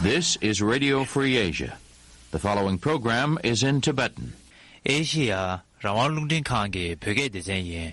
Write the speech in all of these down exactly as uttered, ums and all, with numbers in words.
This is Radio Free Asia. The following program is in Tibetan. ཨེ་ཤི་ཡ་རང་དབང་རླུང་འཕྲིན་ཁང་གི་བོད་སྐད་སྡེ་ཚན་ཡིན།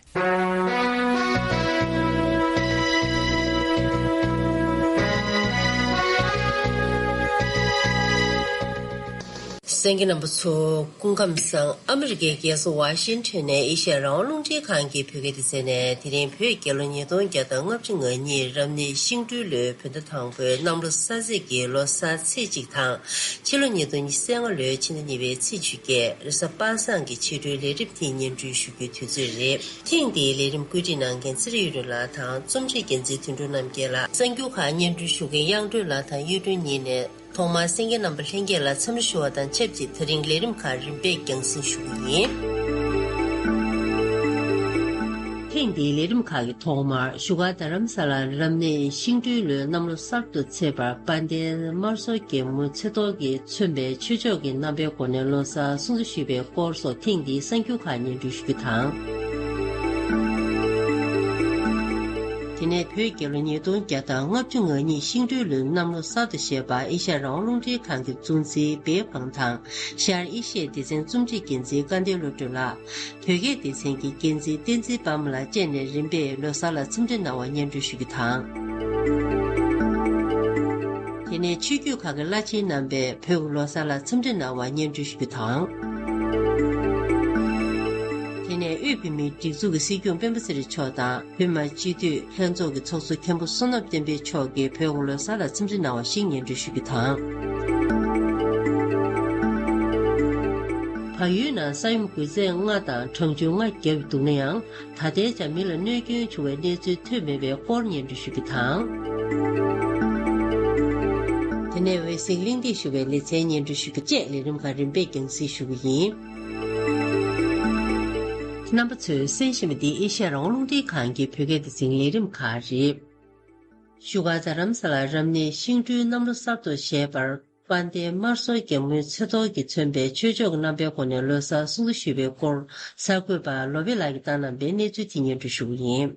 གསན་མཁན་རྣམ་པ་ཚོ་སྐུ་ཁམས་བཟང་། ཨ་མི་རི་ཀའི་རྒྱལ་ས་ཝ་ཤིང་ཊོན་ནས་ཨེ་ཤ་ཡ་རང་དབང་རླུང་འཕྲིན་ཁང་གི་བོད་སྐད་སྡེ་ཚན་ནས་དེ་རིང་བོད་རྒྱལ་ལོ་ཉིས་སྟོང་བརྒྱ་དང་ལྔ་བཅུ་ང་གཉིས་རབ་གནས་ཤིང་སྦྲུལ་ལོའི་བོད་ཟླ་དང་པོའི་གནམ་ལོ་གསར་ཚེས་ཀྱི་ལོ་གསར་ཚེས་གཅིག་དང་། ཕྱི་ལོ་ཉིས་སྟོང་ཉི་ཤུ་རྩ་ལྔ་ལོའི་ཕྱི་ཟླ་གཉིས་པའི་ཚེས་བཅོ་བརྒྱད་རེས་གཟའ་པ་སངས་ཀྱི་ཕྱི་དྲོའི་ལས་རིམ་དེ་སྙན་སྒྲོན་ཞུ་རྒྱུའི་དུས་ཚོད་རེད། ཐེངས་འདིའི་ལས་རིམ་བཀོད་སྒྲིག་གནང་མཁན་ཚེ་རིང་གཡུ་སྒྲོན་ལགས་དང་། རྩོམ་སྒྲིག་འགན་འཛིན་དོན་གྲུབ་རྣམ་རྒྱལ་ལགས། གསར་འགྱུར་ཁག་སྙན་སྒྲོན་ཞུ་མཁན་དབྱངས་སྒྲོན་ལགས་དང་གཡུ་སྒྲོན་གཉིས་ནས། ཐོག་མར་གསན་མཁན་རྣམ་པ་ལྷན་རྒྱས་ལ་འཚམས་འདྲི་ཞུ་བ་དང་ཆབས་ཅིག་དེ་རིང་ལས་རིམ་ཁག་རིམ་པས་རྒྱང་སྲིང་ཞུ་རྒྱུ་ཡིན། ཐེངས་འདིའི་ལས་རིམ་ཁག་གི་ཐོག་མར་བཞུགས་སྒར་རྡ་རམ་ས་ལར་རབ་གནས་ཤིང་སྦྲུལ་ལོའི་གནམ་ལོ་གསར་དུ་ཚེས་པར་དཔལ་ལྡན་དམར་གསོལ་རྒྱལ་མོའི་ཚེ་ཐོག་གིས་མཚོན་པའི་ཆོས་ཕྱོགས་ཀྱི་རྣམ་པའི་སྒོ་ནས་ལོ་གསར་སྲུང་བརྩི་ཞུས་པའི་སྐོར་སོགས་ཐེངས་འདིའི་གསར་འགྱུར་ཁག་སྙན་སྒྲོན་ཞུ་རྒྱུ་དང་། དེ་ནས་བོད་རྒྱལ་ལོ་ཉིས་སྟོང་བརྒྱ་དང་ལྔ་བཅུ་ང་གཉིས་ཤིང་སྦྲུལ་ལོའི་གནམ་ལོ་གསར་དུ་བཞད་པ་ཨེ་ཤ་ཡ་རང་དབང་རླུང་འཕྲིན་ཁང་གི་གཙོ་འཛིན་སྦེ་ཕང་དང་། ཤར་ཨེ་ཤ་ཡའི་སྡེ་ཚན་རྩོམ་སྒྲིག་འགན་འཛིན་སྐལ་ལྡན་བློ་གྲོས་ལགས། བོད་སྐད་སྡེ་ཚན་གྱི་འགན་འཛིན་བསྟན་འཛིན་དཔལ་མོ་ལགས་བཅས་ནས་རིམ་པས་ལོ་གསར་ལ་འཚམས་འདྲི་གནང་བ་སྙན་སྒྲོན་ཞུ་རྒྱུ་དང་། དེ་ནས་ཆོས་བརྒྱུད་ཁག་གི་བླ་ཆེན་རྣམ་པས་བོད་ཀྱི་ལོ་གསར་ལ་འཚམས་འདྲི་གནང་བ་སྙན་སྒྲོན་ཞུ་རྒྱུ་དང་། དེ་ནས་དབུས་བོད་མིའི་སྒྲིག་འཛུགས་ཀྱི་སྲིད་སྐྱོང་སྤེན་པ་ཚེ་རིང་མཆོག་དང་། བོད་མི་མང་སྤྱི་འཐུས་ལྷན་ཚོགས་ཀྱི་ཚོགས་གཙོ་མཁན་པོ་བསོད་ནམས་བསྟན་འཕེལ་མཆོག་གིས་བོད་ཀྱི་ལོ་གསར་ལ་འཚམས་འདྲི་གནང་བ་ཞིག་སྙན་སྒྲོན་ཞུ་རྒྱུ་དང་། བལ་ཡུལ་ནང་ས་ཡོམ་འགོས་ཚད་ལྔ་དང་གྲང་འགྱུར་ལྔ་བརྒྱབ་འདུག་ན་ཡང་། ད་ལྟའི་ཆར་མི་ལ་གནོད་སྐྱོན་བྱུང་བའི་གནས་ཚུལ་ཐོན་མེད་པའི་སྐོར་སྙན་སྒྲོན་ཞུ་རྒྱུ་དང་། དེ་ནས་འོད་ཟེར་གླེང་སྟེགས་ཞུ་བའི་ལེ་ཚན་སྙན་སྒྲོན་ཞུ་རྒྱུ་བཅས་ལས་རིམ་ཁག་རིམ་པས་རྒྱང་སྲིང་ཞུ་རྒྱུ་ཡིན། རྣམ་པ་ཚོས་གསན་བཞིན་པ་འདི་ཨེ་ཤ་ཡ་རང་དབང་རླུང་འཕྲིན་ཁང་གི་བོད་སྐད་སྡེ་ཚན་ལས་རིམ་ཁག་རེད། བཞུགས་སྒར་རྡ་རམ་ས་ལར་རབ་གནས་ཤིང་སྦྲུལ་གནམ་ལོ་གསར་དུ་བཞད་པར། དཔལ་ལྡན་དམར་གསོལ་རྒྱལ་མོའི་ཚེ་ཐོག་གིས་མཚོན་པའི་ཆོས་ཕྱོགས་ཀྱི་རྣམ་པའི་སྒོ་ནས་ལོ་གསར་སྲུང་བརྩི་ཞུས་པའི་སྐོར་གསར་འགོད་པ་ལོ་པཎ་ལགས་ཀྱིས་བཏང་གནང་བའི་གནས་ཚུལ་དེ་སྙན་སྒྲོན་ཞུ་གི་ཡིན།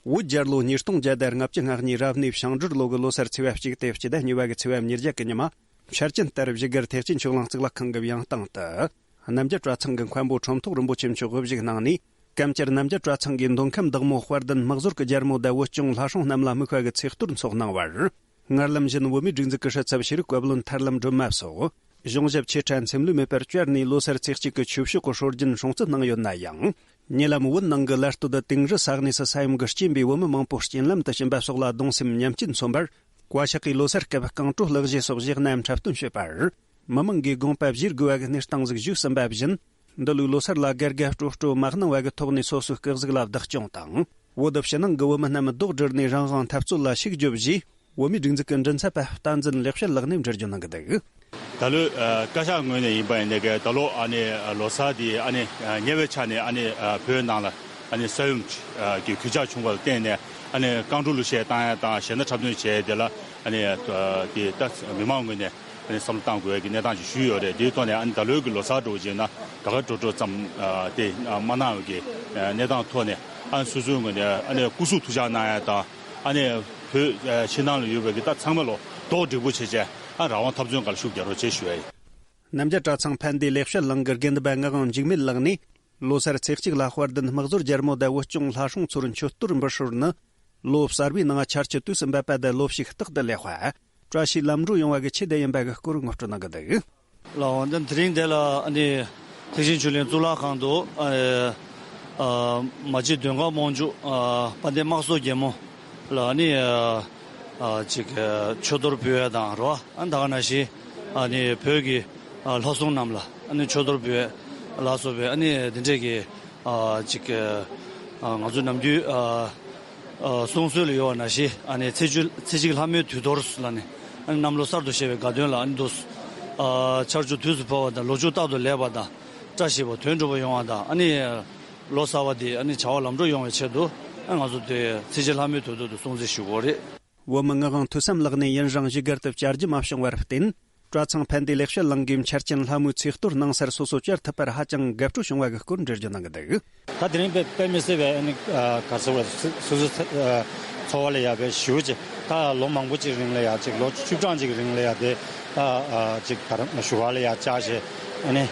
བོད་རྒྱལ་ལོ་ཉིས་སྟོང་བརྒྱ་དང་ལྔ་བཅུ་ང་གཉིས་རབ་གནས་བྱང་སྦྲུལ་ལོ་གི་ལོ་གསར་ཚེས་པ་གཅིག་སྟེ་སྤྱི་ཟླ་གཉིས་པ་གི་ཚེས་པ་ཉེར་བརྒྱད་གི་ཉི་མ། འཆར་ཅན་ལྟར་བཞུགས་སྒར་ཐེག་ཆེན་ཆོས་གླིང་གཙུག་ལག་ཁང་གི་ཡང་སྟེང་དུ། རྣམ་རྒྱལ་གྲྭ་ཚང་གི་མཁན་པོ་ཁྲོམ་ཐོག་རིན་པོ་ཆེ་མཆོག་དབུ་བཞུགས་གནང་ནས། གམ་བཅར་རྣམ་རྒྱལ་གྲྭ་ཚང་གི་མདོ་ཁམས་བདག་མོ་དཔལ་ལྡན་དམག་ཟོར་གྱི་རྒྱལ་མོ་དང་བོད་སྐྱོང་ལྷ་སྲུང་རྣམས་ལ་དམིགས་པ་གི་ཚེས་གཏོར་འཚོགས་གནང་བར། སྔར་ལམ་བཞིན་བོད་མིའི་སྒྲིག་འཛུགས་ཀྱི་སྲིད་ཚབ་ཤེས་རིག་བཀའ་བློན་ཐར་ལམ་སྒྲོལ་མ་སོགས་གཞུང་ཞབས་ཆེ་ཕྲ་འཚེམ་ལུས་མེད་པར་བཅར་ནས་ལོ་གསར་ཚེས་གཅིག་གི་ཆོས་ཕྱོགས་ཀྱི་སྲོལ་རྒྱུན་སྲུང་བརྩི་གནང་ཡོད་ན་ཡང་། ཉེ་ལམ་བོད་ནང་གི་ལ་སྟོད་དང་དིང་རི་ས་གནས་སུ་ས་ཡོམ་གྱི་རྐྱེན་པས་བོད་མི་མང་པོ་རྐྱེན་ལམ་དུ་ཕྱིན་པ་སོགས་ལ་གདུང་སེམས་མཉམ་སྐྱེད་མཚོན་པར། བཀའ་ཤག་གིས་ལོ་གསར་སྐབས་རྐང་བྲོ་ལག་བཞེས་སོགས་བཞེས་གནང་འཁྲབ་སྟོན་བྱས་པར། མི་མང་གིས་དགོངས་པ་བཞེས་དགོས་པ་གི་གནས་སྟངས་ཟིག་ཞུས་ཟིན་པ་བཞིན། འདི་ལོའི་ལོ་གསར་ལ་དགའ་དགའ་སྤྲོ་སྤྲོ་མ་གནང་བ་གི་ཐོག་ནས་སོ་སོའི་སྐུ་གཟུགས་ལ་བདག་སྐྱོང་དང་། བོད་ཕྱི་ནང་གི་བོད་མི་རྣམས་རྡོག་སྒྲིལ་ནས་རང་དབང་འཐབ་རྩོད་ལ་ཤུགས་རྒྱོབ་ཞེས། བོད་མིའི་སྒྲིག་འཛུགས་ཀྱི་མགྲིན་ཚབ་པ་བསྟན་འཛིན་ལེགས་བཤད་ལགས་ནས་འགྲེལ་བརྗོད་གནང་གི་འདུག། ད་ལོའི་ཨ་བཀའ་ཤག་ངོས་ནས་ཡིན་པ་ཡིན་ནའི་ད་ལོ་ཨ་ནི་ལོ་གསར་འདི་ཨ་ནི་ཉེ་བའི་ཆར་ནས་ཨ་ནི་བོད་ནང་ལ་ཨ་ནི་ས་ཡོམ་གྱི་གོད་ཆག་བྱུང་བ་ལ་བརྟེན་ནས་ཨ་ནི་རྐང་བྲོ་གླུ་གཞས་བཏང་ཡ་དང་གཞས་སྣ་འཁྲབ་སྟོན་བྱས་དེ་ལ་ཨ་ནི་དེ་ད་མི་མང་ངོས་ནས་ཨ་ནི་བསམ་བློ་བཏང་དགོས་ཀྱི་གནས་སྟངས་ཤིག་ཞུས་ཡོད་རེད། དེའི་ཐོག་ནས་ཨ་ནི་ད་ལོའི་གི་ལོ་གསར་འགྲོ་བྱས་ན་དགའ་དགའ་སྤྲོ་སྤྲོ་ཙམ་དེ་མ་གནང་བའི་གི་གནས་སྟངས་ཐོག་ནས་ཨ་ནི་སོ་སོའི་ངོས་ནས་ཨ་ནི་སྐུ་གཟུགས་ཐུགས་ཅག་གནང་ཡ་དང་། ཨ་ནི་བོད་ཕྱི་ནང་ལ་ཡོད་པའི་གི་ད་ཚང་མ་ལོ་རྡོག་སྒྲིལ་པོ་བྱས་བྱས་ཨ་རང་དབང་འཐབ་རྩོད་སྒང་ལ་ཤུགས་རྒྱག་རོགས་བྱེད་ཞུ་ཡ་ཡིན། རྣམ་རྒྱལ་གྲྭ་ཚང་ཕན་བདེ་ལེགས་བཤད་གླིང་གི་དགེ་འདུན་པ་ངག་དབང་འཇིགས་མེད་ལགས་ནས། ལོ་གསར་ཚེས་གཅིག་ལ་དཔལ་ལྡན་དམག་ཟོར་རྒྱལ་མོ་དང་བོད་སྐྱོང་ལྷ་སྲུང་ཚོར་མཆོད་གཏོར་འབུལ་སྲོལ་ནི། ལོ་གསར་བའི་ནང་ཆར་ཆུ་དུས་སུ་འབབ་པ་དང་ལོ་ཕྱུགས་རྟག་ཏུ་ལེགས་པ། བཀྲ་ཤིས་ལམ་འགྲོ་ཡོང་བ་གི་ཆེད་དུ་ཡིན་པ་གི་སྐོར་ངོ་སྤྲོད་གནང་གི་འདུག། ལགས་འོང་། དེ་རིང་འདི་ལ་ཨ་ནི་ཐེག་ཆེན་ཆོས་གླིང་གཙུག་ལག་ཁང་དུ་ཨ་ཨ་མ་གཅིག་མདུན་བསྐྱངས་དམོན་བཅུ་ཨ་དཔལ་ལྡན་དམག་ཟོར་རྒྱལ་མོ་ལ་ཨ་ནི་ཨ་ཨ་ཅིག་ཨ་མཆོད་གཏོར་འབུལ་ཡ་དང་རོ། ཨ་ད་ག་ནང་བཞིན་ཨ་ནི་བོད་ཀྱི་ཨ་ལྷ་སྲུང་རྣམས་ལ་ཨ་ནི་མཆོད་གཏོར་འབུལ་ཡ་ལ་སོགས་པའི་ཨ་ནི་འདི་འདྲས་ཀྱི་ཨ་ཅིག་ཨ་ང་ཚོ་ནམ་རྒྱུན་ཨ། ཨ་གསུང་སྲོལ་ལ་ཡོད་པ་ནང་བཞིན་ཨ་ནི་ཚེས་བཅུ་ཚེས་གཅིག་ལྷ་མོའི་དུས་གཏོར་ལ་ནི་ཨ་ནི་གནམ་ལོ་གསར་དུ་བཞད་པའི་དགའ་སྟོན་ལ་ཨ་ནི་འདུག། ཨ་ཆར་ཆུ་དུས་སུ་བབས་པ་དང་ལོ་ཕྱུགས་རྟག་ཏུ་ལེགས་པ་དང་བཀྲ་ཤིས་པ་དོན་འགྲུབ་པ་ཡོང་བ་དང་ཨ་ནི་ལོ་གསར་པ་འདི་ཨ་ནི་བྱ་བ་ལམ་འགྲོ་ཡོང་བའི་ཆེད་དུ་ཨ་ང་ཚོ་དེ་ཚེས་གཅིག་ལྷ་མོའི་དུས་གཏོར་དུ་སྲུང་བརྩི་ཞུ་དགོས་རེད། བོད་མི་ངག་དབང་ཐོས་བསམ་ལགས་ནས་ཡུན་རིང་བཞུགས་སྒར་དུ་བཅར་རྒྱུ་མ་བྱུང་བར་བརྟེན། གྲྭ་ཚང་ཕན་བདེ་ལེགས་བཤད་གླིང་གིས་འཆར་ཅན་ལྷ་མོའི་ཚེས་གཏོར་གནང་སར་སོ་སོ་བཅར་ཐུབ་པར་ཧ་ཅང་དགའ་སྤྲོ་བྱུང་བ་གི་སྐོར་འགྲེལ་བརྗོད་གནང་གི་འདུག་ད་དེ་རིང་དཔེ་དཔེ་མི་སྲིད་པའི་ཨ་ནི་ཨ་ག་རེ་ཟེར་དགོས་རེད། སོ་སོ་ཨ་འཚོ་བ་ལ་ཡ་དཔེ་ཞེ་པོ་ཅིག་ད་ལོ་མང་པོ་ཅིག་རིང་ལ་ཡ་ཅིག་ལོ་བཅུ་གྲངས་ཅིག་རིང་ལ་ཡ་དེ་ཨ་ཨ་ཅིག་ད་རང་བཞུགས་སྒར་ལ་ཡ་བཅར་བྱས་ཨ་ནི་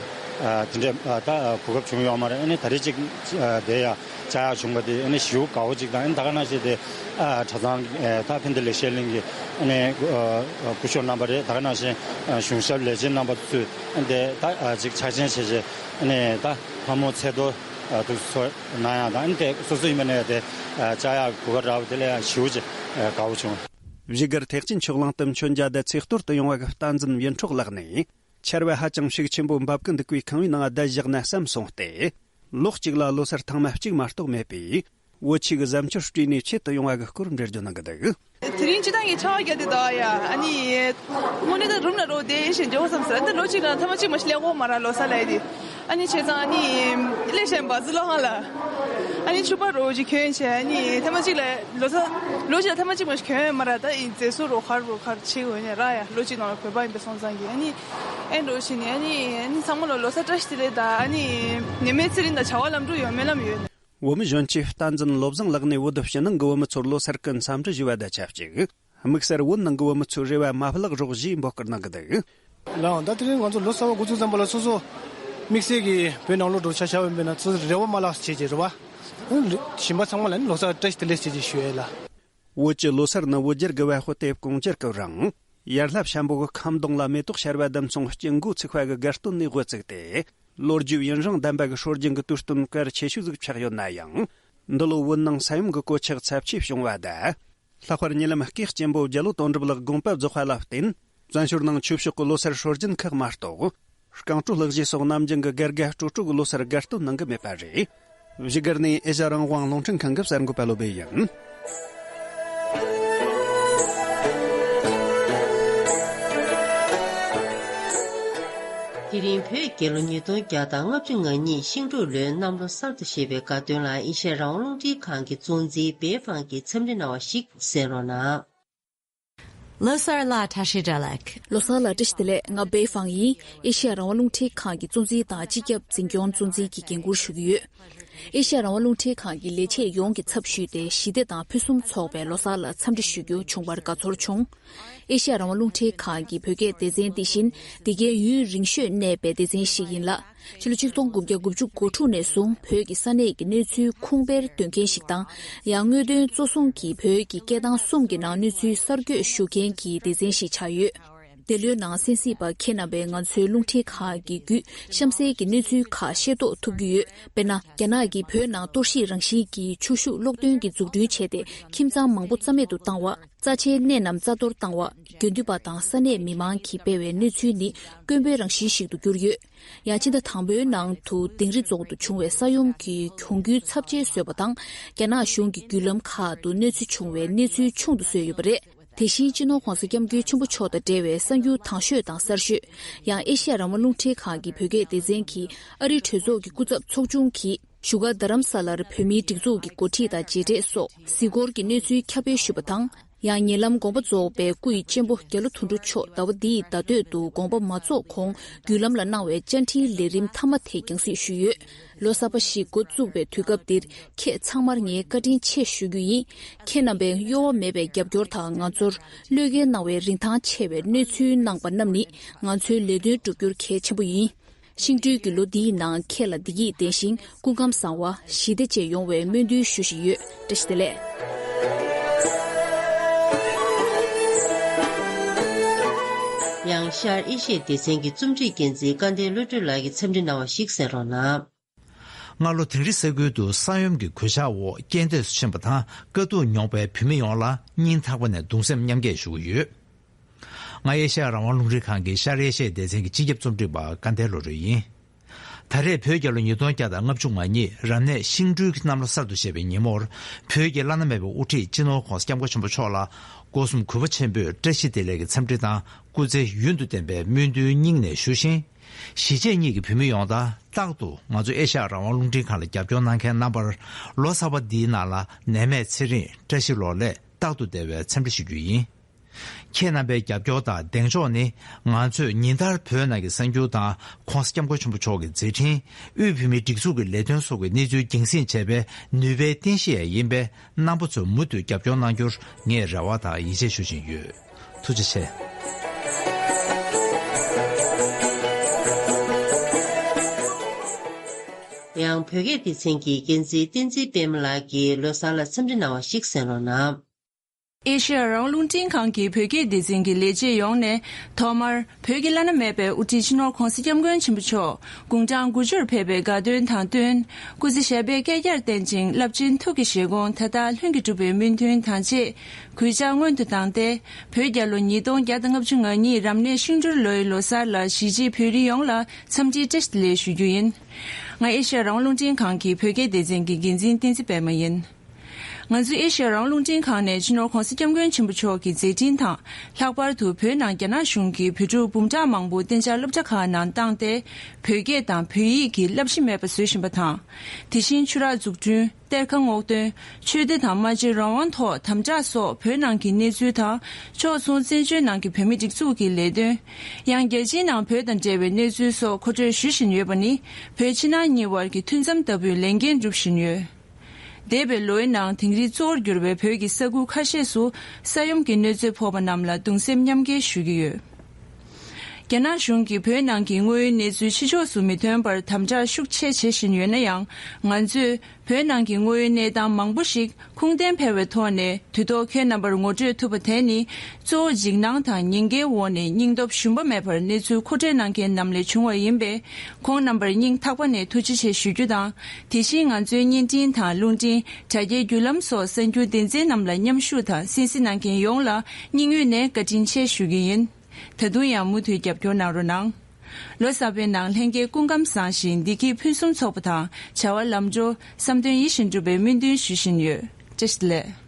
ཨ་དེ་འདྲའི་ཨ་ད་གོ་སྐབས་བྱུང་ཡོད་མ་རེད། ཨ་ནི་ད་རེས་ཅིག་ཨ་དེ་ཡ་བཅར་ཡག་བྱུང་བ་དེ་ཨ་ནི་ཞེ་པོ་དགའ་པོ་ཅིག་དང་། ཨ་ནི་ད་ག་ནང་བཞིན་དེ་ཨ་གྲྭ་ཚང་ཨ་ད་ཕན་བདེ་ལེགས་བཤད་གླིང་གི་ཨ་ནི་ཨ་སྐུ་ཞབས་རྣམ་པ་རེད། ད་ག་ནང་བཞིན་ཨ་གཞུང་ཞབས་ལས་བྱེད་རྣམ་པ་ཚོས་ཨ་ནི་དེ་ད་ཨ་ཅིག་ཆ་རྐྱེན་བྱས་བྱས་ཨ་ནི་ད་ལྷ་མོ་ཚེས་གཏོར་ཨ་དུ་སོ་ན་ཡང་དང་། ཨ་ནི་དེ་སོ་སོ་ཡིན་པ་ནས་དེ་ཨ་བཅར་ཡག་གོ་སྐབས་རག་པ་དེ་ལ་ཡང་ཞེ་པོ་ཅིག་ཨ་དགའ་པོ་བྱུང་། བཞུགས་སྒར་ཐེག་ཆེན་ཆོས་གླིང་དུ་མཆོད་མཇལ་དུ་ཚེས་གཏོར་དུ་ཡོང་བ་གི་བསྟན་འཛིན་ཡིད་འཕྲོག་ལགས་ནས། ཆར་བ་ཧ་ཅང་ཤུགས་ཆེན་པོས་འབབ་ཀྱི་འདུག་པས་ཁང་པའི་ནང་བསྡད་བཞག་ན་བསམ་སོང་སྟེ། ལོ་གཅིག་ལ་ལོ་སར་ཐེངས་མ་གཅིག་མ་གཏོགས་མེད་པས། བོད་ཆས་ཀྱི་གཟབ་མཆོར་སྤྲས་ནས་ཆེད་དུ་ཡོང་བ་གི་སྐོར་འགྲེལ་བརྗོད་གནང་གི་འདུག་དེ་རིང་སྤྱིར་བཏང་གི་ཆར་པ་བརྒྱབ་དུས་ད་ཡ་ཨ་ནི། དངོས་གནས་ད་རུམ་ལ་རོ་བསྡད་ཞེས་འཇོག་བསམ་ཟེར། ད་ལོ་གཅིག་ལ་ཐེངས་མ་གཅིག་མ་གཏོགས་སླེབས་ཀྱི་ཡོད་མ་རེད། ལོ་གསར་ལ་ཡ་དེ། ཨ་ནི་བྱས་ཙང་ཨ་ནི་སླེབས་བཞིན་པ་ཟི་ལོ་ཧང་ལ། ཨ་ནི་ཕྱུ་པ་རོ་ཅིག་གྱོན་བྱས། ཨ་ནི་ཐེངས་མ་གཅིག་ལ་ལོ་གསར་ལོ་གཅིག་ལ་ཐེངས་མ་གཅིག་མ་གཏོགས་གྱོན་ཡོད་མ་རེད། ད་ཡིན་ཟེར་སུ་རོ་ཁར་རོ་ཁར་བྱེད་དགོས་ནས་ར་ཡ་ལོ་གཅིག་ནང་ལ་བོད་པ་ཡིན་པའི་སོང་ཙང་གི་ཨ་ནི། ཨེ་འགྲོ་བྱས་ནས་ཨ་ནི་ཨ་ནི་ཚང་མ་ལ་ལོ་གསར་བཀྲ་ཤིས་བདེ་ལེགས་དང་། ཨ་ནི་ནད་མེད་ཚེ་རིང་དང་བྱ་བ་ལམ་འགྲོ་ཡོང་སྨོན་ལམ་ཡོད། བོད་མི་གཞོན་སྐྱེས་བསྟན་འཛིན་བློ་བཟང་ལགས་ནས་བོད་ཕྱི་ནང་གི་བོད་མི་ཚོར་ལོ་སར་གྱི་འཚམས་འདྲི་ཞུས་པ་དང་ཆབས་ཅིག་དམིགས་བསལ་བོད་ནང་གི་བོད་མི་ཚོའི་རེ་བ་མ་བརླག་རོགས་ཞེས་འབོད་སྐུལ་གནང་གི་འདུག་ལགས། ད་དེ་རིང་ང་ཚོ་ལོ་གསར་པ་འགོ་ཚུགས་ཙམ་པ་ལ་སོ་སོ་དམིགས་བསལ་གྱི་བོད་ནང་ལོགས་འགྲོ་ཆ་བཞག་པ་ཡིན་ན་ཚོ་རེ་བ་མ་བརླག་བྱས་བྱས་རེད་བ། གཞན་པ་ཚང་མ་ལ་ནི་ལོ་གསར་བཀྲ་ཤིས་བདེ་ལེགས་བྱས་བྱས་ཞུ་ཡས་ལགས། བོད་ཀྱི་ལོ་སར་ནི་བོད་རྒྱལ་དགའ་བ་ཧོ་ཏེབ་གོང་ཅར་སྐབས་རིང་། ཡར་ལྷ་བྱམས་པོ་གི་ཁ་གདོང་ལ་མེ་ཏོག་ཤར་བ་བདུན་མཚུངས་སྐྱེ་འགོ་ཚུགས་པ་གི་དགའ་སྟོན་ནས་དབུ་བཙུགས་ཏེ། ལོ་རྒྱུས་ཡུན་རིང་ལྡན་པ་གི་སྲོལ་རྒྱུན་གྱི་དུས་སྟོན་གལ་ཆེ་ཤོས་ཟིག་ཆགས་ཡོད་ན་ཡང་། འདི་ལོ་བོད་ནང་ས་ཡོམ་གྱི་གོད་ཆག་ཚབས་ཆེ་བྱུང་བ་དང་། ལྷག་པར་ཉེ་ལམ་སྐས་སྐྱེན་པོ་རྒྱ་ལོ་དོན་གྲུབ་ལགས་དགོངས་པ་རྫོགས་པ་ལ་བརྟེན། བཙན་བྱོལ་ནང་ཆོས་ཕྱོགས་ཀྱི་ལོ་སར་སྲོལ་རྒྱུན་ཁག་མ་གཏོགས། རྐང་བྲོ་ལྷག་བཞེས་སོགས་ནམ་རྒྱུན་གྱི་སྒར་སྒར་སྤྲོ་སྤྲོ་གི་ལོ་སར་དགའ་སྟོན་གནང་གི་མེད་པ་རེད། བཞུགས་སྒར་ནས་ཨེ་ཤ་རང་དབང་རླུང་འཕྲིན་ཁང་གི་གསར་འགོད་པ་བློ་བྷེ་ཡིན། དེ་རིང་བོད་རྒྱལ་ལོ་ཉིས་སྟོང་བརྒྱ་དང་ལྔ་བཅུ་ང་གཉིས་ཤིང་འབྲུག་ལོའི་གནམ་ལོ་གསར་དུ་བཞད་པའི་དགའ་སྟོན་ལ་ཨེ་ཤ་ཡ་རང་དབང་རླུང་འཕྲིན་ཁང་གི་གཙོ་འཛིན་བེ་ཧྥང་གིས་འཚམས་འདྲི་གནང་བ་ཞིག་གསན་རོགས་གནང་། ལོ་གསར་ལ་བཀྲ་ཤིས་བདེ་ལེགས། ལོ་གསར་ལ་བཀྲ་ཤིས་བདེ་ལེགས། ང་བེ་ཧྥང་ཡིན། ཨེ་ཤེ་ཡ་རང་དབང་རླུང་འཕྲིན་ཁང་གི་གཙོ་འཛིན་དང་སྤྱི་ཁྱབ་འཛིན་སྐྱོང་གཙོ་འཛིན་གྱི་འགན་འཁུར་ཞུ་གི་ཡོད། ཨེ་ཤེ་ཡ་རང་དབང་རླུང་འཕྲིན་ཁང་གི་ལས་བྱེད་ཡོངས་ཀྱི་ཚབ་ཞུས་ཏེ་ཞི་བདེ་དང་ཕུན་སུམ་ཚོགས་པའི་ལོ་གསར་ལ་འཚམས་འདྲི་ཞུ་རྒྱུ་བྱུང་བར་དགའ་ཚོར་བྱུང་། ཨེ་ཤེ་ཡ་རང་དབང་རླུང་འཕྲིན་ཁང་གི་བོད་སྐད་སྡེ་ཚན་འདི་བཞིན་འདི་གའི་ཡུན་རིང་ཤོས་གནས་པའི་སྡེ་ཚན་ཞིག་ཡིན་ལ། ཕྱི་ལོ་ཆིག་སྟོང་དགུ་བརྒྱ་དགུ་བཅུ་གོ་དྲུག་ནས་བཟུང་བོད་ཀྱི་ས་གནས་ཀྱི་གནས་ཚུལ་ཁུངས་དཔེར་འདོན་མཁན་ཞིག་དང་། ཡང་དངོས་དོན་གཙོ་བཟུང་གིས་བོད་ཀྱི་སྐད་བཏང་གསུམ་གྱི་ནང་གནས་ཚུལ་གསར་བཀོད་ཞུ་མཁན་གྱི་སྡེ་ཚན་ཞིག་ཆགས་ཡོད། འདི་ལོའི་ནང་གསན་གཟིགས་པ་ཁྱེད་རྣམ་པས་ང་ཚོའི་རླུང་འཕྲིན་ཁང་གི་བརྒྱུད་གཤམ་གསལ་གྱི་གནས་ཚུལ་ཁག་ཤེས་རྟོགས་ཐུབ་ཀྱི་ཡོད། དཔེར་ན། རྒྱ་ནག་གིས་བོད་ནང་གཏོར་བཤིག་རང་བཞིན་གྱི་ཆུ་ཤུགས་གློག་འདོན་གྱི་འཛུགས་སྐྲུན་བྱས་ཏེ། ཁྱིམ་ཚང་མང་པོ་རྩ་མེད་དུ་བཏང་བ། རྩ་ཆེའི་གནས་རྣམས་རྩ་གཏོར་བཏང་བ། དགེ་འདུན་པ་དང་ས་གནས་མི་མང་གིས་སྤེལ་བའི་གནས་ཚུལ་ནི་དཀོན་པོའི་རང་བཞིན་ཞིག་ཏུ་གྱུར་ཡོད། ཡང་ཕྱི་ཟླ་དང་པོའི་ནང་དུ་དིང་རི་རྫོང་དུ་བྱུང་བའི་ས་ཡོམ་གྱི་གྱོང་གུན་ཚབས་ཆེ་བཟོས་པ་དང་། རྒྱ་ནག་གཞུང་གི་བརྒྱུད་ལམ་ཁག་ཏུ་གནོད་འཚེ་བྱུང་བའི་གནས་ཚུལ་ཆུང་དུ་བཟོས་ཡོད་པ་རེད། དེ་བཞིན་སྤྱི་ནོར་༧གོང་ས་༧སྐྱབས་མགོན་ཆེན་པོ་མཆོག་དང་འབྲེལ་བའི་གསར་འགྱུར་དང་ཤོས་དང་གསར་ཤོས། ཡང་ཨེ་ཤེ་ཡ་རང་དབང་རླུང་འཕྲིན་ཁང་གི་བོད་སྐད་སྡེ་ཚན་གྱིས་ཨ་རིའི་གྲོས་ཚོགས་ཀྱི་སྐུ་ཚབ་ཚོགས་ཆུང་གིས་བཞུགས་སྒར་རྡ་རམ་ས་ལར་བོད་མིའི་སྒྲིག་འཛུགས་ཀྱི་འགོ་ཁྲིད་དང་མཇལ་འཕྲད་སོགས་གཟིགས་སྐོར་གྱི་གནས་ཚུལ་ཁྱབ་སྤེལ་ཞུས་པ་དང་། ཡང་ཉེ་ལམ་དགོངས་པ་རྫོགས་པའི་སྐུ་ཡི་གཅེན་པོ་རྒྱ་ལོ་དོན་གྲུབ་མཆོག་ཟླ་བ་འདིའི་ཟླ་སྟོད་དུ་དགོངས་པ་མ་རྫོགས་གོང་བརྒྱུད་ལམ་ལ་གནང་བའི་བཅར་འཕྲིན་ལས་རིམ་མཐའ་མ་དེ་རྒྱང་སྲིང་ཞུས་ཡོད། ལོ་གསར་པ་ཞིག་འགོ་བཙུགས་པའི་དུས་སྐབས་འདིར་ཁྱེད་ཚང་མར་ངས་བཀའ་དྲིན་ཆེ་ཞུ་རྒྱུ་ཡིན། ཁྱེད་རྣམ་པའི་གཡོ་བ་མེད་པའི་རྒྱབ་སྐྱོར་དང་ང་ཚོར་བློས་འགེལ་གནང་བའི་རིན་ཐང་ཆེ་བའི་གནས་ཚུལ་གནང་པ་རྣམས་ནི་ང་ཚོའི་ལས་དོན་བསྒྲུབ་རྒྱུར་གལ་ཆེན་པོ་ཡིན། ཤིང་སྦྲུལ་གྱི་ལོ་འདིའི་ནང་ཁྱེད་ལ་བདེ་སྐྱིད་ལྡན་ཞིང་སྐུ་ཁམས་བཟང་བ་ཞི་བདེ་བཅས་ཡོང་བའི་སྨོན་འདུན་ཞུ་བཞིན་ཡོད། བཀྲ་ཤིས་བདེ་ལེགས། ཡང་ཤར་ཨེ་ཤི་ཡའི་སྡེ་ཚན་གྱི་རྩོམ་སྒྲིག་འགན་འཛིན་སྐལ་ལྡན་བློ་གྲོས་ལགས་ཀྱིས་འཚམས་འདྲི་གནང་བ་ཞིག་གསན་རོགས་གནང་། སྔ་ལོ་དིང་རི་ས་ཁུལ་དུ་ས་ཡོམ་གྱི་གོད་ཆག་འོག་རྐྱེན་འདས་སུ་ཕྱིན་པ་དང་དཀའ་སྡུག་མྱོང་པའི་བོད་མི་ཡོངས་ལ་སྙིང་ཐག་པ་ནས་གདུང་སེམས་མཉམ་སྐྱེད་ཞུ་གི་ཡོད། ང་ཨེ་ཤ་ཡ་རང་དབང་རླུང་འཕྲིན་ཁང་གི་ཤར་ཨེ་ཤ་ཡའི་སྡེ་ཚན་གྱི་སྤྱི་ཁྱབ་རྩོམ་སྒྲིག་པ་སྐལ་ལྡན་བློ་གྲོས་ཡིན། ད་རེས་བོད་རྒྱལ་ལོ་ཉིས་སྟོང་བརྒྱ་དང་ལྔ་བཅུ་ང་གཉིས་རབ་གནས་ཤིང་སྦྲུལ་གྱི་གནམ་ལོ་གསར་དུ་བཞད་པའི་ཉིན་མོར་བོད་ཀྱི་བླ་ན་མེད་པའི་དབུ་ཁྲིད་སྤྱི་ནོར་༧གོང་ས་༧སྐྱབས་མགོན་ཆེན་པོ་མཆོག་ལ་སྒོ་གསུམ་གུས་པ་ཆེན་པོས་བཀྲ་ཤིས་བདེ་ལེགས་ཀྱི་འཚམས་འདྲི་དང་སྐུ་ཚེ་ཡུན་དུ་བརྟན་པའི་སྨོན་འདུན་སྙིང་ནས་ཞུ་ཞིང་། གཞིས་བྱེས་གཉིས་ཀྱི་བོད་མི་ཡོངས་ལ་རྟག་ཏུ་ང་ཚོ་ཨེ་ཤ་ཡ་རང་དབང་རླུང་འཕྲིན་ཁང་ལ་རྒྱབ་སྐྱོར་གནང་མཁན་རྣམ་པར་ལོ་གསར་པ་འདིའི་ནང་ལ་ནད་མེད་ཚེ་རིང་བཀྲ་ཤིས་ལོ་ལེགས་རྟག་ཏུ་བདེ་བའི་འཚམས་འདྲི་ཞུ་རྒྱུ་ཡིན། ཁྱེད་རྣམ་པའི་རྒྱབ་སྐྱོར་དང་གདེང་འཇོག་ནི། ང་ཚོས་ཉིན་ལྟར་བོད་ནང་གི་གསར་འགྱུར་དང་། ༸གོང་ས་༸སྐྱབས་མགོན་ཆེན་པོ་མཆོག་གི་མཛད་འཕྲིན། དབུས་བོད་མིའི་སྒྲིག་འཛུགས་ཀྱི་ལས་དོན་སོགས་ཀྱི་གནས་ཚུལ་རྒྱང་སྲིང་བྱེད་པའི་ནུས་པའི་རྟེན་གཞི་ཡང་ཡིན་པས། རྣམ་པ་ཚོས་མུ་མཐུད་རྒྱབ་སྐྱོར་གནང་རྒྱུར་ངས་རེ་བ་དང་ཡིད་ཆེས་ཞུ་བཞིན་ཡོད། ཐུགས་རྗེ་ཆེ། ཡང་བོད་སྐད་སྡེ་ཚན་གྱི་འགན་འཛིན་བསྟན་འཛིན་པད་མ་ལགས་ཀྱིས་ལོ་གསར་ལ་འཚམས་འདྲི་གནང་བ་ཞིག་གསན་རོགས་གནང་། ཨེ་ཤེ་ཡ་རང་དབང་རླུང་འཕྲིན་ཁང་གི་བོད་སྐད་སྡེ་ཚན་གྱི་ལས་བྱེད་ཡོངས་ནས། ཐོག་མར་བོད་ཀྱི་བླ་ན་མེད་པའི་དབུ་ཁྲིད་སྤྱི་ནོར་༸གོང་ས་༸སྐྱབས་མགོན་ཆེན་པོ་མཆོག་དགུང་གྲངས་དགུ་བཅུར་ཕེབས་པའི་དགའ་སྟོན་དང་བསྟུན། སྐུ་ཚེ་ཞབས་པད་བསྐལ་བརྒྱར་བརྟན་ཅིང་། རླབས་ཆེན་ཐུགས་ཀྱི་བཞེད་དགོངས་མཐའ་དག་ལྷུན་གྱིས་གྲུབ་པའི་སྨོན་འདུན་དང་བཅས། གུས་ཕྱག་སྔོན་དུ་བཏང་སྟེ། བོད་རྒྱལ་ལོ་ཉིས་སྟོང་བརྒྱ་དང་ལྔ་བཅུ་ང་གཉིས་རབ་གནས་ཤིང་སྦྲུལ་ལོའི་ལོ་གསར་ལ་གཞིས་བྱེས་བོད་རིགས་ཡོངས་ལ་འཚམས་འདྲིའི་བཀྲ་ཤིས་བདེ་ལེགས་ཞུ་རྒྱུ་ཡིན། ང་ཨེ་ཤེ་ཡ་རང་དབང་རླུང་འཕྲིན་ཁང་གི་བོད་སྐད་སྡེ་ཚན་གྱི་འགན་འཛིན་བསྟན་འཛིན་པད་མ་ཡིན། ང་ཚོའི་ཨེ་ཤེ་ཡ་རང་དབང་རླུང་འཕྲིན་ཁང་ནས་སྤྱི་ནོར་༸གོང་ས་༸སྐྱབས་མགོན་ཆེན་པོ་མཆོག་གི་མཛད་འཕྲིན་དང་། ལྷག་པར་དུ་བོད་ནང་རྒྱ་ནག་གཞུང་གིས་བོད་ཕྲུག་འབུམ་ཕྲག་མང་པོ་གཏན་འཇགས་སློབ་གྲྭ་ཁག་ནང་བཏང་སྟེ། བོད་སྐད་དང་བོད་ཡིག་གི་བསླབ་གཞི་མེད་པ་བཟོ་བཞིན་པ་དང་། དེ་བཞིན་ཆུ་རགས་འཛུགས་སྐྲུན། གཏེར་ཁ་སྔོག་འདོན། ཆོས་སྡེ་དང་སྨྲ་བརྗོད་རང་དབང་ཐོག་དམ་དྲག་སོགས་བོད་ནང་གི་གནས་ཚུལ་དང་། ཕྱོགས་མཚུངས་བཙན་བྱོལ་ནང་གི་བོད་མི་སྒྲིག་འཛུགས་ཀྱི་ལས་དོན། ཡང་རྒྱལ་སྤྱིའི་ནང་བོད་དང་འབྲེལ་བའི་གནས་ཚུལ་སོགས་མཁོ་སྤྲོད་ཞུ་བཞིན་ཡོད་པ་ནི། བོད་ཕྱི་ནང་གཉིས་དབར་གྱི་མཐུན་མཚམས་ལྟ་བུའི་ལས་འགན་སྒྲུབ་བཞིན་ཡོད། འདས་པའི་ལོའི་ནང་དིང་རི་གཙོ་བོར་གྱུར་པའི་བོད་ཀྱི་ས་ཁུལ་ཁ་ཤས་སུ་ས་ཡོམ་གྱི་གནོད་འཚེ་ཕོག་པ་རྣམས་ལ་གདུང་སེམས་མཉམ་སྐྱེད་ཞུ་གི་ཡོད། རྒྱ་ནག་གཞུང་གིས་བོད་ནང་གི་དངོས་ཡོད་གནས་ཚུལ་ཕྱི་ཕྱོགས་སུ་མི་ཐོན་པར་དམ་དྲག་ཤུགས་ཆེ་བྱེད་བཞིན་ཡོད་ན་ཡང་། ང་ཚོས་བོད་ནང་གི་དངོས་ཡོད་གནས་སྟངས་མང་པོ་ཞིག་ཁུངས་ལྡན་འཕེར་བའི་ཐོག་ནས། དུས་ཐོག་ཁྱེད་རྣམ་པར་ངོ་སྤྲོད་ཐུབ་པ་དེ་ནི། གཙོ་བོ་འཇིགས་སྣང་དང་ཉེན་ཁའི་འོག་ནས་སྙིང་སྟོབས་ཞུམ་པ་མེད་པར་གནས་ཚུལ་མཁོ་སྤྲོད་གནང་མཁན་རྣམས་ལས་བྱུང་བ་ཡིན་པས། ཁོང་རྣམ་པར་སྙིང་ཐག་པ་ནས་ཐུགས་རྗེ་ཆེ་ཞུ་རྒྱུ་དང་། དེ་བཞིན་ང་ཚོའི་བརྙན་འཕྲིན་དང་རླུང་འཕྲིན། དྲ་རྒྱའི་བརྒྱུད་ལམ་སོགས་གསར་འགྱུར་སྡེ་ཚན་རྣམས་ལ་མཉམ་ཞུགས་དང་གསན་གཟིགས་གནང་མཁན་ཡོངས་ལ་སྙིང་དབུས་ནས་བཀའ་དྲིན་ཆེ་ཞུ་གི་ཡིན། ད་དུང་ཡང་མུ་མཐུད་རྒྱབ་སྐྱོར་གནང་རོགས་གནང་། ལོ་གསར་པའི་ནང་ལྷན་རྒྱས་སྐུ་ཁམས་བཟང་ཞིང་བདེ་སྐྱིད་ཕུན་སུམ་ཚོགས་པ་དང་། བྱ་བ་ལམ་འགྲོ། བསམ་དོན་ཡིད་བཞིན་འགྲུབ་པའི་སྨོན་འདུན་ཞུ་བཞིན་ཡོད། བཀྲ་ཤིས་བདེ་ལེགས།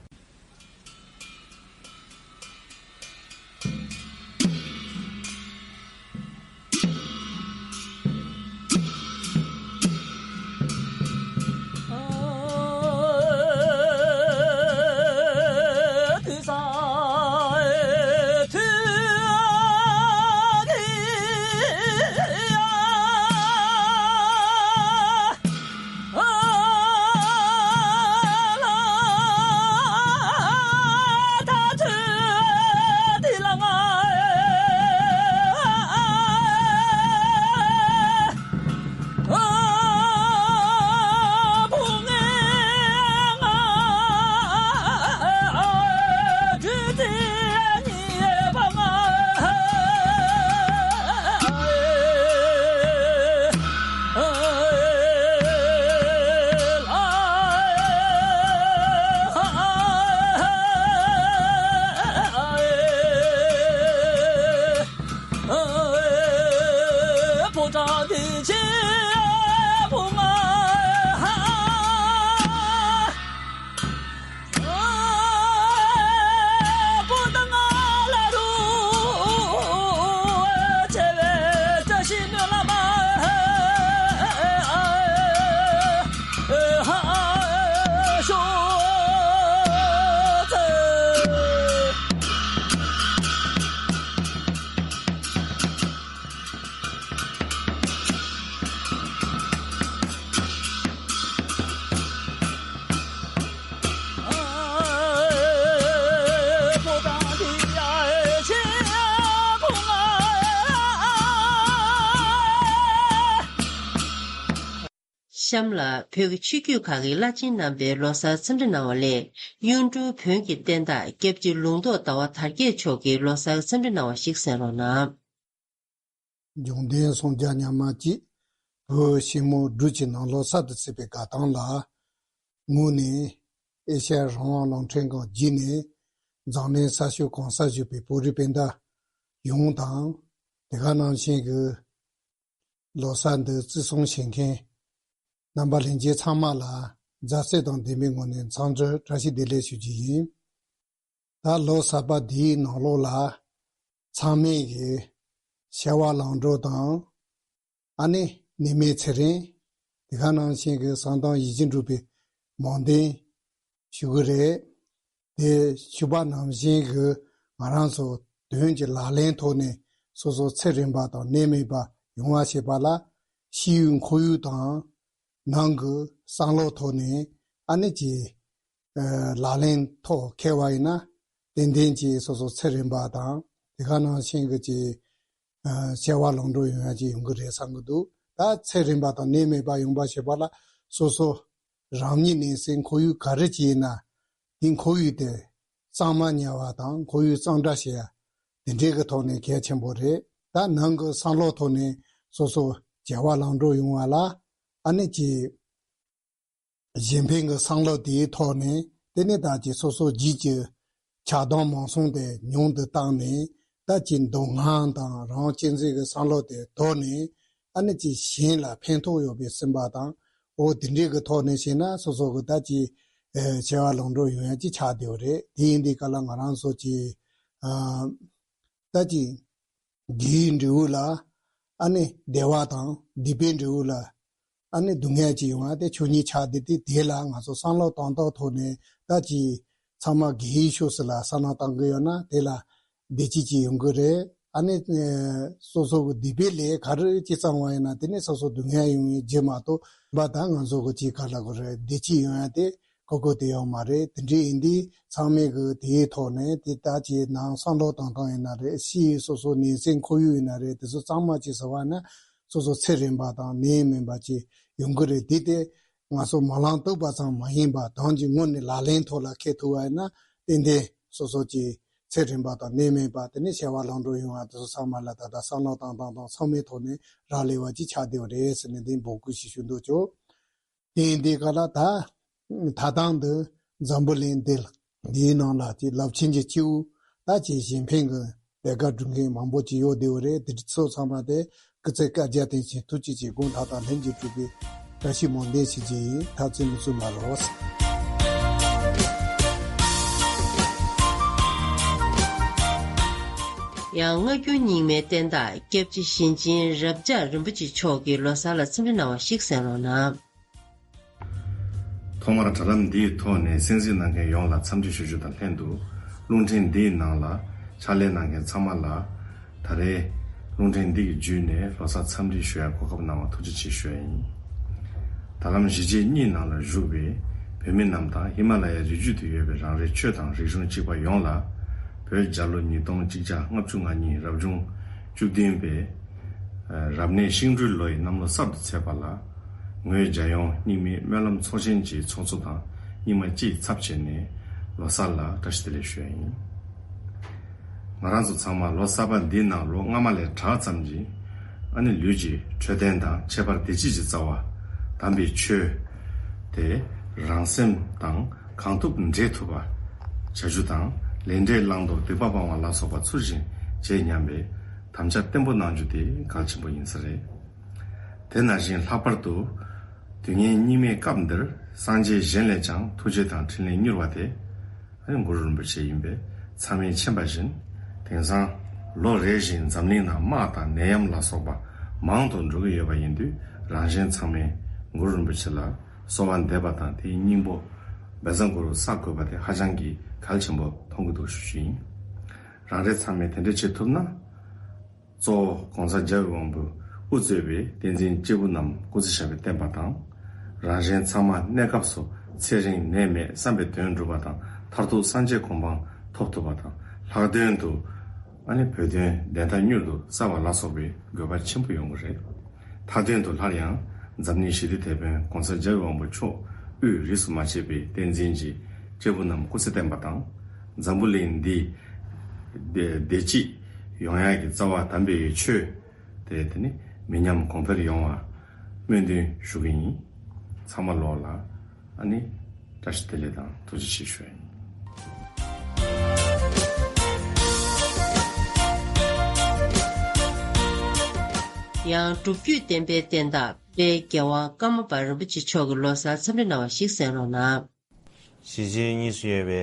གཤམ་ལ་བོད་ཀྱི་ཆོས་བརྒྱུད་ཁག་གི་བླ་ཆེན་རྣམ་པས་ལོ་གསར་འཚམས་འདྲི་གནང་བ་ལས། གཡུང་དྲུང་བོན་གྱི་བསྟན་བདག་སྐྱབས་རྗེ་ལུང་རྟོགས་ཟླ་བ་དར་རྒྱས་མཆོག་གིས་ལོ་གསར་འཚམས་འདྲི་གནང་བ་ཞིག་གསན་རོགས་གནང་། འབྱུང་ལྡན་སངས་རྒྱས་མཉམ་མེད་ཀྱིས་བོད་ཕྱི་མོ་འབྲུག་གི་ནང་ལོ་གསར་དུ་བརྩིས་པའི་དགའ་སྟོན་ལ། ངོས་ནས་ཨེ་ཤ་ཡ་རང་དབང་རླུང་འཕྲིན་ཁང་བརྒྱུད་ནས་འཛམ་གླིང་ས་ཕྱོགས་གང་སར་བཞུགས་པའི་བོད་རིགས་སྤུན་ཟླ་ཡོངས་དང་། དེ་ག་ནང་བཞིན་གྱི་ལོ་གསར་འདི་བརྩི་སྲུང་བྱེད་མཁན་རྣམ་པ་ལྷན་རྒྱས་ཚང་མ་ལ་མཛའ་བརྩེ་དང་ལྡན་པའི་ངོས་ནས་འཚམས་འདྲི་བཀྲ་ཤིས་བདེ་ལེགས་ཞུ་རྒྱུ་ཡིན། ད་ལོ་གསར་པ་འདིའི་ནང་ལོགས་ལ་ཚང་མས་ཀྱི་བྱ་བ་ལམ་འགྲོ་དང་། ཨ་ནི་ནད་མེད་ཚེ་རིང་། དེ་ག་ནང་བཞིན་གྱི་བསམ་དོན་ཡིད་བཞིན་འགྲུབ་པའི་སྨོན་འདུན་ཞུ་གི་རེད། དེ་ཞུ་བ་ནང་བཞིན་གྱི་ ང་རང་ཚོ་དོན་གྱི་ལག་ལེན་ཐོག་ནས་སོ་སོ་ཚེ་རིང་བ་དང་ནད་མེད་པ་ཡོང་བ་བྱེད་པ་ལ་ཕྱི་ཡུལ་ཁོར་ཡུག་དང་ནང་གི་བསམ་བློ་ཐོག་ནས་ཨ་ནི་ཀྱི་ལག་ལེན་ཐོག་འཁེལ་བ་ཡིན་ན་ཏན་ཏན་གྱི་སོ་སོ་ཚེ་རིང་བ་དང་དེ་ག་ནང་བཞིན་གྱི་ཀྱི་བྱ་བ་ལམ་འགྲོ་ཡོང་ཡ་ཅིག་ཡོང་གི་རེད་བསམ་གྱི་འདུག་ད་ཚེ་རིང་བ་དང་ནད་མེད་པ་ཡོང་བ་བྱེད་པ་ལ་སོ་སོ་རང་ཉིད་ནས་སེམས་ཁོར་ཡུག་ག་རེ་ཅིག་ཡིན་ན་དེ་ཁོར་ཡུག་དེ་གཙང་མ་ཉར་བ་དང་ཁོར་ཡུག་གཙང་སྦྲ་བྱེད་ཡ་དེ་འདྲའི་གི་ཐོག་ནས་གལ་ཆེན་པོ་རེད། ད་ནང་གི་བསམ་བློ་ཐོག་ནས་སོ་སོ་བྱ་བ་ལམ་འགྲོ་ཡོང་བ་ལ་ཨ་ནི་ཀྱི་གཞན་ཕན་གྱི་བསམ་བློ་དེའི་ཐོག་ནས་དེ་ནས་ད་ཀྱི་སོ་སོ་རྒྱུད་ཀྱི་ཆགས་སྡང་མང་སོང་དེ་ཉུང་དུ་བཏང་ནས་ད་ཀྱི་འདོད་རྔམ་དང་རང་གཅེས་འཛིན་གྱི་བསམ་བློ་དེ་དོར་ནས་ཨ་ནི་ཀྱི་གཞན་ལ་ཕན་ཐོགས་ཡོད་པའི་སེམས་པ་དང་འོ་དེ་འདྲའི་གི་ཐོག་ནས་བྱས་ན་སོ་སོ་གི་ད་ཀྱི་བྱ་བ་ལམ་འགྲོ་ཡོང་ཡ་ཀྱི་ཆགས་བསྡད་ཡོད་རེད། དེ་ཡིན་དུས་ག་ལ་ང་རང་ཚོ་ཀྱི་ད་ཀྱི་དགེ་བའི་འབྲས་བུ་ལ་ཨ་ནི་བདེ་བ་དང་སྡིག་པའི་འབྲས་བུ་ལ་ཨ་ནི་སྡུག་བསྔལ་ཅིག་ཡོང་བ་དེ་ཆོས་ཉིད་ཆགས་བསྡད་དེ་དེ་ལ་ང་ཚོ་བསམ་བློ་གཏོང་སྟངས་ཐོག་ནས་ད་ཅི་ཚང་མ་དགེ་བའི་ཕྱོགས་སུ་ལ་བསམ་བློ་གཏོང་གི་ཡོད་ན་དེ་ལ་བདེ་སྐྱིད་ཅིག་ཡོང་གི་རེད། ཨ་ནི་སོ་སོ་གི་སྡིག་པའི་ལས་ག་རེ་ཅིག་བསགས་པ་ཡིན་ན་དེ་ནི་སོ་སོ་སྡུག་བསྔལ་ཡོང་བའི་རྒྱུ་མ་གཏོགས་པ་ད་ང་ཚོ་གི་ཅིག་ག་ལ་གི་རེད་བདེ་སྐྱིད་ཡོང་ཡ་དེ་གོ་གོ་དེ་ཡོད་མ་རེད། དེ་འདྲའི་ཡིན་དུས་ཚང་མས་གི་དེའི་ཐོག་ནས་དེ་ལྟ་ཅིག་ནང་བསམ་བློ་བཏང་སྟངས་ཡིན་ན་རེད། ཕྱིའི་སོ་སོ་ནང་སེམས་ཁོར་ཡུག་ཡིན་ན་རེད། དེ་ཚོ་གཙང་མ་ཅིག་བཟོ་བ་ན་སོ་སོ་ཚེ་རིང་བ་དང་ནད་མེད་པ་ཅིག་ཡོང་གི་རེད། དེ་དེ་ང་ཚོ་མ་ལངས་བཏུབ་པ་ཙམ་མ་ཡིན་པ་དོན་གྱི་ངོས་ནས་ལག་ལེན་ཐོག་ལ་འཁེལ་ཐུབ་པ་ཡིན་ན་ཏན་ཏན་སོ་སོ་ཅིག་ཚེ་རིང་བ་དང་ནད་མེད་པ་དེ་ནས་བྱ་བ་ལམ་འགྲོ་ཡོང་བ་དེ་ཚོ་ཚང་མ་ལ་ད་ལྟ་བསམ་བློ་བཏང་སྟངས་དང་ཚང་མའི་ཐོག་ནས་རག་ལས་པ་ཅིག་ཆགས་བསྡད་པ་རེད་ཟེར་ནས་འདི་འབོད་སྐུལ་ཞིག་ཞུ་འདོད་བྱུང་། དེ་ཡིན་དུས་ག་ལ་ད་ད་ཐང་དུ་འཛམ་བུ་གླིང་འདི་འདིའི་ནང་ལ་ཅིག་རླབས་ཆེན་གྱི་སྐྱེས་བུ་ད་ཅིག་གཞན་ཕན་གྱི་ལས་ཀ་སྒྲུབ་མཁན་མང་པོ་ཅིག་ཡོད་བསྡད་པ་རེད། དེ་ཚོ་ཚང་མ་དེ་སྐུ་ཚེ་བསྐལ་བརྒྱར་བརྟན་ཅིང་ཐུགས་རྗེ་ཆེ་དགོངས་དག་དང་ལྷན་ཅིག་གྲུབ་པའི་བཀྲ་ཤིས་སྨོན་འདུན་ཞུ་རྒྱུ་ཡིན། ཐུགས་རྗེ་ཆེ། མུ་མཐུད་མ་རོགས། ཡང་སྔ་འགྱུར་རྙིང་མའི་བསྟན་བདག་སྐྱབས་རྗེ་གཞན་ཆེན་རབ་འབྱམས་རིན་པོ་ཆེ་མཆོག་གིས་ལོ་གསར་ལ་འཚམས་འདྲི་གནང་བ་ཞིག་གསན་རོགས་གནང་། ཐོག་མར་དྲ་ལམ་འདིའི་ཐོག་ནས་གསན་གཟིགས་གནང་མཁན་ཡོངས་ལ་འཚམས་འདྲི་ཞུ་རྒྱུ་དང་ལྷན་དུ། རླུང་འཕྲིན་འདིའི་ནང་ལ་ཕྱག་ལས་གནང་མཁན་ཚང་མ་ལ་ད་རེས་རླུང་འཕྲིན་འདི་གི་བརྒྱུད་ནས་ལོ་གསར་འཚམས་འདྲི་ཞུ་ཡ་གོ་སྐབས་གནང་བ་ཐུགས་རྗེ་ཆེ་ཞུ་ཡ་ཡིན། ད་ལམ་གཞིས་བྱེས་གཉིས་ནང་ལ་བཞུགས་པའི་བོད་མི་རྣམས་དང་ཧི་མ་ལ་ཡའི་རི་རྒྱུད་དུ་ཡོད་པའི་རང་རེའི་ཆོས་དང་རིག་གཞུང་གཅིག་པ་ཡོངས་ལ། བོད་རྒྱལ་ལོ་ཉིས་སྟོང་གཅིག་བརྒྱ་ལྔ་བཅུ་ང་གཉིས་རབ་བྱུང་བཅུ་བདུན་པའི་རབ་གནས་ཤིང་སྦྲུལ་ལོ་ཡི་གནམ་ལོ་གསར་དུ་ཚེས་པ་ལ། ངོས་རྒྱལ་ཡོངས་རྙིང་མའི་སྨོན་ལམ་ཚོགས་ཆེན་གྱི་ཚོགས་གཙོ་དང་རྙིང་མ་སྤྱིའི་ཚབ་བྱས་ནས་ལོ་གསར་ལ་བཀྲ་ཤིས་བདེ་ལེགས་ཞུ་ཡ་ཡིན། ང་རང་ཚོ་ཚང་མ་ལོ་གསར་པ་འདིའི་ནང་ལོ་སྔ་མ་ལས་དྲག་ཙམ་གྱིས་ཨ་ནི་ལུས་ཀྱི་འཕྲོད་བསྟེན་དང་ཁྱད་པར་བདེ་སྐྱིད་ཀྱི་རྩ་བ་དམ་པའི་ཆོས་དེ་རང་སེམས་དང་གང་ཐུབ་འདྲེས་ཐུབ་པ་བྱ་རྒྱུ་དང་ལས་འབྲས་བླང་དོར་སྡིག་པ་སྤང་བ་ལ་སོགས་པ་ཚུལ་བཞིན་བྱེད་སྙམ་པའི་དམ་བཅའ་བརྟན་པོ་གནང་རྒྱུ་དེ་གལ་ཆེན་པོ་ཡིན་ས་རེད། དེ་ནང་བཞིན་ལྷག་པར་དུ་དུས་ངན་སྙིགས་མའི་སྐབས་འདིར་སངས་རྒྱས་གཞན་ལས་ཀྱང་ཐུགས་རྗེ་དང་འཕྲིན་ལས་མྱུར་བ་དེ། ཨ་ནི་གུ་རུ་རིན་པོ་ཆེ་ཡིན་པས་ཚང་མས་མཁྱེན་པ་བཞིན། དེང་སང་ལོ་རེ་བཞིན་འཛམ་གླིང་ནང་དམག་དང་ནད་ཡམས་ལ་སོགས་པ་མང་དུ་འགྲོ་གི་ཡོད་པ་ཡིན་དུས་རང་གཞན་ཚང་མས་གུ་རུ་རིན་པོ་ཆེ་ལ་གསོལ་བ་འདེབས་པ་དང་དེའི་སྙིང་པོ་བཛྲ་གུ་རུ་བསགས་དགོས་པ་དེ་ཧ་ཅང་གི་གལ་ཆེན་པོ་མཐོང་གི་འདུག་ཞུ་རྒྱུ་ཡིན། རང་རེ་ཚང་མས་དེ་འདྲ་བྱེད་ཐུབ་ན། གཙོ་བོ་༸གོང་ས་༸རྒྱལ་བའི་དབང་པོས་དབུ་གཙོས་པའི་བསྟན་འཛིན་སྐྱེས་བུ་རྣམས་སྐུ་ཚེ་ཞབས་པད་བརྟན་པ་དང་། རང་གཞན་ཚང་མ་གནས་སྐབས་སུ་ཚེ་རིང་ནད་མེད་བསམ་པའི་དོན་འགྲུབ་པ་དང་མཐར་ཐུག་སངས་རྒྱས་གོ་འཕང་ཐོབ་ཐུབ་པ་དང་ལྷག་དོན་དུ་ཨ་ནི་བོད་དོན་བདེན་མཐའ་མྱུར་དུ་གསལ་བ་ལ་སོགས་པའི་དགོས་པ་ཆེན་པོ་ཡོང་གི་རེད། མཐའ་དོན་དུ་སླར་ཡང་འཛམ་གླིང་ཞི་བདེའི་དེད་དཔོན་༸གོང་ས་༸རྒྱལ་བའི་དབང་པོ་མཆོག་དབུས་རིས་སུ་མ་ཆད་པའི་བསྟན་འཛིན་གྱི་སྐྱེས་བུ་རྣམས་སྐུ་ཚེ་བརྟན་པ་དང་། འཛམ་བུ་གླིང་འདི་བདེ་བདེ་སྐྱིད་ཡོང་ཡག་གི་རྩ་བ་དམ་པའི་ཆོས་དེ་དེ་ནི་མི་ཉམས་གོང་འཕེལ་ཡོང་བ་སྨོན་འདུན་ཞུ་གི་ཡིན། ཚང་མ་ལོག་ལ་ཨ་ནི་བཀྲ་ཤིས་བདེ་ལེགས་དང་ཐུགས་རྗེ་ཆེ་ཞུ་ཡ་ཡིན། ཡང་སྒྲུབ་བརྒྱུད་བསྟན་པའི་བསྟན་བདག་དཔལ་རྒྱལ་དབང་ཀརྨ་པ་རིན་པོ་ཆེ་མཆོག་གིས་ལོ་གསར་འཚམས་འདྲི་གནང་བ་ཞིག་གསན་རོགས་གནང་། གཞིས་བྱེས་གཉིས་སུ་ཡོད་པའི་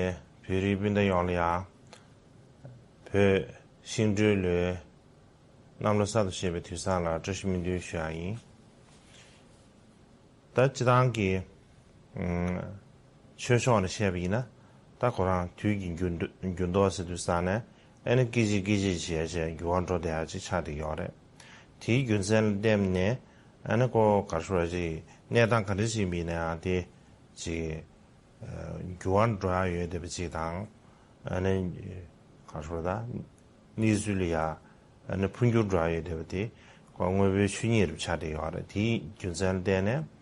བོད་རིགས་སྤུན་ཟླ་ཡོངས་ལ་ཡང་། བོད་ཤིང་སྦྲུལ་ལོའི་གནམ་ལོ་གསར་དུ་བཞད་པའི་དུས་བཟང་ལ་བཀྲ་ཤིས་སྨོན་འདུན་ཞུ་ཡ་ཡིན། ད་སྤྱིར་བཏང་གི་ཨུམ། ཆོས་ཕྱོགས་ནས་བཤད་པ་ཡིན་ན། ད་ཁོ་རང་དུས་ཀྱི་འགྱུར་འགྱུར་ལྡོག་ཟེར་དུས་ཙ་ནས་ ཨ་ནི་སྐད་ཅིག་སྐད་ཅིག་བྱས་བྱས་འགྱུར་བ་འགྲོ་བསྡད་ཡ་ཅིག་ཆགས་བསྡད་ཡོད་རེད། དེའི་རྒྱུ་མཚན་ལ་བརྟེན་ནས་ཨ་ནི་ཁོ་ག་རེ་ཞུ་བ་ཅིག་གནས་སྟངས་ག་འདྲ་ཞིག་ཡིན་པ་ཡིན་ན་ཡང་དེ་ཅིག་འགྱུར་བ་འགྲོ་ཡ་ཡོད་བསྡད་པ་ཅིག་དང་། ཨ་ནི་ག་རེ་ཞུ་བ་ད་གནས་ཚུལ་ལ་ཡ་ཨ་ནི་འཕོ་འགྱུར་འགྲོ་ཡ་ཡོད་བསྡད་པ་དེ་ཁོ་དངོས་པོའི་ཆོས་ཉིད་རུ་ཆགས་བསྡད་ཡོད་རེད། དེའི་རྒྱུ་མཚན་ལ་བརྟེན་ནས།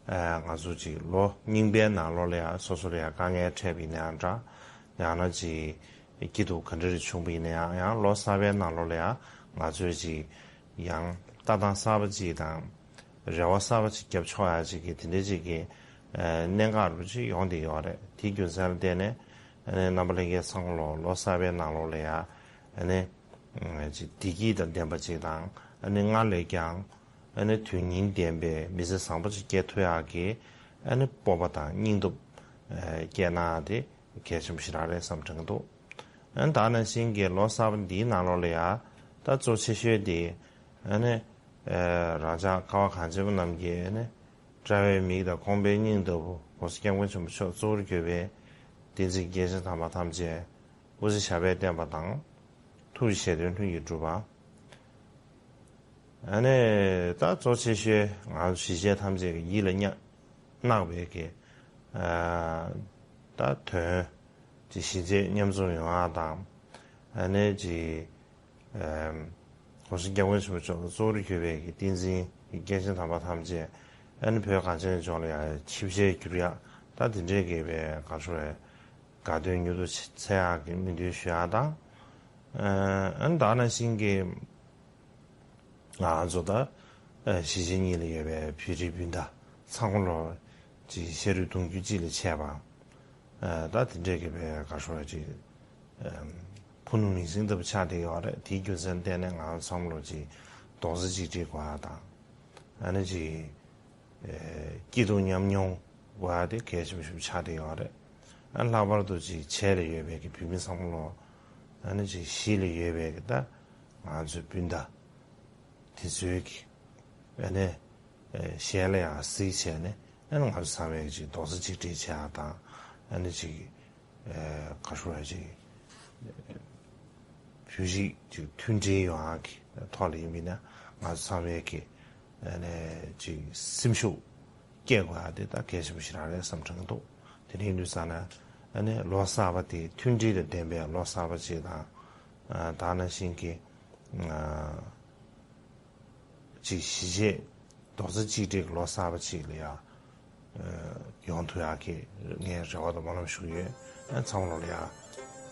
ཨ། ང་ཚོ་ཅིག་ལོ་རྙིང་པའི་ནང་ལོགས་ལ་ཡང་སོ་སོ་ལ་ཡང་དཀའ་ངལ་འཕྲད་པ་ཡིན་ན་ཡང་འདྲ། ཡང་ན་ཅིག་སྐྱིད་སྡུག་ག་འདྲ་རེ་བྱུང་པ་ཡིན་ན་ཡང་། ཡང་ལོ་གསར་པའི་ནང་ལོགས་ལ་ཡང་ང་ཚོས་ཅིག་ཡང་ལྟ་སྟངས་གསར་པ་ཅིག་དང་། རེ་བ་གསར་པ་ཅིག་བརྒྱབ་ཆོག་ཡ་ཅིག་གི་དེ་འདྲ་ཅིག་གི་ཨ། གནད་འགག་རུ་ཅིག་ཡོང་བསྡད་ཡོད་རེད། དེའི་རྒྱུ་མཚན་ལ་བརྟེན་ནས་ཨ་ནི་རྣམ་པ་ལྷན་རྒྱས་ཚང་མ་ལོ་ལོ་གསར་པའི་ནང་ལོགས་ལ་ཡང་ཨ་ནི་ཅིག་བདེ་སྐྱིད་དང་ལྡན་པ་ཅིག་དང་། ཨ་ནི་སྔར་ལས་ཀྱང་ཨ་ནི་དོན་སྙིང་ལྡན་པའི་མི་ཚེ་བཟང་པོ་ཅིག་སྐྱེལ་ཐུབ་ཡག་གི་ཨ་ནི་སྤོབས་པ་དང་སྙིང་སྟོབས་ཨ་སྐྱེད་གནང་ཡག་དེ་གལ་ཆེན་པོ་ཞེ་དྲག་རེད་བསམ་དྲན་གྱི་འདུག་ཨ་ནི་ད་ནང་བཞིན་གྱི་ལོ་གསར་པ་འདིའི་ནང་ལོགས་ལ་ཡང་ད་གཙོ་ཆེ་ཤོས་དེ་ཨ་ནི་ཨ་རང་ཅག་ཀ་བ་གངས་ཅན་པ་རྣམས་ཀྱི་ཨ་ནི་དཔྲལ་བའི་མིག་དང་ཁོང་པའི་སྙིང་ལྟ་བུ་༸གོང་ས་༸སྐྱབས་མགོན་ཆེན་པོ་མཆོག་གཙོ་བོར་གྱུར་པའི་བསྟན་འཛིན་རྒྱལ་སྲས་དམ་པ་ཐམས་ཅད་སྐུ་ཚེ་ཞབས་པད་བརྟན་པ་དང་། ཐུགས་ཀྱི་བཞེད་དོན་ལྷུན་གྱིས་གྲུབ་པ། ཨ་ནི་ད་གཙོ་ཆེ་ཤོས་ང་ཚོ་གཞིས་བྱེས་ཐམས་ཅད་ཀྱི་ཡིད་ལ་བརྣག་པའི་གི་ཨ་ད་དོན་ཅིག་གཞིས་བྱེས་མཉམ་འཛོམས་ཡོང་ཡག་དང་། ཨ་ནི་ཅིག་ཨ་༸གོང་ས་༸སྐྱབས་མགོན་ཆེན་པོ་མཆོག་གཙོ་བོར་གྱུར་པའི་གི་བསྟན་འཛིན་རྒྱལ་སྲས་དམ་པ་ཐམས་ཅད་ཨ་ནི་བོད་གངས་ཅན་ལྗོངས་ལ་ཡང་ཆིབས་ཞལ་བསྒྱུར་ཡག་ད་དེ་འདྲའི་གི་བའི་ག་རེ་ཞུ་དགའ་སྟོན་མྱུར་དུ་ཚེ་ཡག་གི་སྨོན་འདུན་ཞུ་ཡག་དང་། ཨ་ནི་ད་ནང་བཞིན་གྱི་ང་ཚོ་ད་གཞིས་བྱེས་གཉིས་ལ་ཡོད་པའི་བོད་རིགས་སྤུན་ཟླ་ཚང་མ་ལོ་ཅིག་ཤ་རུས་གདུང་རྒྱུད་གཅིག་ལ་ཕྱད་པ། ད་དེ་འདྲའི་གི་བའི་ག་རེ་ཞུ་ཅིག་ཕུ་ནུ་མིང་སྲིང་ལྟ་བུ་ཆགས་བསྡད་ཡོད་རེད། དེའི་རྒྱུ་མཚན་བརྟེན་ནས་ང་ཚོ་ཚང་མ་ལོ་ཅིག་རྡོག་རྩ་གཅིག་སྒྲིལ་དགོས་ཡག་དང་། ཨ་ནི་ཅིག་སྐྱིད་སྡུག་མཉམ་མྱོང་དགོས་ཡག་དེ་གལ་ཆེན་པོ་ཞིག་ཆགས་བསྡད་ཡོད་རེད། ཨ་ནི་ལྷག་པར་དུ་ཅིག་བྱེས་ལ་ཡོད་པའི་གི་བོད་མི་ཚང་མ་ལོ། ཨ་ནི་ཅིག་གཞིས་ལ་ཡོད་པའི་གི་ད་ང་ཚོའི་སྤུན་ཟླ་དེ་ཚོའི་གི་ཨ་ནི་ཨ་ཞལ་ལ་ཡང་གཟིགས་བྱས་ནས། ཨ་ནི་ང་ཚོ་ཚང་མས་ཅིག་རྡོག་རྩ་གཅིག་སྒྲིལ་བྱེད་ཡག་དང་། ཨ་ནི་ཅིག་ཨ་ག་རེ་ཞུ་ཅིག་བོད་རིགས་ཅིག་མཐུན་སྒྲིལ་ཡོང་ཡག་གི་ཐོག་ལ་ཡིན་པ་ཡིན་ན། ང་ཚོ་ཚང་མས་ཀྱི་ཨ་ནི་ཅིག་སེམས་ཤུགས་སྐྱེད་དགོས་ཡག་དེ་ད་གལ་ཆེན་པོ་ཞིག་རང་རེད་བསམ་དྲན་གྱི་འདུག་དེ་རིང་དུས་ཙ་ན་ཨ་ནི་ལོ་གསར་པ་དེ་མཐུན་སྒྲིལ་དང་ལྡན་པའི་ལོ་གསར་པ་ཅིག་དང་། ཨ་ད་ནང་བཞིན་གྱི་ཨ་ཅིག་གཞིས་བྱེས་རྡོག་རྩ་གཅིག་སྒྲིལ་གྱི་ལོ་གསར་པ་ཅིག་ལ་ཡང་ཡོང་ཐུབ་ཡག་གི་ངས་རེ་བ་དང་སྨོན་ལམ་ཞུ་གི་ཡོད། ཨ་ཚང་མ་ལོ་ལ་ཡང་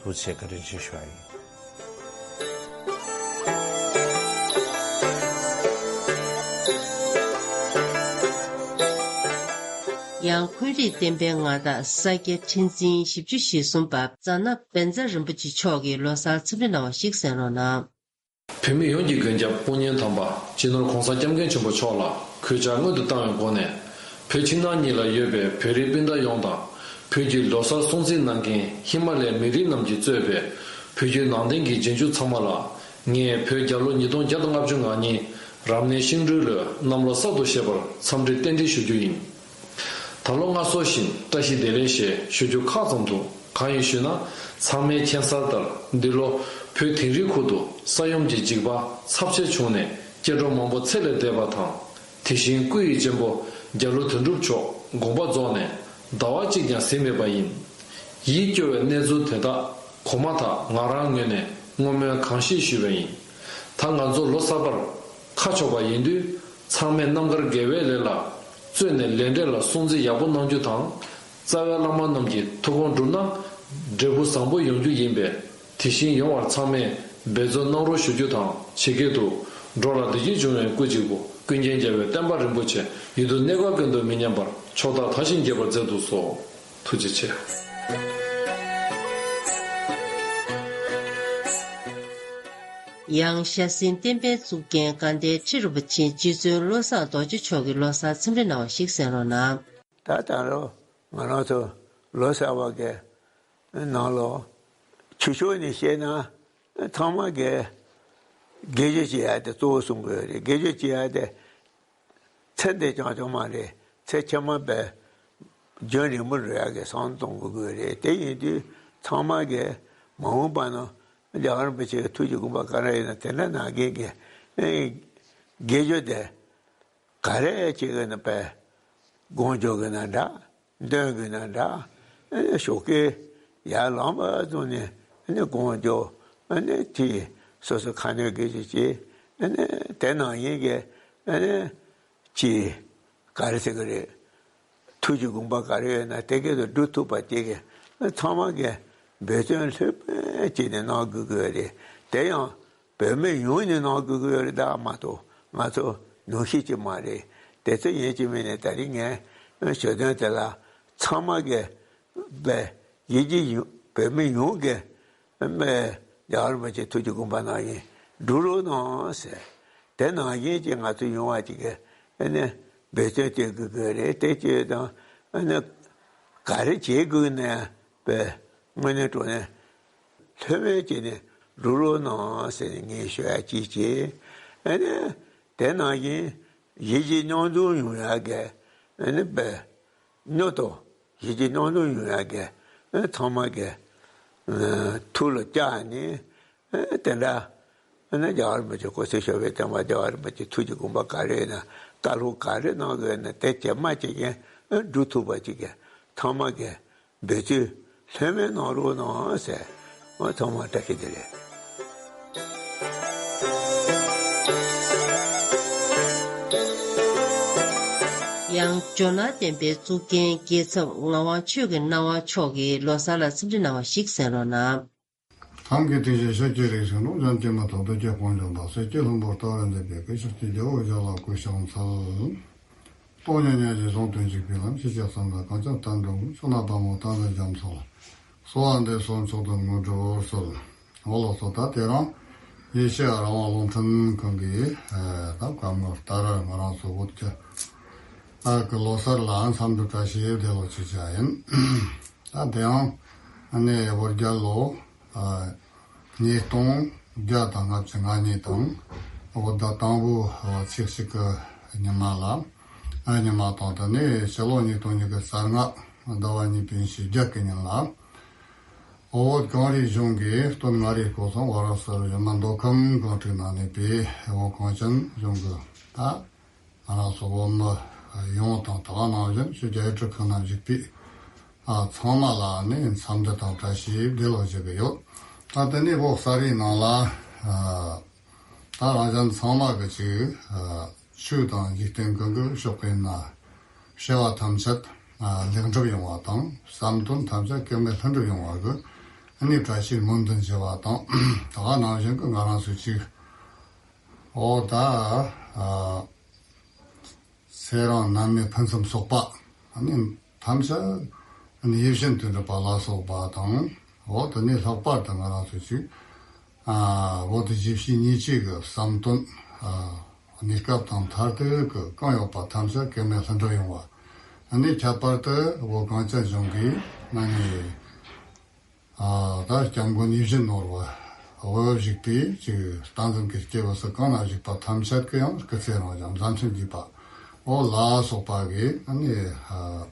ཐུགས་རྗེ་ཆེ་བཀའ་དྲིན་ཆེ་ཞུ་ཡག་ཡིན། ཡང་འཁོན་རིགས་བསྟན་པའི་མངའ་བདག་ས་སྐྱ་ཁྲི་འཛིན་བཞི་བཅུ་ཞེ་གསུམ་པ་ཛ་ན་བཛྲ་རིན་པོ་ཆེ་མཆོག་གི་ལོ་གསར་འཚམས་འདྲི་གནང་བ་ཞིག་གསན་རོགས་གནང་། བོད་མི་ཡོངས་ཀྱི་མགོན་སྐྱབས་དཔུང་གཉེན་དམ་པ་སྤྱི་ནོར་༸གོང་ས་༸སྐྱབས་མགོན་ཆེན་པོ་མཆོག་ལ་གུས་ཕྱག་སྔོན་དུ་བཏང་བའི་སྒོ་ནས། བོད་ཕྱི་ནང་གཉིས་ལ་ཡོད་པའི་བོད་རིགས་སྤུན་ཟླ་ཡོངས་དང་། བོད་ཀྱི་ལོ་གསར་སྲུང་བརྩི་གནང་མཁན་ཧི་མ་ལའི་མི་རིགས་རྣམས་ཀྱིས་གཙོས་པའི་བོད་བརྒྱུད་ནང་བསྟན་གྱི་རྗེས་འཇུག་ཚང་མ་ལ། ངས་བོད་རྒྱལ་ལོ་ཉིས་སྟོང་བརྒྱ་དང་ལྔ་བཅུ་ང་གཉིས་རབ་གནས་ཤིང་སྦྲུལ་ལོའི་གནམ་ལོ་གསར་དུ་བཞད་པར་འཚམས་འདྲི་རྟེན་འབྲེལ་ཞུ་རྒྱུ་ཡིན། ད་ལོ་སྔར་སྲོལ་བཞིན་བཀྲ་ཤིས་བདེ་ལེགས་ཞེས་ཞུ་རྒྱུ་ཁག་ཙམ་འདུག་གང་ཡིན་ཞུས་ན། ཚང་མའི་མཁྱེན་གསལ་ལྟར་འདི་ལོ་བོད་དིང་རིའི་ཁུལ་དུ་ས་ཡོམ་གྱི་འཇིགས་པ་ཚབས་ཆེ་བྱུང་ནས་སྐྱེ་འགྲོ་མང་པོ་ཚེ་ལས་འདས་པ་དང་། དེ་བཞིན་སྐུ་ཡི་གཅེན་པོ་རྒྱ་ལོ་དོན་གྲུབ་མཆོག་དགོངས་པ་རྫོགས་ནས་ཟླ་བ་གཅིག་ཀྱང་ཟིན་མེད་པ་ཡིན། ཡིད་སྐྱོ་བའི་གནས་ཚུལ་དེ་དག་གོ་མ་ཐག་ང་རང་ངོས་ནས་བསྔོ་སྨོན་གང་ཤེས་ཞུས་པ་ཡིན། ད་ང་ཚོ་ལོ་གསར་པར་ཁ་ཕྱོགས་པ་ཡིན་དུས། ཚང་མས་རྣམ་དཀར་དགེ་བའི་ལས་ལ་བརྩོན་ནས་ལས་འབྲས་ལ་སྲུང་བརྩི་ཡག་པོ་གནང་རྒྱུ་དང་། རྩ་བའི་བླ་མ་རྣམས་ཀྱི་ཐུགས་དགོངས་བསྒྲུབས་ན་འབྲས་བུ་བཟང་པོ་ཡོང་རྒྱུ་ཡིན་པས། དེ་བཞིན་ཡོང་བར་ཚང་མས་འབད་རྩོལ་གནང་རོགས་ཞུ་རྒྱུ་དང་། ཇི་སྐད་དུ། འགྲོ་ལ་བདེ་སྐྱིད་འབྱུང་བའི་སྐུ་གཅིག་པུ། ཀུན་མཁྱེན་རྒྱལ་བའི་བསྟན་པ་རིན་པོ་ཆེ། ཡུན་དུ་གནས་སྐབས་ཀུན་ཏུ་མི་ཉམས་པར། ཕྱོགས་མཐར་དར་ཞིང་རྒྱས་པར་མཛད་དུ་གསོལ། ཐུགས་རྗེ་ཆེ། ཡང་ཤྲཱི་བསྟན་པའི་གཙུག་རྒྱན་དགའ་ལྡན་ཁྲི་རིན་པོ་ཆེ་རྗེ་བཙུན་བློ་བཟང་རྡོ་རྗེ་མཆོག་གི་ལོ་གསར་འཚམས་འདྲི་གནང་བ་ཞིག་གསན་རོགས་གནང་། ད་ད་རུང་ང་རང་ཚོ་ལོ་གསར་བ་གི་ནང་ལོ་ཆོས་ཕྱོགས་ནས་བཤད་ན་ཚང་མ་གི་དགེ་སྦྱོར་བྱེད་ཡ་དེ་གཙོ་བོ་གསུང་གི་ཡོད་རེད། དགེ་སྦྱོར་བྱེད་ཡ་དེ་ཚེ་འདི་རྐྱང་རྐྱང་མ་རེད། ཚེ་ཕྱི་མ་བས་རྒྱུན་རིང་པོ་འགྲོ་ཡ་གི་བསམ་བློ་གཏོང་དགོས་ཀྱི་ཡོད་རེད། དེ་ཡིན་དུས་ཚང་མ་གི་མ་འོངས་པ་ན། རྒྱལ་བ་རིན་པོ་ཆེ་གི་ཐུགས་ཀྱི་དགོངས་པ་ག་རེ་ཡོད་ན་དེ་འདྲ་གནང་མཁན་གྱི་ཨེ་དགེ་སྦྱོར་དེ་ག་རེ་བྱེད་དགོས་ན་པས་དགོངས་སྦྱོར་དགོས་ན་འདྲ། འདོན་དགོས་ན་འདྲ། ཨ་ནི་ཞོགས་ཀས་ཡར་ལངས་པ་བཟུང་ནས་ཨ་ནི་དགོངས་སྦྱོར། ཨ་ནི་དེ་སོ་སོ་ཁ་ནས་དགེ་སྦྱོར་བྱེད། ཨ་ནི་དེ་ནང་བཞིན་གྱི་ཨ་ནི་ཅི་ག་རེ་ཟེར་གི་རེད། ཐུགས་ཀྱི་དགོངས་པ་ག་རེ་ཡོད་ན་དེ་སྐད་དུ་སྒྲུབ་ཐུབ་པ་དེ་གི་ཚང་མ་གི་འབད་བརྩོན་ལྷོད་མེད་བྱས་ནས་གནང་དགོས་ཀྱི་ཡོད་རེད། དེ་ཡང་བོད་མི་ཡོངས་ནས་གནང་དགོས་ཀྱི་ཡོད་རེད། ད་མ་གཏོགས་ང་ཚོ་ཉུང་ཤས་ཅིག་མ་རེད། དེ་ཚོ་ཡིན་གཅིག་མིན་ནས་ད་རིང་ངས་ཞུ་དོན་དེ་ལ་ཚང་མ་གི་བས་ཡིད་ཀྱི་ཡོ་བོད་མི་ཡོངས་ཀྱི་རྒྱལ་བ་རིན་པོ་ཆེ་ཐུགས་ཀྱི་དགོངས་པ་ནང་བཞིན་སྒྲུབ་རོགས་གནང་ཟེར། དེ་ནང་བཞིན་གྱི་ང་ཚོ་ཡོང་བ་ཅིག་གི་ཨ་ནི་འབད་བརྩོན་བྱེད་དགོས་ཀྱི་རེད། དེ་བྱས་ཙང་ཨ་ནི་ག་རེ་བྱེད་དགོས་ན་བས་དངོས་གནས་དྲང་གནས་ལྷོད་མེད་བྱས་ནས་སྒྲུབ་རོགས་གནང་ཟེར་ནས་ངས་ཞུ་ཡ་གཅིག་བྱས། ཨ་ནི་དེ་ནང་བཞིན་ཡིད་ཀྱི་མཉམ་འཛོམས་ཡོང་ཡ་གི་ཨ་ནི་བས་མྱུར་དུ་ཡིད་ཀྱི་མཉམ་འཛོམས་ཡོང་ཡ་གི་ཨ་ཚང་མ་གི་ཨ་ཐུགས་ལ་བཅངས་ནས་ཨ་དེ་འདྲ་ཨ་ནི་རྒྱལ་བ་རིན་པོ་ཆེ་སྐུ་ཚེ་ཞབས་པད་བརྟན་པ། རྒྱལ་བ་རིན་པོ་ཆེ་ཐུགས་ཀྱི་དགོངས་པ་ག་རེ་ཡོད་ན་བཀའ་སློབ་ག་རེ་གནང་དགོས་ཡོད་ན་དེ་བྱེད་མ་བྱེད་མཁན་ཨ་སྒྲུབ་ཐུབ་པ་ཅིག་གི་ཚང་མ་གི་འབད་བརྩོན་ལྷོད་མེད་གནང་རོགས་གནང་ཟེར། ཨ་ཚང་མ་བཀྲ་ཤིས་བདེ་ལེགས། ཡང་ཇོ་ནང་བསྟན་པའི་གཙུག་རྒྱན་རྒྱལ་ཚབ་ངག་དབང་ཆོས་ཀྱི་སྣང་བ་མཆོག་གིས་ལོ་གསར་ལ་འཚམས་འདྲི་གནང་བ་ཞིག་གསན་རོགས་གནང་། ཁམས་ཀྱི་སྟེང་ཞིང་ཤར་གྱི་རིགས་སུ་ནོར་ལྗང་སྟེང་མ་ཐོག་ཏུ་སྐྱེ་དཔོན་ལྗོངས་དང་སྲས་ཀྱི་ལྷུན་པོར་ལྟ་བར་འདོད་པའི་སྐུ་ཞབས་ཀྱི་རྒྱལ་བོ་ཞལ་ལ་གུས་ཕྱག་འཚལ། སྟོང་ཉིད་ཉིད་ཀྱི་གཟུངས་དོན་གཅིག་པའི་ལམ་ཤེས་བྱ་བསམ་པ་གང་ཅང་བསྟན་འགྲོ་མཆོག་ན་དཔའ་མོ་བསྟན་ལ་རྒྱ་མཚོ་ལ། གསོལ་བ་འདེབས་སོ་མཆོག་ཏུ་དངོས་གྲུབ་སྩོལ། འོ་ལགས་སོ། ད་དེ་རིང་ཡེ་ཤེས་རང་དབང་རླུང་འཕྲིན་ཁང་གིས་ད་བཀའ་མོལ་ལྟར་ང་རང་ཚོ་བོད་ཀྱི་ཨ་ཀི་ལོ་གསར་ལ་འཚམས་འདྲི་བཀྲ་ཤིས་བདེ་ལེགས་ཞུ་བྱ་ཡིན། ད་དེ་ཡང་ཨ་ནི་བོད་རྒྱལ་ལོ་ཨ་ཉིས་སྟོང་བརྒྱ་དང་ལྔ་བཅུ་ང་གཉིས་དང་། བོད་ཟླ་དང་པོའི་ཚེས་གཅིག་གི་ཉི་མ་ལ། ཨ་ཉི་མ་དང་དེ་ནས་ཕྱི་ལོ་ཉིས་སྟོང་ཉི་ཤུ་རྩ་ལྔ་ཟླ་བ་གཉིས་པའི་ཚེས་བརྒྱད་ཀྱི་ཉིན་ལ། བོད་གངས་རིའི་གཞུང་གིས་སྟོད་མངའ་རིས་སྐོར་གསུམ་ཝ་ར་ཎ་སིར་ཡོད་མ་མདོ་ཁམས་སྒང་དྲུག་ནང་གནས་པའི་བོད་གངས་ཅན་གཞུང་གི་ད་ང་རང་ཚོ་བོད་མི་ཡོངས་དང་ད་ག་ནང་བཞིན་ཕྱི་རྒྱལ་ཡུལ་གྲུ་ཁག་ན་བཞུགས་པའི་ཨ་ཚང་མ་ལ་ནི་འཚམས་འདྲི་དང་བཀྲ་ཤིས་བདེ་ལེགས་ཞུ་གི་ཡོད། ད་དེ་ནས་བོད་གསར་བའི་ནང་ལ་ཨ་ད་རང་གཞན་ཚང་མ་གི་ཅིག་ཨ་ཆོས་དང་འཇིག་རྟེན་ཀུན་གྱི་ཕྱོགས་པའི་ན་བྱ་བ་ཐམས་ཅད་ཨ་ལེགས་འགྲུབ་ཡོང་བ་དང་། བསམ་དོན་ཐམས་ཅད་གེགས་མེད་ལྷུན་གྲུབ་ཡོང་བ་གི་ཨ་ནི་བཀྲ་ཤིས་སྨོན་འདུན་ཞུ་བ་དང་། ད་ག་ནང་བཞིན་གི་ང་རང་ཚོ་ཅིག་འོ་ད་ཨ་ཚེ་རིང་ནད་མེད་ཕུན་སུམ་ཚོགས་པ། ཨ་ནི་ཐམས་ཅད་ཨ་ནི་ཡིད་བཞིན་དུ་འགྲུབ་པ་ལ་སོགས་པ་དང་། འོ་དེ་ནས་ལྷག་པར་དུ་ང་རང་ཚོ་ཅིག་ཨ་བོད་དུ་གཞིས་བྱེས་གཉིས་ཆོས་ཀྱི་བསམ་དོན་ཨ་གནས་སྐབས་དང་མཐར་ཐུག་གི་གང་ཡོད་པ་ཐམས་ཅད་གེགས་མེད་ལྷུན་གྲུབ་ཡོང་བ། ཨ་ནི་ཁྱད་པར་དུ་བོད་གངས་ཅན་ལྗོངས་ཀྱི་ཨ་ནི་ཨ་ད་སྐྱབས་མགོན་ཡིད་བཞིན་ནོར་བུ་དབུ་བཞུགས་པའི་ཅིག་བསྟན་འཛིན་གྱི་སྐྱེས་བུ་སུ་གང་ན་བཞུགས་པ་ཐམས་ཅད་ཀྱི་ཡང་སྐུ་ཚེ་རིང་ཞིང་བཟང་འཕེལ་རྒྱས་པ་འོ་ལ་སོགས་པ་གི་ཨ་ནི་ཨ་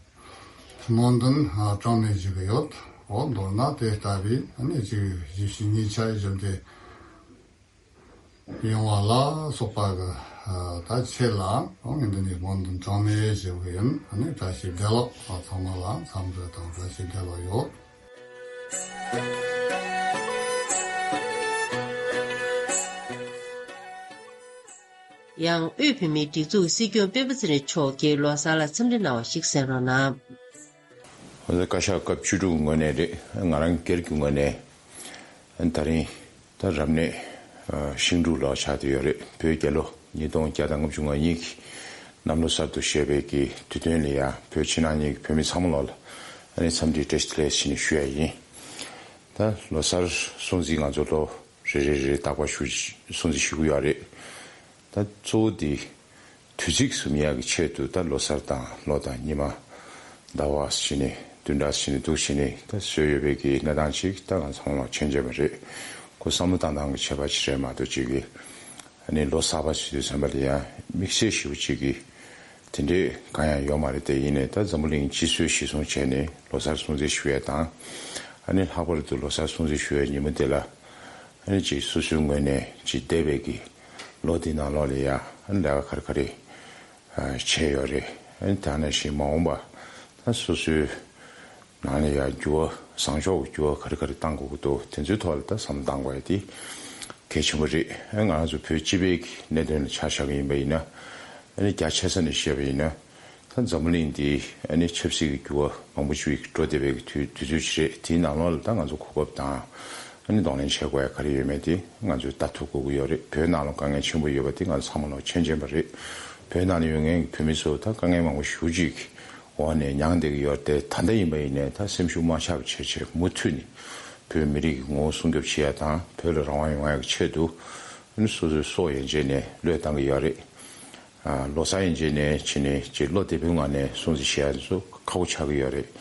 སྨོན་འདུན་ཨ་གྲངས་མེད་ཞུ་གི་ཡོད། འོ་མདོར་ན་དེ་ལྟ་བུའི་ཨ་ནི་ཅིག་གཞིས་བྱེས་གཉིས་ཆ་ཡི་ཞབས་འདེགས་ཡོང་བ་ལ་སོགས་པ་གི་ཨ་ད་ཆེད་ལ་ངས་འདི་ནས་སྨོན་འདུན་གྲངས་མེད་ཞུ་གི་ཡིན། ཨ་ནི་བཀྲ་ཤིས་བདེ་ལེགས། ཚང་མ་ལ་འཚམས་འདྲི་དང་བཀྲ་ཤིས་བདེ་ལེགས་ཡོད། ཡང་དབུས་བོད་མིའི་སྒྲིག་འཛུགས་སྲིད་སྐྱོང་སྤེན་པ་ཚེ་རིང་མཆོག་གིས་ལོ་གསར་ལ་འཚམས་འདྲི་གནང་བ་ཞིག་གསན་རོགས་གནང་། ང་ཚོ་བཀའ་ཤག་སྐབས་བཅུ་དྲུག་ངོས་ནས་རེད། ང་རང་སྒེར་གྱི་ངོས་ནས་ད་རིང་ད་རབ་གནས་ཤིང་འབྲུག་ལོ་ཆགས་བསྡད་ཡོད་རེད། བོད་རྒྱལ་ལོ་ཉིས་སྟོང་བརྒྱ་དང་ལྔ་བཅུ་ང་གཉིས་ཀྱི་གནམ་ལོ་གསར་དུ་བཞད་པའི་གི་དུས་སྟོན་ལ་ཡང་བོད་ཕྱི་ནང་གཉིས་ཀྱི་བོད་མི་ཚང་མ་ལོ་ལ་ཨ་ནི་འཚམས་འདྲི་བཀྲ་ཤིས་བདེ་ལེགས་ཞུ་ནས་ཞུ་ཡ་ཡིན། ད་ལོ་གསར་སྲུང་བརྩི་ང་ཚོ་ལོ་རེ་རེ་རེ་རེ་རྟག་པར་ཞུ་སྲུང་བརྩི་ཞུ་གི་ཡོད་རེད། ད་གཙོ་བོ་འདི་དུས་ཚིགས་སུ་མེད་ཡག་གི་ཆེད་དུ་ད་ལོ་གསར་དང་ལོ་དང་ཉི་མ་ཟླ་བ་ཟེར་ནས་བདུན་ཕྲག་ཟེར་ནས་འདུག་ཟེར་ནས་ད་བཟོས་ཡོད་པའི་གི་གནས་སྟངས་ཅིག་ད་ང་ཚང་མ་མཁྱེན་བྱས་པ་རེད། ཁོ་བསམ་བློ་བཏང་སྟངས་ཀྱི་ཁྱད་པར་ཅིག་རེད་མ་གཏོགས་ཅིག་གི་ཨ་ནི་ལོ་གསར་པ་ཟེར་དུས་ཙམ་པ་ལ་ཡང་དམིགས་བསལ་ཞེ་པོ་ཅིག་གི་དེ་འདྲས་གང་ཡང་ཡོད་མ་རེད། དེ་ཡིན་ནའི་ད་འཛམ་བུ་གླིང་སྤྱི་སྲོལ་གཞིར་བཟུང་བྱས་ནས་ལོ་གསར་སྲུང་བརྩི་ཞུ་ཡས་དང་། ཨ་ནི་ལྷག་པར་དུ་ལོ་གསར་སྲུང་བརྩི་ཞུ་ཡས་ཉིན་མོ་དེ་ལ་ ཨ་ནི་ཅིག་སོ་སོའི་ངོས་ནས་ཅིག་འདས་པའི་གི་ལོ་འདི་ནང་ལོགས་ལ་ཡ་ཨ་ནི་ལས་ཀ་ག་རེ་ག་རེ་ཨ་བྱས་ཡོད་རེད། ཨ་ནི་དེ་ནང་བཞིན་མ་འོངས་པ་ད་སོ་སོའི་ནང་ལ་ཡ་འགྱུར་བ་བཟང་ཕྱོགས་ཀྱི་འགྱུར་བ་ག་རེ་ག་རེ་གཏང་དགོས་ཀྱི་འདུག་དེ་ཚོའི་ཐོག་ལ་ད་བསམ་བློ་གཏང་དགོས་ཡ་དེ་གལ་ཆེན་པོ་རེད། ཨ་ང་རང་ཚོ་བོད་སྤྱི་པའི་གི་གནད་དོན་ལ་ཆ་བཞག་གི་ཡིན་པ་ཡིན་ན་ཨ་ནི་རྒྱ་ཆེ་ས་ནས་བཤད་པ་ཡིན་ན། ད་འཛམ་བུ་གླིང་འདི་ཨ་ནི་ཆབ་སྲིད་ཀྱི་འགྱུར་བ་མང་པོ་ཞིག་འགྲོ་བསྡད་པའི་དུས་དུས་ཚོད་ཅིག་རེད། དེའི་ནང་ལོགས་ལ་ད་ང་ཚོ་གོ་སྐབས་དང་ཨ་ནི་གདོང་ལེན་བྱེད་དགོས་ཡ་ག་རེ་ཡོད་མེད་དེ་ང་ཚོས་ལྟ་ཐུབ་དགོས་ཀྱི་ཡོད་རེད། བོད་ནང་ལ་དཀའ་ངལ་ཆེན་པོ་ཡོད་པ་དེ་ང་ཚོ་ཚང་མ་ལོག་མཁྱེན་མཁྱེན་པ་རེད། བོད་ནང་ལ་ཡོད་མཁན་གྱི་བོད་མི་ཚོ་ད་དཀའ་ངལ་མང་པོ་ཞེ་པོ་ཅིག་འོག་ནས་མྱངས་བསྡད་ཀྱི་ཡོད་རེད་དེ། ད་ལྟ་ཡིན་པ་ཡིན་ནའི་ད་སེམས་ཤུགས་མ་ཆག་པ་བྱས་བྱས་མུ་མཐུད་ནས་བོད་མི་རིགས་ཀྱི་ངོ་བོ་སྲུང་སྐྱོབ་བྱེད་ཡ་དང་བོད་ལ་རང་དབང་ཡོང་ཡ་གི་ཆེད་དུ་ཨ་ནི་སོ་སོའི་སྲོག་ཡན་ཆད་ནས་བློས་བཏང་གི་ཡོད་རེད། ལོ་གསར་ཡན་ཆད་ནས་ཕྱི་ནས་ཅིག་བློ་བདེ་པོའི་ངང་ནས་སྲུང་བརྩི་བྱེད་ཡ་ཚོ་ཁག་པོ་ཆགས་ཀྱི་ཡོད་རེད།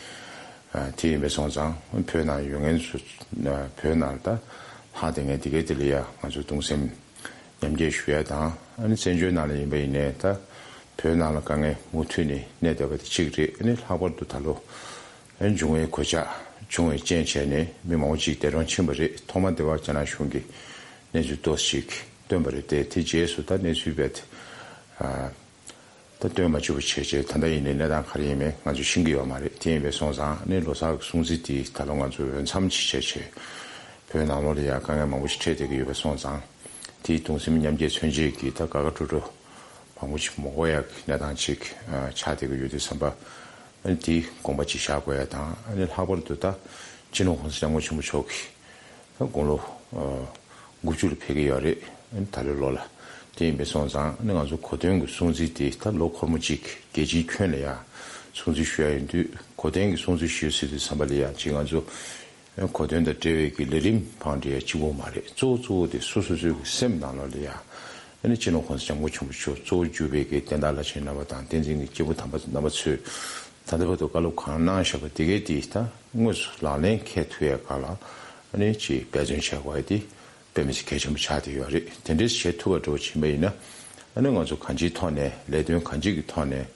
དེ་ཡིན་པས་སོང་ཙང་བོད་ནང་ཡོད་མཁན་ཚོ་བོད་ནང་ད་ལྷག་བསྡད་མཁན་དེ་གའི་དེ་ལ་ཡ་ང་ཚོ་གདུང་སེམས་མཉམ་སྐྱེད་ཞུ་ཡ་དང་ཨ་ནི་བཙན་བྱོལ་ནང་ལ་ཡིན་པ་ཡིན་ནའི་ད་བོད་ནང་ལ་དཀའ་ངལ་མུ་མཐུད་ནས་གནས་བསྡད་པ་དེ་གཅིག་རེད། ཨ་ནི་ལྷག་པར་དུ་ད་ལོ་ཨ་ནི་འབྱུང་བའི་གོད་ཆག་བྱུང་བའི་རྐྱེན་བྱས་ནས་མི་མང་པོ་ཅིག་འདས་གྲོངས་ཕྱིན་པ་རེད། ཐོག་མ་དེ་བར་རྒྱ་ནག་གཞུང་གིས་གནས་ཚུལ་ཏོག་ཙམ་ཅིག་བཏོན་པ་རེད་དེ། དེ་རྗེས་སུ་ད་གནས་ཚུལ་རྦད་དེ་ད་བཏོན་མ་བཅུག་པ་བྱས་བྱས་ད་ལྟ་ཡིན་ནའི་གནས་སྟངས་ག་རེ་ཡིན་མིན་ང་ཚོས་ཤེས་ཀྱི་ཡོད་མ་རེད། དེ་ཡིན་པས་སོང་ཙང་ནི་ལོ་གསར་གྱི་སྲུང་བརྩི་དེ་ད་ལོ་ང་ཚོས་འོས་འཚམ་ཅིག་བྱས་བྱས་བོད་ནང་ལོགས་ལ་ཡང་དཀའ་ངལ་མང་པོ་ཞིག་འཕྲད་བསྡད་ཀྱི་ཡོད་པས་སོང་ཙང་དེའི་གདུང་སེམས་མཉམ་སྐྱེད་མཚོན་བྱེད་ཀྱི་ད་དགའ་དགའ་སྤྲོ་སྤྲོ་མང་པོ་ཞིག་མ་དགོས་ཡག་གི་གནས་སྟངས་ཅིག་ཆགས་བསྡད་ཀྱི་ཡོད་དུས་ཙམ་པ་ཨ་ནི་དེའི་དགོངས་པ་ཅིག་བཞག་དགོས་ཡ་དང་ཨ་ནི་ལྷག་པར་དུ་ད་སྤྱི་ནོར་༸གོང་ས་༸སྐྱབས་མགོན་ཆེན་པོ་མཆོག་གིས། ད་དགུང་ལོ་དགུ་བཅུ་ལ་ཕེབས་ཀྱི་ཡོད་རེད། ད་ལོའི་ལོ་ལ། དེ་ཡིན་པས་སོང་ཙང་ནི་ང་ཚོ་གོ་སྟོན་གྱི་སྲུང་བརྩི་དེ་ད་ལོ་འཁོར་མོ་གཅིག་རྒྱལ་སྤྱིའི་ཁྱོན་ལ་ཡང་སྲུང་བརྩི་ཞུ་ཡ་ཡིན་དུས་གོ་སྟོན་གྱི་སྲུང་བརྩི་ཞུ་ཟེར་དུས་ཙམ་པ་ལ་ཡང་ཅིག་ང་ཚོ་གོ་སྟོན་དང་འབྲེལ་བའི་གི་ལས་རིམ་བང་སྒྲིག་ཡ་གཅིག་པོ་མ་རེད། གཙོ་བོ་གཙོ་བོ་དེ་སོ་སོ་སོའི་གི་སེམས་ནང་ལོགས་ལ་ཡང་ཨ་ནི་སྤྱི་ནོར་༸གོང་ས་༸སྐྱབས་མགོན་ཆེན་པོ་མཆོག་གཙོ་བོ་གྱུར་པའི་གི་བསྟན་བདག་བླ་ཆེན་རྣམ་པ་དང་བསྟན་འཛིན་གྱི་སྐྱེས་བུ་དམ་པ་རྣམ་པ་ཚོས་ད་ལྟ་བར་དུ་བཀའ་སློབ་གང་གནང་བཞག་པ་དེ་གའི་དེ་ད་དངོས་སུ་ལག་ལེན་འཁེལ་ཐུབ་ཡ་ག་ལ་ཨ་ནི་ཅིག་འབད་བརྩོན་བྱེད་དགོས་ཡ་དེ། དཔེ་མི་སྲིད་གལ་ཆེན་པོ་ཆགས་བསྡད་ཡོད་རེད། དེ་འདྲས་བྱེད་ཐུབ་པ་འདྲ་བོ་ཕྱིན་པ་ཡིན་ན་ཨ་ནི་ང་ཚོ་གང་ཅིའི་ཐོག་ནས་ལས་དོན་གང་ཅིའི་ཐོག་ནས་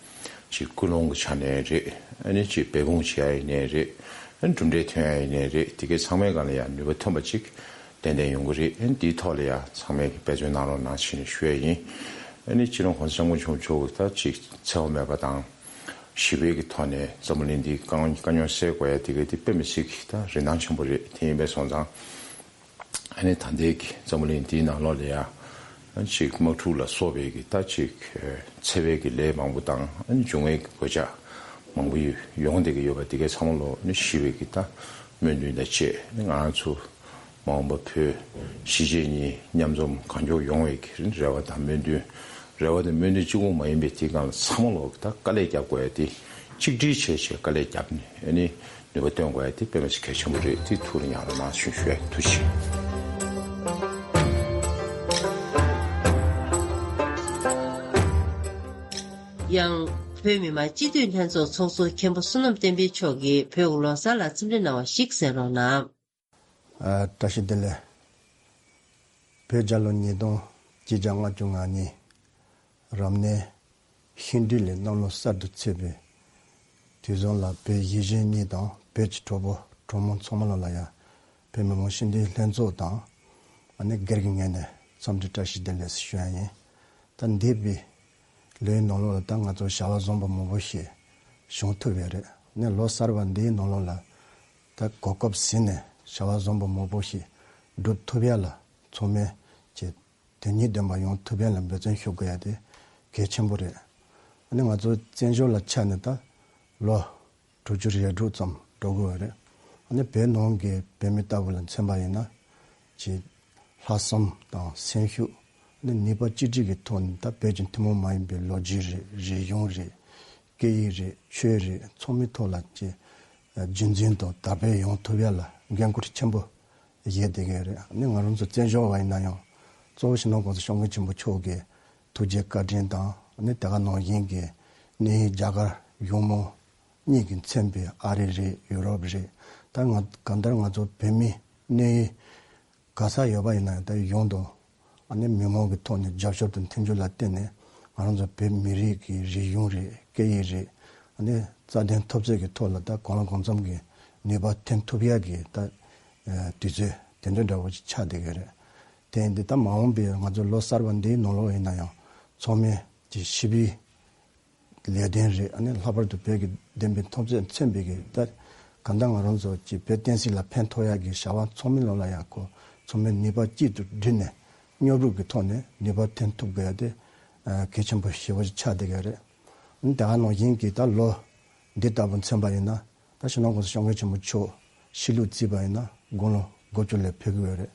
ཅིག་ཀུན་སློང་གི་ཆ་ནས་རེད། ཨ་ནི་ཅིག་འབད་འབུངས་བྱེད་ཡ་ཡིན་ནའི་རེད། ཨ་ནི་གྲུབ་འབྲས་ཐོན་ཡ་ཡིན་ནའི་རེད། དེ་གའི་ཚང་མའི་སྒང་ལ་ཡང་ནུས་པ་ཐོན་པ་ཅིག་ཏན་ཏན་ཡོང་གི་རེད། ཨ་ནི་དེའི་ཐོག་ལ་ཡང་ཚང་མས་ཀྱི་འབད་བརྩོན་གནང་རོགས་གནང་ཞེས་ནས་ཞུ་ཡ་ཡིན། ཨ་ནི་སྤྱི་ནོར་༸གོང་ས་༸སྐྱབས་མགོན་ཆེན་པོ་མཆོག་གིས་ད་ཅིག་འཚེ་བ་མེད་པ་དང་ཞི་བའི་གི་ཐོག་ནས་འཛམ་བུ་གླིང་འདིའི་དཀའ་དཀའ་རྙོག་སེལ་དགོས་ཡ་དེ་གའི་དེ་དཔེ་མི་སྲིད་ཀྱི་ད་རིན་ཐང་ཆེན་པོ་རེད། དེ་ཡིན་པས་སོང་ཙང་། ཨ་ནི་ད་ལྟའི་གི་འཛམ་བུ་གླིང་འདིའི་ནང་ལོགས་ལ་ཡང་ཅིག་དམག་འཁྲུག་ལ་སོགས་པའི་གི་ད་ཅིག་འཚེ་བའི་གི་ལས་མང་པོ་དང་ཨ་ནི་འབྱུང་བའི་གི་གོད་ཆག་མང་པོ་ཡོད་ཡོང་བསྡད་ཀྱི་ཡོད་པ་དེ་གའི་ཚང་མ་ལོ་ཨ་ནི་ཞི་བའི་གི་ད་སྨོན་འདུན་དང་བཅས་ཨ་ནི་ང་རང་ཚོ་མ་འོངས་པ་བོད་གཞིས་བྱེས་གཉིས་མཉམ་འཛོམས་གང་མགྱོགས་ཡོང་བའི་གི་རེ་བ་དང་སྨོན་འདུན། རེ་བ་དང་སྨོན་འདུན་གཅིག་པོ་མ་ཡིན་པའི་དེའི་སྒང་ལ་ཚང་མ་ལོག་ད་དཀའ་ལས་རྒྱབ་དགོས་ཡ་དེ་གཅིག་སྒྲིལ་བྱས་བྱས་དཀའ་ལས་རྒྱབ་ནས་ཨ་ནི་ནུས་པ་བཏོན་དགོས་ཡ་དེ་དཔེ་མི་སྲིད་གལ་ཆེན་པོ་རེད། དེ་ཐུགས་ལ་ཉར་རོགས་གནང་ཞུ་ཞུ་ཡ་ཐུགས་རྗེ་ཆེ། ཡང་བོད་མི་མང་སྤྱི་འཐུས་ལྷན་ཚོགས་ཚོགས་གཙོ་མཁན་པོ་བསོད་ནམས་བསྟན་འཕེལ་མཆོག་གིས་བོད་ཀྱི་ལོ་གསར་ལ་རྩིས་འབྲི་གནང་བ་ཞིག་གསན་རོགས་གནང་། ཨ། བཀྲ་ཤིས་བདེ་ལེགས། བོད་རྒྱལ་ལོ་ཉིས་སྟོང་ཆིག་བརྒྱ་ལྔ་བཅུ་ང་གཉིས་རབ་གནས་ཤིང་སྦྲུལ་ལས་གནམ་ལོ་གསར་དུ་ཚེས་པའི་དུས་བཟང་ལ་བོད་གཞིས་བྱེས་གཉིས་དང་བོད་ཀྱི་གྲོགས་པོ་གྲོགས་མོ་ཚང་མ་ལ་ལ་ཡང་བོད་མི་མང་སྤྱི་འཐུས་ལྷན་ཚོགས་དང་ཨ་ནི་སྒེར་གྱི་ངོས་ནས་འཚམས་འདྲི་བཀྲ་ཤིས་བདེ་ལེགས་ཞུ་ཡ་ཡིན། ད་འདས་པའི་ལོའི་ནང་ལོགས་ལ་ད་ང་ཚོ་བྱ་བ་བཟང་པོ་མང་པོ་ཞིག་བྱུང་ཐུབ་ཡོད་རེད། ནས་ལོ་གསར་པ་འདིའི་ནང་ལོགས་ལ་ད་གོ་སྐབས་ཟིན་ནས་བྱ་བ་བཟང་པོ་མང་པོ་ཞིག་སྒྲུབ་ཐུབ་ཡ་ལ་ཚང་མས་ཀྱི་དོན་སྙིང་ལྡན་པ་ཡོང་ཐུབ་ཡ་ལ་འབད་བརྩོན་ཞུ་དགོས་ཡ་དེ་གལ་ཆེན་པོ་རེད། ཨ་ནི་ང་ཚོ་བཙན་བྱོལ་ལ་ཆ་ནས་ད་ལོ་དྲུག་ཅུ་རེ་དྲུག་ཙམ་འགྲོ་དགོས་པ་རེད། ཨ་ནི་བོད་ནང་གི་བོད་མི་ལྟ་བུ་ལ་མཚོན་པ་ཡིན་ན་ཅིག་ལྷག་བསམ་དང་སེམས་ཤུགས་ཨ་ནི་ནུས་པ་གཅིག་སྒྲིལ་གྱི་ཐོག་ནས་ད་བོད་ཀྱི་ཐུན་མོང་མ་ཡིན་པའི་ལོ་རྒྱུས་རེད། རིག་གཞུང་རེད། སྐད་ཡིག་རེད། ཆོས་རེད། ཚང་མའི་ཐོག་ལ་ཅིག་རྒྱུན་འཛིན་དང་དར་སྤེལ་ཡོང་ཐུབ་ཡ་ལ་འགན་ཁུར་ཆེན་པོ་བཞེས་བསྡད་ཀྱི་རེད། ཨ་ནི་ང་རང་ཚོ་བཙན་བྱོལ་བ་ཡིན་ན་ཡང་གཙོ་བོ་སྤྱི་ནོར་༸གོང་ས་༸སྐྱབས་མགོན་ཆེན་པོ་མཆོག་གི་ཐུགས་རྗེ་བཀའ་དྲིན་དང་ཨ་ནི་དེ་ག་ནང་བཞིན་གྱི་གནས་ཡུལ་རྒྱ་གར་གཞུང་མང་གཉིས་ཀྱིས་མཚོན་པའི་ཨ་རི་རེད། ཡུ་རོབ་རེད། ད་ང་གང་ལྟར་ང་ཚོ་བོད་མི་གནས་ཡུལ་ག་ས་ཡོད་པ་ཡིན་ན་ཡང་ད་ཡོངས་དང་ཨ་ནི་མི་མང་གི་ཐོག་ནས་རྒྱབ་སྐྱོར་དང་མཐུན་འགྱུར་ལ་བརྟེན་ནས་ང་རང་ཚོ་བོད་མི་རིགས་ཀྱི་རིག་གཞུང་རེད། སྐད་ཡིག་རེད། ཨ་ནི་རྩ་དོན་འཐབ་རྩོད་ཀྱི་ཐོག་ལ་ད་གང་ལ་གང་འཚམ་གྱི་ནུས་པ་འཐེན་ཐུབ་ཡག་གི་ད་དུས་ཚོད་དེ་འདྲ་འདྲ་བོ་ཅིག་ཆགས་བསྡད་ཀྱི་རེད། དེ་ཡིན་དུས་ད་མ་འོངས་པའི་ང་ཚོ་ལོ་གསར་པ་འདིའི་ནང་ལོགས་ཡིན་ན་ཡང་ཚང་མས་ཀྱི་ཞི་བའི་ལས་དོན་རེད། ཨ་ནི་ལྷག་པར་དུ་བོད་ཀྱི་བདེན་པའི་འཐབ་རྩོད་མཚོན་པའི་གི་ད་གང་ལྟར་ང་རང་ཚོ་ཀྱི་བོད་བསྟན་སྲིད་ལ་ཕན་ཐོགས་ཡག་གི་བྱ་བ་ཚང་མའི་ལོགས་ལ་ཡང་ཁོ་ཚང་མས་ནུས་པ་གཅིག་ཏུ་བསྒྲིལ་ནས་མཉམ་རུབ་ཀྱི་ཐོག་ནས་ནུས་པ་འཐེན་ཐུབ་དགོས་ཡ་དེ་གལ་ཆེན་པོ་ཞེ་པོ་ཅིག་ཆགས་བསྡད་ཡོད་རེད། ཨ་ནི་དེ་ག་ནང་བཞིན་གྱི་ད་ལོ་འདི་ལྟ་བུ་མཚོན་པ་ཡིན་ན། ད་སྤྱི་ནོར་༸གོང་ས་༸སྐྱབས་མགོན་ཆེན་པོ་མཆོག་ཤི་ལུགས་བརྩིས་པ་ཡིན་ན་དགུང་ལོ་དགུ་བཅུ་ལ་ཕེབས་ཀྱི་ཡོད་རེད།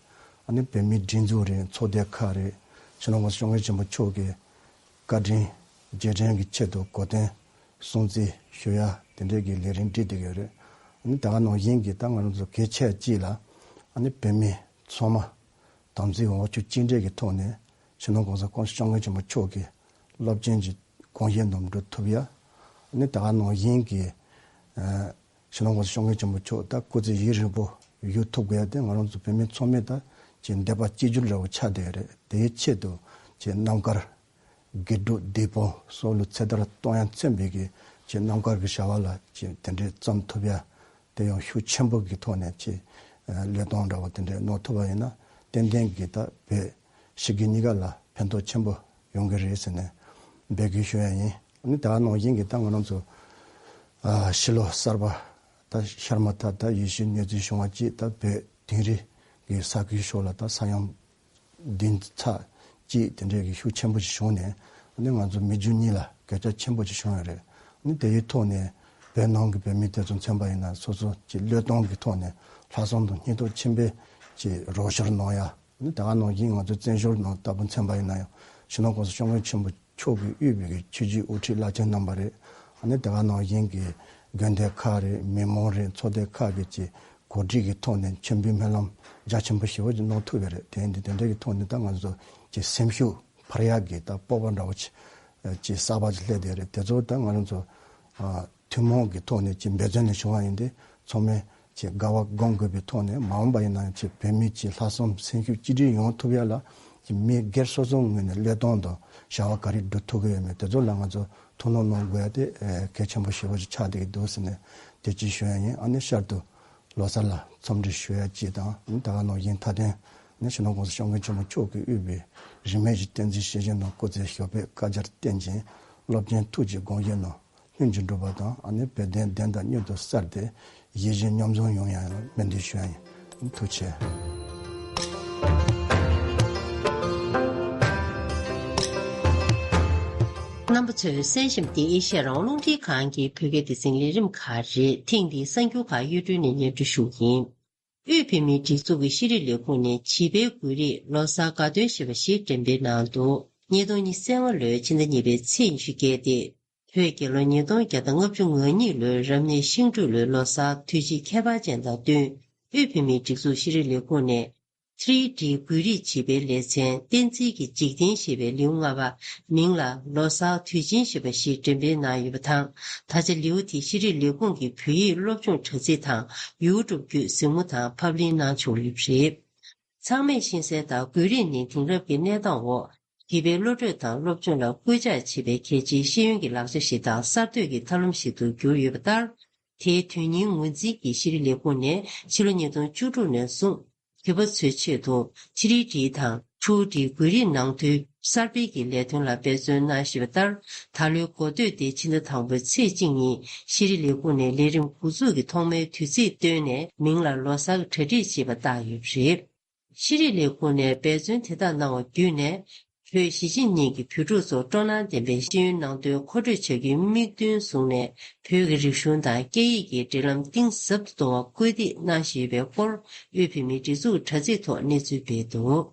ཨ་ནི་བོད་མིའི་སྒྲིག་འཛུགས་རེད། ཚོགས་སྡེ་ཁག་རེད། སྤྱི་ནོར་༸གོང་ས་༸སྐྱབས་མགོན་ཆེན་པོ་མཆོག་གི་བཀའ་དྲིན་རྗེས་དྲན་གྱི་ཆེད་དུ་གོ་སྟོན་སྲུང་བརྩི་ཞུ་ཡ་དེ་འདྲའི་གི་ལས་རིམ་སྒྲིག་བསྡད་ཀྱི་ཡོད་རེད། ཨ་ནི་ད་ག་ནང་བཞིན་གྱི་ད་ང་རང་ཚོ་གལ་ཆེ་གཅིག་ལ་ཨ་ནི་བོད་མི་ཚང་མ་དམ་ཚིག་འོག་ཆོས་གཅིག་སྒྲིལ་གྱི་ཐོག་ནས་སྤྱི་ནོར་༸གོང་ས་༸སྐྱབས་མགོན་ཆེན་པོ་མཆོག་གི་རླབས་ཆེན་གྱི་དགོངས་བཞེད་རྣམས་འགྲུབ་ཐུབ་ཡ། ཨ་ནི་ད་ག་ནང་བཞིན་གྱི་ཨ་སྤྱི་ནོར་༸གོང་ས་༸སྐྱབས་མགོན་ཆེན་པོ་མཆོག་ད་སྐུ་ཚེ་ཡུན་རིང་པོ་བཞུགས་ཐུབ་དགོས་ཡ་དེ་ང་རང་ཚོ་བོད་མི་ཚང་མས་ད་ཀྱི་འདོད་པ་གཅིག་གྱུར་འདྲ་བོ་ཆགས་བསྡད་ཡོད་རེད། དེའི་ཆེད་དུ་ཀྱི་རྣམ་དཀར་དགེ་ཕྲུག་བདེ་སྤུན་སོགས་ལུ་ཚེ་ཐར་གཏོང་ཡ་མཚོན་པའི་གི་ཀྱི་རྣམ་དཀར་གྱི་བྱ་བ་ལ་ཀྱི་དེ་འདྲའི་བརྩམས་ཐུབ་ཡ་དེ་ཡང་ཤུགས་ཆེན་པོ་གི་ཐོག་ནས་ཀྱི་བློས་གཏོང་འདྲ་བོ་དེ་འདྲའི་གནང་ཐུབ་པ་ཡིན་ན་ཏན་ཏན་གྱི་ད་བོད་ཕྱི་རྒྱལ་གཉིས་ཀ་ལ་ཕན་ཐོགས་ཆེན་པོ་ཡོང་གི་རེད་ཟེར་ནས་འབོད་སྐུལ་ཞུ་ཡ་ཡིན། ཨ་ནི་ད་ག་ནང་བཞིན་གྱི་ད་ང་རང་ཚོ་ཨ་ཕྱི་ལོ་གསར་པ་ད་ཤར་མ་ཐག་ད་ཡིད་བཞིན་གནས་ཚུལ་བྱུང་བ་ཅིག་ད་བོད་དིང་རི་གི་ས་ཁུལ་ཕྱོགས་ལ་ད་ས་ཡོམ་བདུན་ཚ་གཅིག་དེ་འདྲའི་གི་ཤུགས་ཆེན་པོ་ཞིག་བྱུང་ནས་ཨ་ནི་ང་ཚོ་མི་རྒྱུ་གཉིས་ལ་གོད་ཆག་ཆེན་པོ་ཞིག་བྱུང་ཡོད་རེད། ཨ་ནི་དེ་ཡི་ཐོག་ནས་བོད་ནང་གི་བོད་མི་དེ་ཚོ་མཚོན་པ་ཡིན་ན་སོ་སོ་གྱི་བློས་གཏོང་གི་ཐོག་ནས་ལྷག་བསམ་དང་སྙིང་སྟོབས་ཆེན་པོས་ཀྱི་རོགས་སྐྱོར་གནང་ཡ། ཨ་ནི་ད་ག་ནང་བཞིན་ང་ཚོ་བཙན་བྱོལ་ནང་ལྟ་བུ་མཚོན་པ་ཡིན་ན་ཡང་སྤྱི་ནོར་༸གོང་ས་༸སྐྱབས་མགོན་ཆེན་པོ་མཆོག་གིས་དབུས་པའི་གི་ཆོས་བརྒྱུད་དབུ་ཁྲིད་བླ་ཆེན་རྣམ་པ་རེད། ཨ་ནི་དེ་ག་ནང་བཞིན་གྱི་དགོན་སྡེ་ཁག་རེད། མི་མང་རེད། ཚོགས་སྡེ་ཁག་གི་ཀྱི་གོ་སྒྲིག་གི་ཐོག་ནས་མཆོད་འབུལ་སྨོན་ལམ་རྒྱ་ཆེན་པོ་ཞེ་པོ་ཅིག་གནང་ཐུབ་ཡོད་རེད། དེ་ཡིན་དུས་དེ་འདྲ་གི་ཐོག་ནས་ད་ང་ཚོ་ཀྱི་སེམས་ཤུགས་འཕར་ཡག་གི་ད་སྤོབས་པ་འདྲ་བོ་ཅིག་ཀྱི་གསར་པ་ཅིག་སླེབས་བསྡད་རེད། དེ་ཚོ་ད་ང་རང་ཚོ་ཨ་ཐུན་མོང་གི་ཐོག་ནས་ཀྱི་འབད་བརྩོན་ལས་བྱུང་བ་ཡིན་ཏེ་ཚང་མས་ཀྱི་དགའ་བ་སྒོམ་དགོས་པའི་ཐོག་ནས་མ་འོངས་པ་ཡིན་ན་ཡང་ཀྱི་བོད་མི་ཀྱི་ལྷག་བསམ་སེམས་ཤུགས་གཅིག་སྒྲིལ་ཡོང་ཐུབ་ཡ་ལ་ཀྱི་མི་སྒེར་སོ་སོའི་ངོས་ནས་བློས་གཏོང་དང་བྱ་བ་ག་རེ་སྒྲུབ་ཐུབ་ཀྱི་ཡོད་མེད་དེ་ཚོ་ལ་ང་ཚོ་ཐུགས་སྣང་གནང་དགོས་ཡ་དེ་ཨེ་གལ་ཆེན་པོ་ཞེ་པོ་ཅིག་ཆགས་བསྡད་ཀྱི་འདུག་ཟེར་ནས་དེ་ཅིག་ཞུ་ཡ་ཡིན། ཨ་ནི་ཤར་དུ་ལོ་གསར་ལ་འཚམས་འདྲི་ཞུ་ཡ་གཅིག་དང་ཨ་ནི་ད་ག་ནང་བཞིན་མཐའ་དོན་ནི་སྤྱི་ནོར་༸གོང་ས་༸སྐྱབས་མགོན་ཆེན་པོ་མཆོག་གིས་དབུས་པའི་རིས་མེད་ཀྱི་བསྟན་འཛིན་སྲིད་ཞིའི་ནང་སྐུ་ཚེ་ཞབས་པད་བསྐལ་བརྒྱར་བརྟན་ཅིང་རླབས་ཆེན་ཐུགས་ཀྱི་དགོངས་བཞེད་རྣམས་ལྷུན་གྱིས་འགྲུབ་པ་དང་ཨ་ནི་བོད་དོན་བདེན་དང་མྱུར་དུ་གསལ་ཏེ་ཡིད་བཞིན་མཉམ་འཛོམས་ཡོང་ཡ་ཡང་སྨོན་འདུན་ཞུ་ཡ་ཡིན། ཐུགས་རྗེ་ཆེ། རྣམ་པ་ཚོས་གསན་བཞིན་པ་འདི་ཨེ་ཤ་ཡ་རང་དབང་རླུང་འཕྲིན་ཁང་གི་བོད་སྐད་སྡེ་ཚན་ལས་རིམ་ཁག་རེད། ཐེངས་འདིའི་གསར་འགྱུར་ཁག་གཡུ་སྒྲོན་ནས་སྙན་སྒྲོན་ཞུ་གི་ཡིན། དབུས་བོད་མིའི་སྒྲིག་འཛུགས་ཀྱི་ཤེས་རིག་ལས་ཁུངས་ནས་བྱིས་པའི་འགོས་རིགས་ལོ་གསར་དགའ་སྟོན་ཞེས་པ་ཞིག་འགྲེམས་སྤེལ་གནང་འདུག་ཉིས་སྟོང་ཉི་ཤུ་རྩ་ལྔ་ལོའི་ཕྱི་ཟླ་གཉིས་པའི་ཚེས་ཉི་ཤུ་བརྒྱད་སྟེ། བོད་རྒྱལ་ལོ་ཉིས་སྟོང་བརྒྱ་དང་ལྔ་བཅུ་ང་གཉིས་ལོའི་རབ་གནས་ཤིང་འབྲུག་ལོའི་ལོ་གསར་དུས་ཆེན་ཁྱད་པར་ཅན་དང་བསྟུན། དབུས་བོད་མིའི་སྒྲིག་འཛུགས་ཤེས་རིག་ལས་ཁུངས་ནས། ཐི་རི་ཌི་འགོས་རིགས་བྱིས་པའི་ལེ་ཚན་བསྟན་འཛིན་གྱི་འཇིག་རྟེན་ཞེས་པའི་ལེའུ་ལྔ་པ་མིང་ལ་ལོ་གསར་དུས་ཆེན་ཞེས་པ་ཞིག་འགྲེམས་སྤེལ་གནང་ཡོད་པ་དང་། ད་ཆ་ལེའུ་དེ་ཤེས་རིག་ལས་ཁུངས་ཀྱི་བོད་ཡིག་སློབ་སྦྱོང་དྲ་ཚིགས་དང་ཡུ་ཊུབ་བརྒྱུད་གཟིགས་མོ་དང་ཕབ་ལེན་གནང་ཆོག་ཡོད་པ་རེད། ཚང་མས་ཤེས་གསལ་ལྟར་འགོས་རིགས་ནི་དེང་རབས་ཀྱི་གནས་སྟངས་འོག་བྱིས་པའི་བློ་གྲོས་དང་སློབ་སྦྱོང་ལ་སྐུལ་ལྕག་བྱེད་པའི་གལ་ཆེའི་ཤེས་ཡོན་གྱི་ལག་ཆ་ཞིག་དང་གསར་གཏོད་ཀྱི་ཐབས་ལམ་ཞིག་ཏུ་གྱུར་ཡོད་པ་ལྟར། དེའི་དོན་སྙིང་ངོས་འཛིན་གྱིས་ཤེས་རིག་ལས་ཁུངས་ནས་ཕྱི་ལོ་ཉིས་སྟོང་བཅུ་དྲུག་ནས་བཟུང་བྱིས་པ་ཚོའི་ཆེད་དུ་ཐི་རི་ཌི་དང་ཊུ་ཌི་འགོས་རིགས་ནང་དོན་གསར་སྤེལ་གྱི་ལས་དོན་ལ་འབད་བརྩོན་གནང་བཞིན་པ་ལྟར། ད་ལོའི་འགོ་སྟོད་དེ་ཕྱི་ཟླ་དང་པོའི་ཚེས་གཅིག་ཉིན་ཤེས་རིག་ལས་ཁུངས་ནས་ལས་རིམ་འགོ་འཛུགས་ཀྱི་ཐོག་མའི་དུས་ཚིགས་བཏོན་ནས་མིང་ལ་ལོ་གསར་གྱི་གྲ་སྒྲིག་བྱེད་པ་བཏགས་ཡོད་པ་རེད། ཤེས་རིག་ལས་ཁུངས་ནས་འབད་བརྩོན་དེ་དག་གནང་བ་བརྒྱུད་ནས། བོད་གཞིས་བྱེས་གཉིས་ཀྱི་བོད་ཕྲུག་ཚོར་སྤྲོ་སྣང་ལྡན་པའི་ཤེས་ཡོན་ནང་དོན་མཁོ་སྤྲོད་བྱ་རྒྱུའི་དམིགས་འདུན་བཟུང་ནས། བོད་ཀྱི་རིག་གཞུང་དང་སྐད་ཡིག་གི་འབྲེལ་ལམ་གཏིང་ཟབ་ཏུ་གཏོང་བར་སྐུལ་འདེད་གནང་བཞིན་ཡོད་པའི་སྐོར། དབུས་བོད་མིའི་སྒྲིག་འཛུགས་དྲ་ཚིགས་ཐོག་གནས་ཚུལ་སྤེལ་འདུག་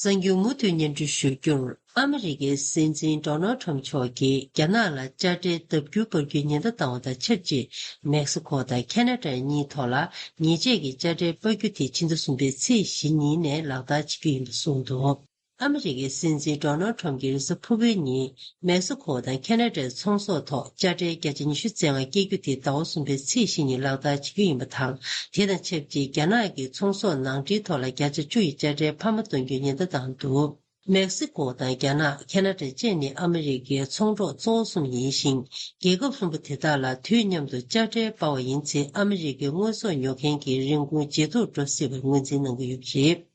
གསར་འགྱུར་མུ་མཐུད་སྙན་སྒྲོན་ཞུ་རྒྱུར། ཨ་མི་རི་ཀའི་སྲིད་འཛིན་ཌོ་ནལ་ཌི་ཊརམ་ཕི་མཆོག་གིས་རྒྱ་ནག་ལ་དཔྱ་ཁྲལ་ལྡབ་འགྱུར་སྤར་རྒྱུའི་ཉེན་བརྡ་བཏང་བ་དང་ཆབས་ཅིག་མེག་སི་ཁོ་དང་ཁ་ན་ཌ་གཉིས་ཐོག་ལ་ཉེས་ཆད་ཀྱི་དཔྱ་ཁྲལ་སྤར་རྒྱུ་དེ་ཕྱི་ཟླ་གསུམ་པའི་ཚེས་བཞི་ཉིན་ནས་ལག་བསྟར་བྱེད་རྒྱུ་ཡིན་པ་གསུངས་འདུག་ཨ་མི་རི་ཀའི་སྲིད་འཛིན་ཌོ་ནལ་ཌི་ཊརམ་ཕི་གྱིས་རེས་གཟའ་ཕུར་བུའི་ཉིན་མེག་སི་ཁོ་དང་ཁ་ན་ཌའི་ཚོང་ཟོག་ཐོག་དཔྱ་ཁྲལ་བརྒྱ་ཆ་ཉི་ཤུ་རྩ་ལྔ་བཀལ་རྒྱུ་དེ་ཟླ་བ་གསུམ་པའི་ཚེས་བཞི་ཉིན་ལག་བསྟར་བྱེད་རྒྱུ་ཡིན་པ་དང་། དེ་དང་ཆབས་ཅིག་རྒྱ་ནག་གི་ཚོང་ཟོག་ནང་འདྲེན་ཐོག་ལ་བརྒྱ་ཆ་བཅུ་ཡི་དཔྱ་ཁྲལ་འཕར་མ་གཏོང་རྒྱུའི་ཉེན་བརྡ་བཏང་འདུག་མེག་སི་ཁོ་དང་རྒྱ་ནག་ཁ་ན་ཌ་བཅས་ནི་ཨ་མི་རི་ཀའི་ཚོང་གྲོགས་གཙོ་བོ་གསུམ་ཡིན་ཞིང་། རྒྱལ་ཁབ་གསུམ་པོ་དེ་དག་ལ་དུས་མཉམ་དུ་དཔྱ་ཁྲལ་སྤར་བ་ཡིན་ཚེ་ཨ་མི་རི་ཀའི་དངོས་ཟོག་ཉོ་མཁན་གྱི་རིན་གོང་ཇེ་མཐོར་འགྲོ་སྲིད་པར་ངོས་འཛིན་གནང་གི་ཡོད་པ་རེད།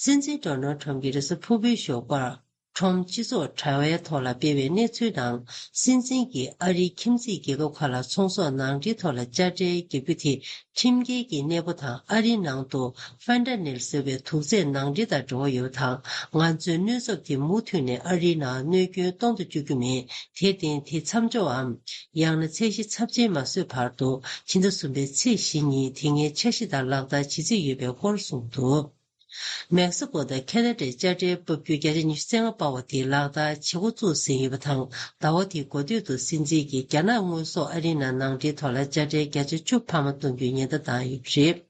སྲིད་འཛིན་ཌོ་ནལ་ཁྲམ་གྱིས་རེས་གཟའ་ཕུར་བུའི་ཞོགས་པར་ཁྲོམ་སྤྱི་ཚོགས་དྲ་བའི་ཐོག་ལ་སྤེལ་བའི་གནས་ཚུལ་ནང་། སྲིད་འཛིན་གྱིས་ཨ་རིའི་ཁྱིམ་མཚེས་རྒྱལ་ཁབ་ཁག་ལ་ཚོང་ཟོག་ནང་འདྲེན་ཐོག་ལ་དཔྱ་ཁྲལ་བརྒྱབ་རྒྱུ་དེ། ཁྲིམས་འགལ་གྱི་གནས་བབ་དང་། ཨ་རིའི་ནང་དུ་ཕན་ཏ་ནིལ་ཟེར་བའི་དུག་རྫས་ནང་འདྲེན་དང་འབྲེལ་བ་ཡོད་པ་དང་། ང་ཚོའི་གནོད་ཚབས་དེ་མུ་མཐུད་ནས་ཨ་རིའི་ནང་གནོད་སྐྱོན་གཏོང་དུ་བཅུག་རྒྱུ་མེད། དེར་བརྟེན་དེ་མཚམས་འཇོག་འམ། ཡང་ན་ཚད་གཞི་ཚབས་ཆེན་མ་བཟོས་བར་དུ་ཕྱི་ཟླ་གསུམ་པའི་ཚེས་བཞི་ཉིན་དེ་སྔའི་འཆར་གཞི་ལྟར་ལག་བསྟར་བྱེད་རྩིས་ཡོད་པའི་སྐོར་གསུངས་འདུག། མེག་སི་ཀོ་དང་ཁེ་ན་ཌའི་དཔྱ་ཁྲལ་སྤར་རྒྱུའི་བརྒྱ་ཆ་ཉི་ཤུ་རྩ་ལྔ་སྤར་བ་དེ་ལག་བསྟར་བྱེད་འགོ་བཙུགས་ཟིན་ཡོད་པ་དང་། ཟླ་བ་འདིའི་འགོ་སྟོད་དུ་སྲིད་འཛིན་གྱིས་རྒྱ་ནག་དངོས་ཟོག་ཨ་རིའི་ནང་ནང་འདྲེན་ཐོག་ལ་དཔྱ་ཁྲལ་བརྒྱ་ཆ་བཅུ་འཕར་མ་གཏོང་རྒྱུའི་ཉེན་བརྡ་བཏང་ཡོད་པ་རེད།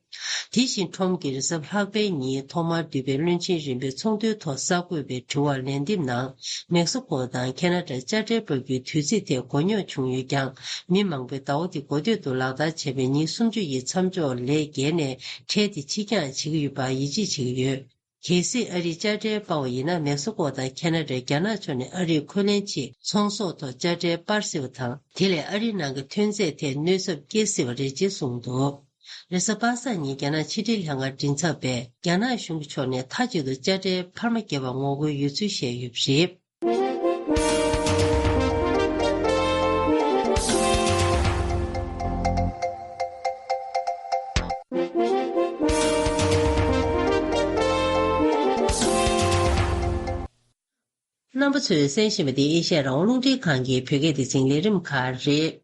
དེ་བཞིན་ཁྲོམ་གྱིས་རེས་གཟའ་ལྷག་པའི་ཉིན་ཐོག་མར་བསྡུས་པའི་བློན་ཆེན་རིམ་པའི་ཚོགས་འདུའི་ཐོག་གསར་འགོད་པའི་དྲི་བར་ལན་འདེབས་ནང་། མེག་སི་ཀོ་དང་ཁེ་ན་ཌ་དཔྱ་ཁྲལ་སྤར་རྒྱུའི་དུས་ཚིགས་དེ་མགོ་རྙོག་བྱུང་ཡོད་ཀྱང་། མི་མང་པོས་ཟླ་བ་འདིའི་འགོ་སྟོད་དུ་ལག་བསྟར་བྱས་པའི་ཉིན་སུམ་ཅུ་ཡི་མཚམས་འཇོག་ལས་བརྒལ་ནས་ཁྲལ་དེ་ཕྱིར་འགྱངས་བྱེད་ཀྱི་ཡོད་པར་ཡིད་ཆེས་བྱེད་ཀྱི་ཡོད། གལ་སྲིད་ཨ་རིས་དཔྱ་ཁྲལ་སྤར་བ་ཡིན་ན། མེག་སི་ཀོ་དང་ཁེ་ན་ཌས་རྒྱ་ནག་ཕྱོགས་ནས་ཨ་རིར་འཁོན་ལན་ཆེད་ཚོང་ཟོག་ཐོག་དཔྱ་ཁྲལ་སྤར་སྲིད་པ་དང་། དེ་ལས་ཨ་རིའི་ནང་གི་ཐོན་རྫས་ཐད་གནོད་ཚབས་སྐྱེལ་སྲིད་པ་རེད་ཅེས་གསུངས་འདུག། རེས་གཟའ་པ་སངས་ཉིན་རྒྱ་ནག་ཕྱི་དྲིལ་ལྷན་ཁང་མགྲིན་ཚབ་པས། རྒྱ་ནག་གཞུང་གི་ཕྱོགས་ནས་མཐའ་གཅིག་ཏུ་དཔྱ་ཁྲལ་འཕར་མ་བརྒྱབ་པར་ངོ་རྒོལ་ཡོད་ཚུལ་བཤད་ཡོད་པ་རེད། རྣམ་པ་ཚོས་གསན་བཞིན་པ་འདི་ཨེ་ཤ་ཡ་རང་དབང་རླུང་འཕྲིན་ཁང་གི་བོད་སྐད་སྡེ་ཚན་ལས་རིམ་ཁག་རེད།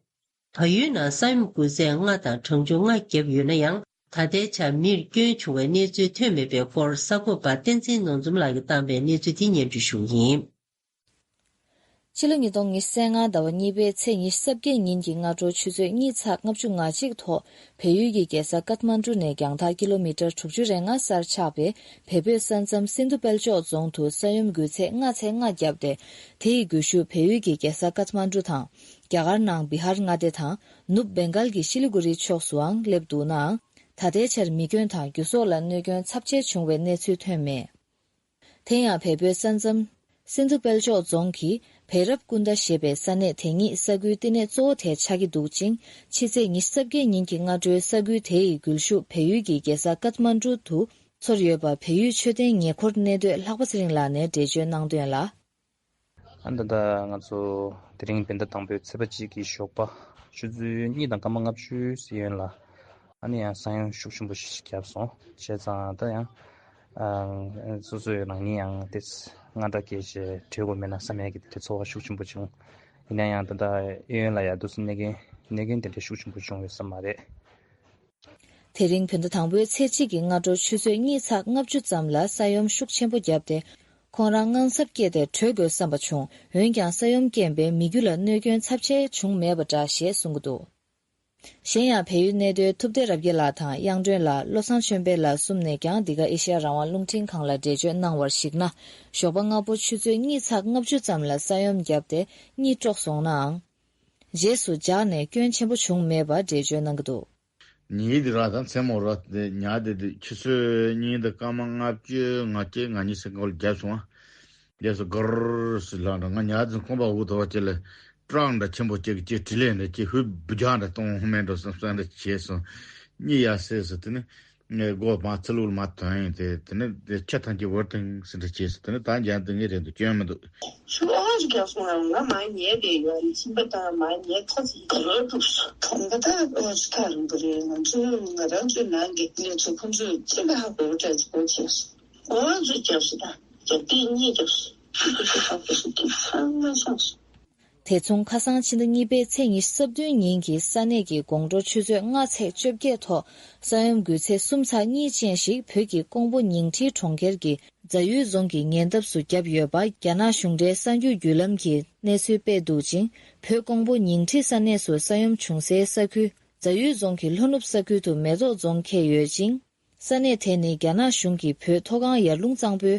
བལ་ཡུལ་ནང་ས་ཡོམ་སྒུལ་ཚད་ལྔ་དང་གྲངས་ཆུང་ལྔ་བརྒྱབ་ཡོད་ན་ཡང་། ད་ལྟའི་ཆར་མིར་སྐྱོན་བྱུང་བའི་གནས་ཚུལ་ཐོན་མེད་པའི་སྐོར། གསར་འགོད་པ་བསྟན་འཛིན་ནོར་འཛོམས་ལགས་ཀྱིས་བཏང་པའི་གནས་ཚུལ་དེ་སྙན་སྒྲོན་ཞུ་གི་ཡིན། ཕྱི་ལོ་ཉིས་སྟོང་ཉི་ཤུ་རྩ་ལྔ་ཟླ་བ་གཉིས་པའི་ཚེས་ཉི་ཤུ་རྩ་བརྒྱད་ཉིན་གྱི་སྔ་དྲོ་ཆུ་ཚོད་གཉིས་ཚེག་ལྔ་བཅུ་ང་གཅིག་ཐོག་བལ་ཡུལ་གྱི་རྒྱལ་ས་ཀཐ་མན་གྲུ་ནས་རྒྱང་ཐག་ཀི་ལོ་མི་ཊར་དྲུག་ཅུ་རེ་ལྔ་སར་ཆགས་པའི་བལ་བོད་ས་མཚམས་སིན་དྷུ་དཔལ་འབྱོར་རྫོང་དུ་ས་ཡོམ་སྒུལ་ཚད་ལྔ་ཚེག་ལྔ་བརྒྱབ་སྟེ། དེ་ཡི་སྒུལ་ཤུགས་བལ་ཡུལ་གྱི་རྒྱལ་ས་ཀཐ་མན་གྲུ་དང་། རྒྱ་གར་ནང་བི་ཧར་མངའ་སྡེ་དང་། ནུབ་བེང་གལ་གྱི་ཤི་ལི་གུ་རི་ཕྱོགས་སུའང་སླེབས་འདུག་ནའང་། ད་ལྟའི་ཆར་མི་རྒྱུན་དང་རྒྱུ་ཟོག་ལ་གནོད་སྐྱོན་ཚབས་ཆེ་བྱུང་བའི་གནས་ཚུལ་ཐོན་མེད། དེ་ཡང་བལ་བོད་ས་མཚམས་སིན་དྷུ་དཔལ་འབྱོར་རྫོང་གི་བེ་རབ་ཀུན་ཏ་ཞེས་པའི་ས་གནས་དེ་ཉིད་ས་ཁུལ་བསྟི་གནས་གཙོ་བོ་དེ་ཆགས་ཀྱི་འདུག་ཅིང་། ཕྱི་ཚེས་ཉི་ཤུ་རྩ་བརྒྱད་ཉིན་གྱི་སྔ་དྲོའི་ས་ཁུལ་དེ་ཡི་སྒུལ་ཤུགས་བལ་ཡུལ་གྱི་རྒྱལ་ས་ཀཐ་མན་གྲུ་དུ་ཚོར་ཡོད་པ་བལ་ཡུལ་མཆོད་རྟེན་ཉེ་འཁོར་གནས་སྡོད་ལྷག་པ་ཚེ་རིང་ལགས་ནས་འགྲེལ་བརྗོད་གནང་དོན་ལ། ཨ་ད་ལྟ་ང་ཚོ་དེ་རིང་བོད་ཟླ་དང་པོའི་ཚེས་པ་གཅིག་གི་ཞོགས་པ་ཆུ་ཚོད་གཉིས་དང་སྐར་མ་ལྔ་བཅུ་ཟིན་ཡོད་ལ། ཨ་ནི་ཡང་ས་ཡོམ་ཤུགས་ཆེན་པོ་ཞིག་བརྒྱབ་སོང་། བྱས་ཙང་ད་ཡང་ཨ་སོ་སོའི་རང་ཉིད་ཡང་དེ་སྔ་དྲགས་སྐྱེས་བྱས་བྲོས་དགོས་མེད་ན་བསམ་ཡས་ཀྱི་དེ་ཚོར་བ་ཤུགས་ཆེན་པོ་བྱུང་། ཡིན་ན་ཡང་ད་ལྟ་གཡས་གཡོན་ལ་ཡང་དུས་སུ་གནོད་སྐྱོན་གནོད་སྐྱོན་དེ་འདྲའི་ཤུགས་ཆེན་པོ་བྱུང་ཡོད་ས་མ་རེད། དེ་རིང་བོད་ཟླ་དང་པོའི་ཚེས་གཅིག་གི་སྔ་དྲོ་ཆུ་ཚོད་གཉིས་ཚེག་ལྔ་བཅུ་ཙམ་ལ་ས་ཡོམ་ཤུགས་ཆེན་པོ་བརྒྱབ་སྟེ། ཁོང་རང་དངངས་འཚབ་སྐྱེས་ཏེ་བྲོས་དགོས་བསམ་པ་བྱུང་། འོན་ཀྱང་ས་ཡོམ་རྐྱེན་པས་མི་རྒྱུ་ལ་གནོད་སྐྱོན་ཚབས་ཆེ་བྱུང་མེད་པ་འདྲ་ཞེས་གསུང་གི་འདུག། གཞན་ཡང་བལ་ཡུལ་གནས་སྡོད་ཐུབ་བདེ་རབ་རྒྱས་ལགས་དང་། དབྱངས་སྒྲོན་ལགས། བློ་བཟང་ཆོས་འཕེལ་ལགས་གསུམ་ནས་ཀྱང་འདི་ག་ཨེ་ཤེ་ཡ་རང་དབང་རླུང་འཕྲིན་ཁང་ལ་འགྲེལ་བརྗོད་གནང་བར་གཞིགས་ན། ཞོགས་པ་སྔ་པོ་ཆུ་ཚོད་གཉིས་ཚེག་ལྔ་བཅུ་ཙམ་ལ་ས་ཡོམ་བརྒྱབ་སྟེ་གཉིད་དཀྲོགས་སོང་ནའང་། རྗེས་སུ་འཇགས་ནས་སྐྱོན་ཆེན་པོ་བྱུང་མེད་པ་འགྲེལ་བརྗོད་གནང་གི་འདུག། ཉིན་དེ་ར་དང་མཚན་མོ་ར་དེ་ཉལ་དེ་དུས་ཆུ་ཚོད་གཉིས་དང་སྐར་མ་ལྔ་བཅུ་ང་གཅིག་ང་གཉིས་ཟིན་སྐོར་བརྒྱབ་སོང་ཨ། རྗེས་སུ་གུར་ཟེར་ལངས་འགྲོ། ང་ཉལ་དེ་ཁང་པ་འོག་ཐོག་ཅིག་ལ་སྐྲག་འདྲ་ཆེན་པོ་ཅིག་གི་ཅིག་དྲིས་ལན་འདྲ་ཅིག་ཧུད་འབུ་རྒྱག་འདྲ་གཏོང་ཧུ་མེད་འགྲོ་བསམ་བསམ་འདྲ་བྱས་སོང་། གཉིད་ཡར་སད་སོང་། དེ་ནི་ངས་སྒོ་མ་ཚུར་ལོག་མ་ཐོན་ཡིན་ཏེ། དེ་ནི་ཆུ་ཐང་གི་བར་དང་ཟིན་འདྲ་བྱས་སོང་། དེ་ནི་ད་འཇང་དུ་ངའི་རེད་འདུག་སྐྱོན་མི་འདུག། ཆུ་ཨ་ཅིག་རྒྱག་སོང་ང་ང་མ་ཉལ་བསྡད་ཡོད། ཨ་ནི་ཁྱིམ་པ་དང་མ་ཉལ་ཁ་ཅིག་རོ་དྲུག་སོང་། གང་ག་ད་ཨོ་ཅི་ཐག་རིང་པོ་རེད། ང་ཚོ་ང་རང་ཚོའི་ནང་གི་གནས་ཚུལ་ཁོང་ཚོས་ཁྱིམ་པ་ཧ་གོ་གྲ་ཅིག་གོ་བྱས་སོང་། ཨོ་ཅིག་རྒྱབ་སོང་། ད་རྒྱབ་དེ་གཉིས་རྒྱབ་སོང་། ཆུ་ཚོད་ཧ་གོ་སོང་། དེ་ཚང་མ་སོང་སོང་། དེ་མཚུངས་ཁ་སང་ཕྱི་ཟླ་གཉིས་པའི་ཚེས་ཉི་ཤུ་རྩ་བདུན་ཉིན་གྱི་ས་གནས་ཀྱི་དགོང་དྲོ་ཆུ་ཚོད་ལྔ་ཚེག་བཅོ་བརྒྱད་ཐོག་ས་ཡོམ་སྒུལ་ཚད་གསུམ་ཚེག་གཉིས་ཅན་ཞིག་བོད་ཀྱི་ཀོང་པོ་ཉིང་ཁྲི་གྲོང་ཁྱེར་གྱི་རྫ་ཡུལ་རྫོང་གི་ཉེ་འདབས་སུ་བརྒྱབ་ཡོད་པ། རྒྱ་ནག་གཞུང་འབྲེལ་གསར་འགྱུར་བརྒྱུད་ལམ་གྱིས་གནས་ཚུལ་སྤེལ་འདུག་ཅིང་། བོད་ཀོང་པོ་ཉིང་ཁྲི་ས་གནས་སུ་ས་ཡོམ་བྱུང་སའི་ས་ཁུལ་རྫ་ཡུལ་རྫོང་གི་ལྷོ་ནུབ་ས་ཁུལ་དུ་མེ་ཏོག་རྫོང་འཁེལ་ཡོད་ཅིང་། ས་གནས་དེ་ནི་རྒྱ་ནག་གཞུང་གིས་བོད་མཐོ་སྒང་ཡར་ཀླུང་གཙང་པོའི་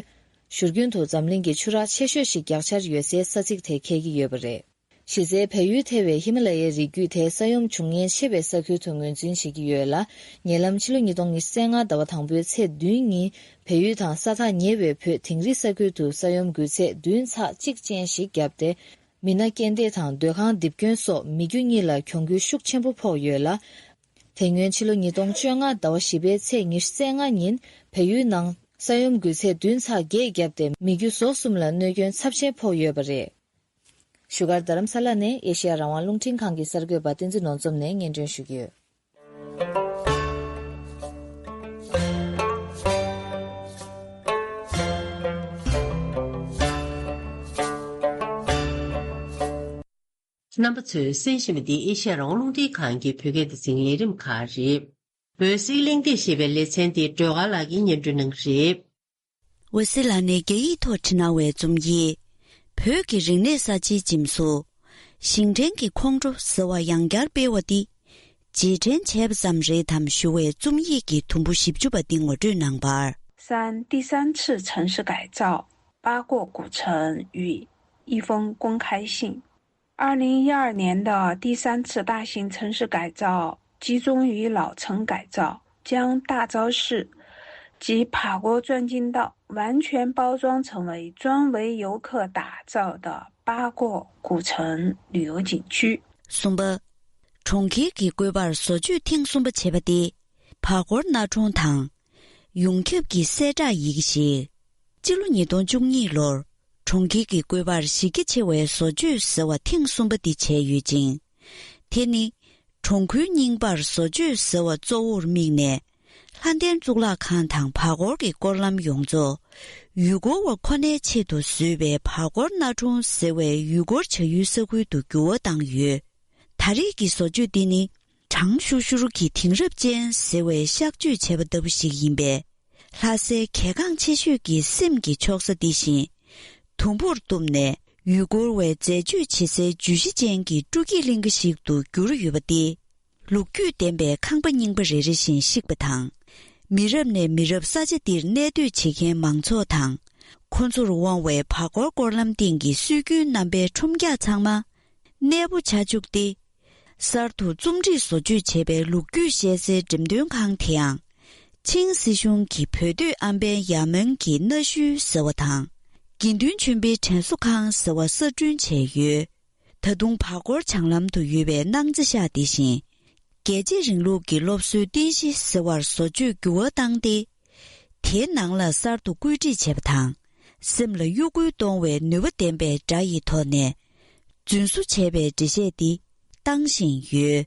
བཞུར་རྒྱུན་དུ་འཛམ་གླིང་གི་ཆུ་རགས་ཆེ་ཤོས་ཤིག་རྒྱག་འཆར་ཡོད་སའི་ས་ཚིགས་དེ་འཁེལ་གྱི་ཡོད་པ་རེད། གཞི་རྩའི་བལ་ཡུལ་ཐེ་བའི་ཧི་མ་ལ་ཡའི་རི་རྒྱུད་དེ་ས་ཡོམ་བྱུང་ཉེན་ཆེ་བའི་ས་ཁུལ་དུ་ངོས་འཛིན་བྱེད་ཀྱི་ཡོད་ལ། ཉེ་ལམ་ཕྱི་ལོ་ཉིས་སྟོང་ཉི་ཤུ་རྩ་ལྔ་ཟླ་བ་དང་པོའི་ཚེས་བདུན་ཉིན་བལ་ཡུལ་དང་ས་ཐག་ཉེ་བའི་བོད་དིང་རི་ས་ཁུལ་དུ་ས་ཡོམ་སྒུལ་ཚད་བདུན་ཚེག་གཅིག་ཅན་ཞིག་བརྒྱབ་སྟེ། མི་སྣ་རྐྱེན་འདས་དང་སྡོད་ཁང་རྡིབ་སྐྱོན་སོགས་མི་རྒྱུ་གཉིས་ལ་གྱོང་གུན་ཤུགས་ཆེན་པོ་ཕོག་ཡོད་ལ། དེ་སྔོན་ཕྱི་ལོ་ཉིས་སྟོང་བཅོ་ལྔ་ཟླ་བ་བཞི་པའི་ཚེས་ཉི་ཤུ་རྩ་ལྔ་ཉིན་བལ་ཡུལ་ནང་ ས་ཡོམ་འགུལ་ཚད་བདུན་ཚེག་བརྒྱད་བརྒྱབ་སྟེ་མི་རྒྱུ་ཟོག་གསུམ་ལ་གནོད་སྐྱོན་ཚབས་ཆེན་ཕོག་ཡོད་པ་རེད། བཞུགས་སྒར་རྡ་རམ་ས་ལ་ནས་ཨེ་ཤེ་ཡ་རང་དབང་རླུང་འཕྲིན་ཁང་གི་གསར་འགོད་པ་བསྟན་འཛིན་ནོར་འཛོམས་ནས་སྙན་སྒྲོན་ཞུ་གི་ཡོད། རྣམ་པ་ཚོས་གསན་བཞིན་པ་འདི་ཨེ་ཤ་ཡ་རང་དབང་རླུང་འཕྲིན་ཁང་གི་བོད་སྐད་སྡེ་ཚན་ལས་རིམ་ཁག་རེད། འོད་གསལ་གླེང་སྟེགས་ཞེས་པའི་ལེ་ཚན་འདི་སྒྲོལ་དཀར་ལགས་ཀྱིས་སྙན་སྒྲོན་གནང་གི་རེད། འོད་ཟེར་ལགས་ནས་རྒྱ་ཡིག་ཐོག་བྲིས་གནང་བའི་རྩོམ་ཡིག་བོད་ཀྱི་རིག་གནས་གསར་བརྗེའི་འཇིམ་བཟོ། ཞིང་བྲན་གྱི་ཁོང་ཁྲོ་ཟེར་བ་ཡང་བསྐྱར་སྤེལ་བ་འདི། རྗེས་དྲན་བྱས་པ་ཙམ་རེད་དམ་ཞུ་བའི་རྩོམ་ཡིག་གི་དུམ་བུ་བཞི་བཅུ་པ་འདི་ངོ་སྤྲོད་གནང་བར། 三、第三次城市改造，八过古城与一封公开信。二零一二年的第三次大型城市改造集中于老城改造，将大昭寺及爬锅转经道完全包装成为专为游客打造的八过古城旅游景区。 གསུམ་པ། གྲོང་ཁྱེར་གྱི་བཀོད་པར་བཟོ་བཅོས་ཐེངས་གསུམ་པ་བྱས་པ་སྟེ། བར་སྐོར་གནའ་གྲོང་དང་། ཡོངས་ཁྱབ་ཀྱི་གསལ་བསྒྲགས་ཡི་གེ་ཞིག་སྤྱི་ལོ་ཉིས་སྟོང་བཅུ་གཉིས་ལོར། གྲོང་ཁྱེར་གྱི་བཀོད་པར་གཞི་རྒྱ་ཆེ་བའི་བཟོ་བཅོས་ཟེར་བ་ཐེངས་གསུམ་པ་འདི་བྱས་ཡོད་ཅིང་། དེ་ནི། གྲོང་ཁུལ་རྙིང་པར་བཟོ་བཅོས་ཟེར་བ་གཙོ་བོར་དམིགས་ནས། ལྷ་ལྡན་གཙུག་ལག་ཁང་དང་བར་སྐོར་གྱི་སྐོར་ལམ་ཡོངས་རྫོགས། ཡུལ་སྐོར་བ་ཁོ་ནའི་ཆེད་དུ་བཟོས་པའི་བར་སྐོར་གནའ་གྲོང་ཟེར་བའི་ཡུལ་སྐོར་བྱ་ཡུལ་ས་ཁུལ་དུ་འགྱུར་བ་བཏང་ཡོད། ད་རེས་ཀྱི་བཟོ་བཅོས་འདི་ནི། གྲང་ཤུར་ཤུར་གྱི་དེང་རབས་ཅན་ཟེར་བའི་གཤག་བཅོས་བྱས་པ་ལྟ་བུ་ཞིག་ཡིན་པས། ལྷ་སའི་གལ་འགངས་ཆེ་ཤོས་ཀྱི་སེམས་ཀྱི་ཕྱོགས་ས་འདི་བཞིན། དུམ་བུར་གཏུབས་ནས་ཡུལ་སྐོར་བས་འཛད་སྤྱོད་བྱེད་སའི་བརྗོད་གཞི་ཅན་གྱི་སྤྲོ་སྐྱིད་གླིང་ག་ཞིག་ཏུ་གྱུར་ཡོད་པ་སྟེ། ལོ་རྒྱུས་ལྡན་པའི་ཁང་པ་རྙིང་པ་རེ་རེ་བཞིན་བཤིག་པ་དང་། མི་རབས་ནས་མི་རབས་ས་ཆ་འདིར་གནས་སྡོད་བྱེད་མཁན་མང་ཚོགས་དང་། ཁོ་ཚོར་དབང་བའི་བར་སྐོར་སྐོར་ལམ་སྟེང་གི་སྲོལ་རྒྱུན་རྣམ་པའི་ཁྲོམ་རྒྱག་ཚང་མ། གནས་སྤོ་བྱ་བཅུག་སྟེ། གསར་དུ་རྩོམ་སྒྲིག་བཟོ་བཅོས་བྱས་པའི་ལོ་རྒྱུས་བཤད་སའི་འགྲེམས་སྟོན་ཁང་དེའང་། ཆིང་སྲིད་གཞུང་གི་བོད་སྡོད་ཨམ་བན་ཡ་མོན་གྱི་གནའ་ཤུལ་ཟེར་བ་དང་། དགེ་འདུན་ཆོས་འཕེལ་དྲན་གསོ་ཁང་ཟེར་བ་གསར་སྐྲུན་བྱས་ཡོད། ད་དུང་བར་སྐོར་བྱང་ལམ་དུ་ཡོད་པའི་སྣང་རྩེ་ཤག་དེ་བཞིན། རྒྱལ་གཅེས་རིང་ལུགས་ཀྱི་སློབ་གསོའི་རྟེན་གཞི་ཟེར་བར་བཟོ་བཅོས་འགྱུར་བ་བཏང་སྟེ། དེའི་ནང་ལ་གསར་དུ་བཀོད་སྒྲིག་བྱས་པ་དང་། སེམས་ལ་གཡོ་འགུལ་གཏོང་བའི་ནུས་པ་ལྡན་པའི་སྒྲ་ཡི་ཐོག་ནས། རྫུན་བཟོ་བྱས་པའི་འགྲེལ་བཤད་འདི་བཏང་བཞིན་ཡོད།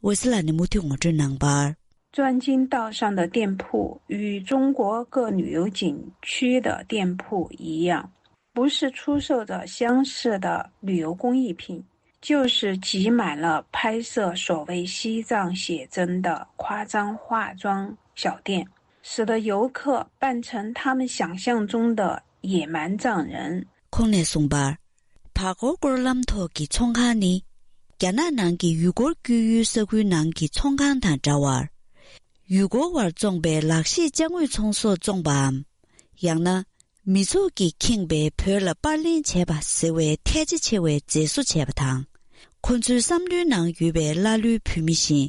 འོད་ཟེར་ལགས་ནས་མུ་མཐུད་ངོ་སྤྲོད་གནང་བར། 转经道上的店铺与中国各旅游景区的店铺一样，不是出售着相似的旅游工艺品，就是挤满了拍摄所谓西藏写真的夸张化妆小店，使得游客扮成他们想象中的野蛮藏人。 ཁོང་ནས་གསུངས་པར། བར་སྐོར་སྐོར་ལམ་ཐོག་གི་ཚོང་ཁང་ནི། རྒྱ་ནག་ནང་གི་ཡུལ་སྐོར་བསྐྱོད་ཡུལ་ས་ཁུལ་ནང་གི་ཚོང་ཁང་དང་འདྲ་བར། ཡུལ་སྐོར་བར་བཙོངས་པའི་ལག་ཤེས་ཅ་དངོས་ཚོང་ཟོག་བཙོངས་པའམ། ཡང་ན། མི་ཚོགས་ཀྱིས་ཁེངས་པའི་བོད་ལ་པར་ལེན་བྱས་པ་ཟེར་བའི་ཐལ་ཆ་ཆེ་བའི་མཛེས་བཟོ་བྱས་པ་དང་། ཁོ་ཚོའི་བསམ་བློའི་ནང་ཡོད་པའི་ཀླ་ཀློའི་བུད་མེད་བཞིན།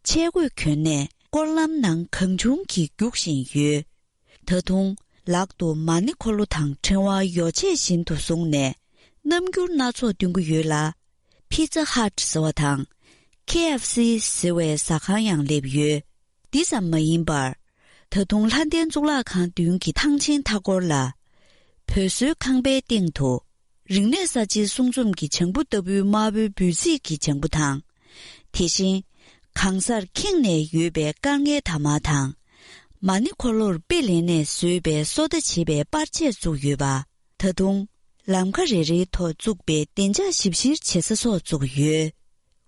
ཆས་གོས་གྱོན་ནས་སྐོར་ལམ་ནང་གང་བྱུང་གིས་རྒྱུག་བཞིན་ཡོད། ད་དུང་། ལག་ཏུ་མ་ཎི་འཁོར་ལོ་དང་ཕྲེང་བ་ཡོ་བྱད་བཞིན་དུ་བཟུང་ནས། རྣམ་འགྱུར་སྣ་ཚོགས་སྟོན་གྱི་ཡོད་ལ། ཕི་ཛ་ཧཊ་ཟེར་བ་དང་། ཁེ་ཨེཕ་སི་ཟེར་བའི་ཟ་ཁང་ཡང་སླེབས་ཡོད། འདི་ཙམ་མ་ཡིན་པར། ད་དུང་ལྷ་ལྡན་གཙུག་ལག་ཁང་མདུན་གྱི་ཐང་ཆེན་མཐའ་འཁོར་ལ། བོད་བཟོའི་ཁང་པའི་སྟེང་དུ། རིག་གནས་གསར་བརྗེའི་གསུང་རྩོམ་གྱི་བྱང་བུ་ལྟ་བུའི་དམར་པོའི་འབོལ་ཚིག་གི་བྱང་བུ་དང་། དེ་བཞིན། གང་སར་ཁེངས་ནས་ཡོད་པའི་དཀར་ངལ་དར་དམར་དང་། མ་ཎི་འཁོར་ལོར་དཔེ་ལེན་ནས་བཟོས་པའི་སོ་ལྟ་བྱེད་པའི་པར་ཆས་བཙུགས་ཡོད་པ། ད་དུང་། ལམ་ཁ་རེ་རེའི་ཐོག་བཙུགས་པའི་བདེ་འཇགས་ཞིབ་བཤེར་བྱེད་ས་སོགས་བཙུགས་ཡོད།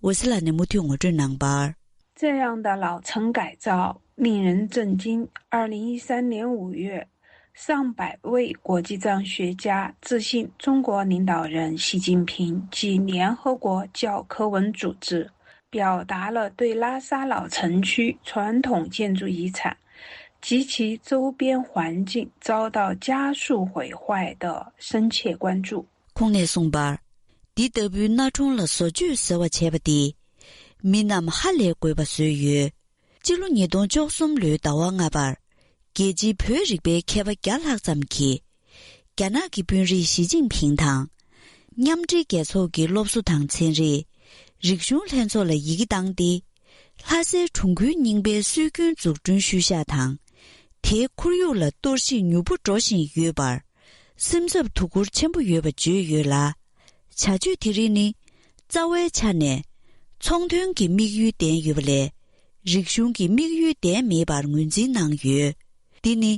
འོད་ཟེར་ལགས་ནས་མུ་མཐུད་ངོ་སྤྲོད་གནང་བར། 这样的老城改造令人震惊。二零一三年五月，上百位国际藏学家致信中国领导人习近平及联合国教科文组织，表达了对拉萨老城区传统建筑遗产及其周边环境遭到加速毁坏的深切关注。 ཁོང་ནས་གསུངས་པར། འདི་ལྟ་བུའི་གནའ་གྲོང་ལ་བཟོ་བཅོས་ཟེར་བ་བྱས་པ་འདིས། མི་རྣམས་ཧ་ལས་དགོས་པ་བཟོས་ཡོད། སྤྱི་ལོ་ཉིས་སྟོང་བཅུ་གསུམ་ལོའི་ཟླ་བ་ལྔ་པར། རྒྱལ་སྤྱིའི་བོད་རིག་པའི་མཁས་པ་བརྒྱ་ལྷག་ཙམ་གྱིས། རྒྱ་ནག་གི་དཔོན་རིགས་ཞི་ཅིན་ཕིང་དང་། མཉམ་འབྲེལ་རྒྱལ་ཚོགས་ཀྱི་སློབ་གསོ་དང་ཚན་རིག་རིག་གཞུང་ལྷན་ཚོགས་ལ་ཡི་གེ་བཏང་སྟེ། ལྷ་སའི་གྲོང་ཁུལ་རྙིང་པའི་སྲོལ་རྒྱུན་འཛུགས་སྐྲུན་ཤུལ་བཞག་དང་། དེའི་ཁོར་ཡུག་ལ་གཏོར་བཤིག་མྱུར་པོ་འགྲོ་བཞིན་ཡོད་པར། སེམས་འཚབ་དོ་ཁུར་ཆེན་པོ་ཡོད་པ་བརྗོད་ཡོད་ལ། བྱ་སྤྱོད་དེ་རིགས་ནི་རྩ་བའི་ཆ་ནས་ཚོང་དོན་གྱི་དམིགས་ཡུལ་ལྡན་ཡོད་པ་ལས། རིག་གཞུང་གི་དམིགས་ཡུལ་ལྡན་མེད་པར་ངོས་འཛིན་གནང་ཡོད། འདི་ནི་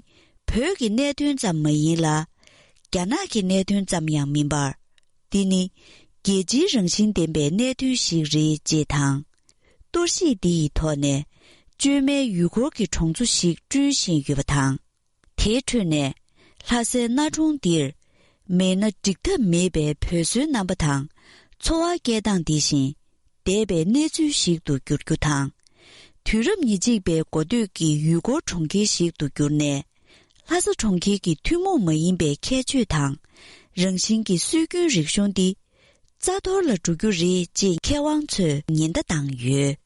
བོད་ཀྱི་གནད་དོན་ཙམ་མ་ཡིན་ལ། རྒྱ་ནག་གི་གནད་དོན་ཙམ་ཡང་མིན་པར། འདི་ནི་རྒྱལ་སྤྱིའི་རང་བཞིན་ལྡན་པའི་གནད་དོན་ཞིག་རེད་ཅེས་དང་། གཏོར་བཤིག་འདི་ཡི་ཐོག་ནས་བཅོས་མའི་ཡུལ་སྐོར་གྱི་གྲོང་ཚོ་ཞིག་བསྐྲུན་བཞིན་ཡོད་པ་དང་། དེའི་ཁྲོད་ནས་ལྷ་སའི་གནའ་གྲོང་འདིར་མེད་ན་འགྲིག་ཐབས་མེད་པའི་བོད་བཟོའི་རྣམ་པ་དང་འཚོ་བ་སྐྱེལ་སྟངས་འདི་བཞིན་འདས་པའི་གནས་ཚུལ་ཞིག་ཏུ་འགྱུར་རྒྱུ་དང་། དུས་རབས་ཉེར་གཅིག་པའི་འགོ་སྟོད་ཀྱི་ཡུལ་སྐོར་གྲོང་ཁྱེར་ཞིག་ཏུ་གྱུར་ནས། ལྷ་ས་གྲོང་ཁྱེར་གྱི་ཐུན་མོང་མ་ཡིན་པའི་ཁྱད་ཆོས་དང་རང་བཞིན་གྱི་སྲོལ་རྒྱུན་རིག་གཞུང་འདི་རྩ་གཏོར་ལ་འགྲོ་རྒྱུ་རེད་ཅེས་མཁས་དབང་ཚོས་ཉེན་བརྡ་བཏང་ཡོད།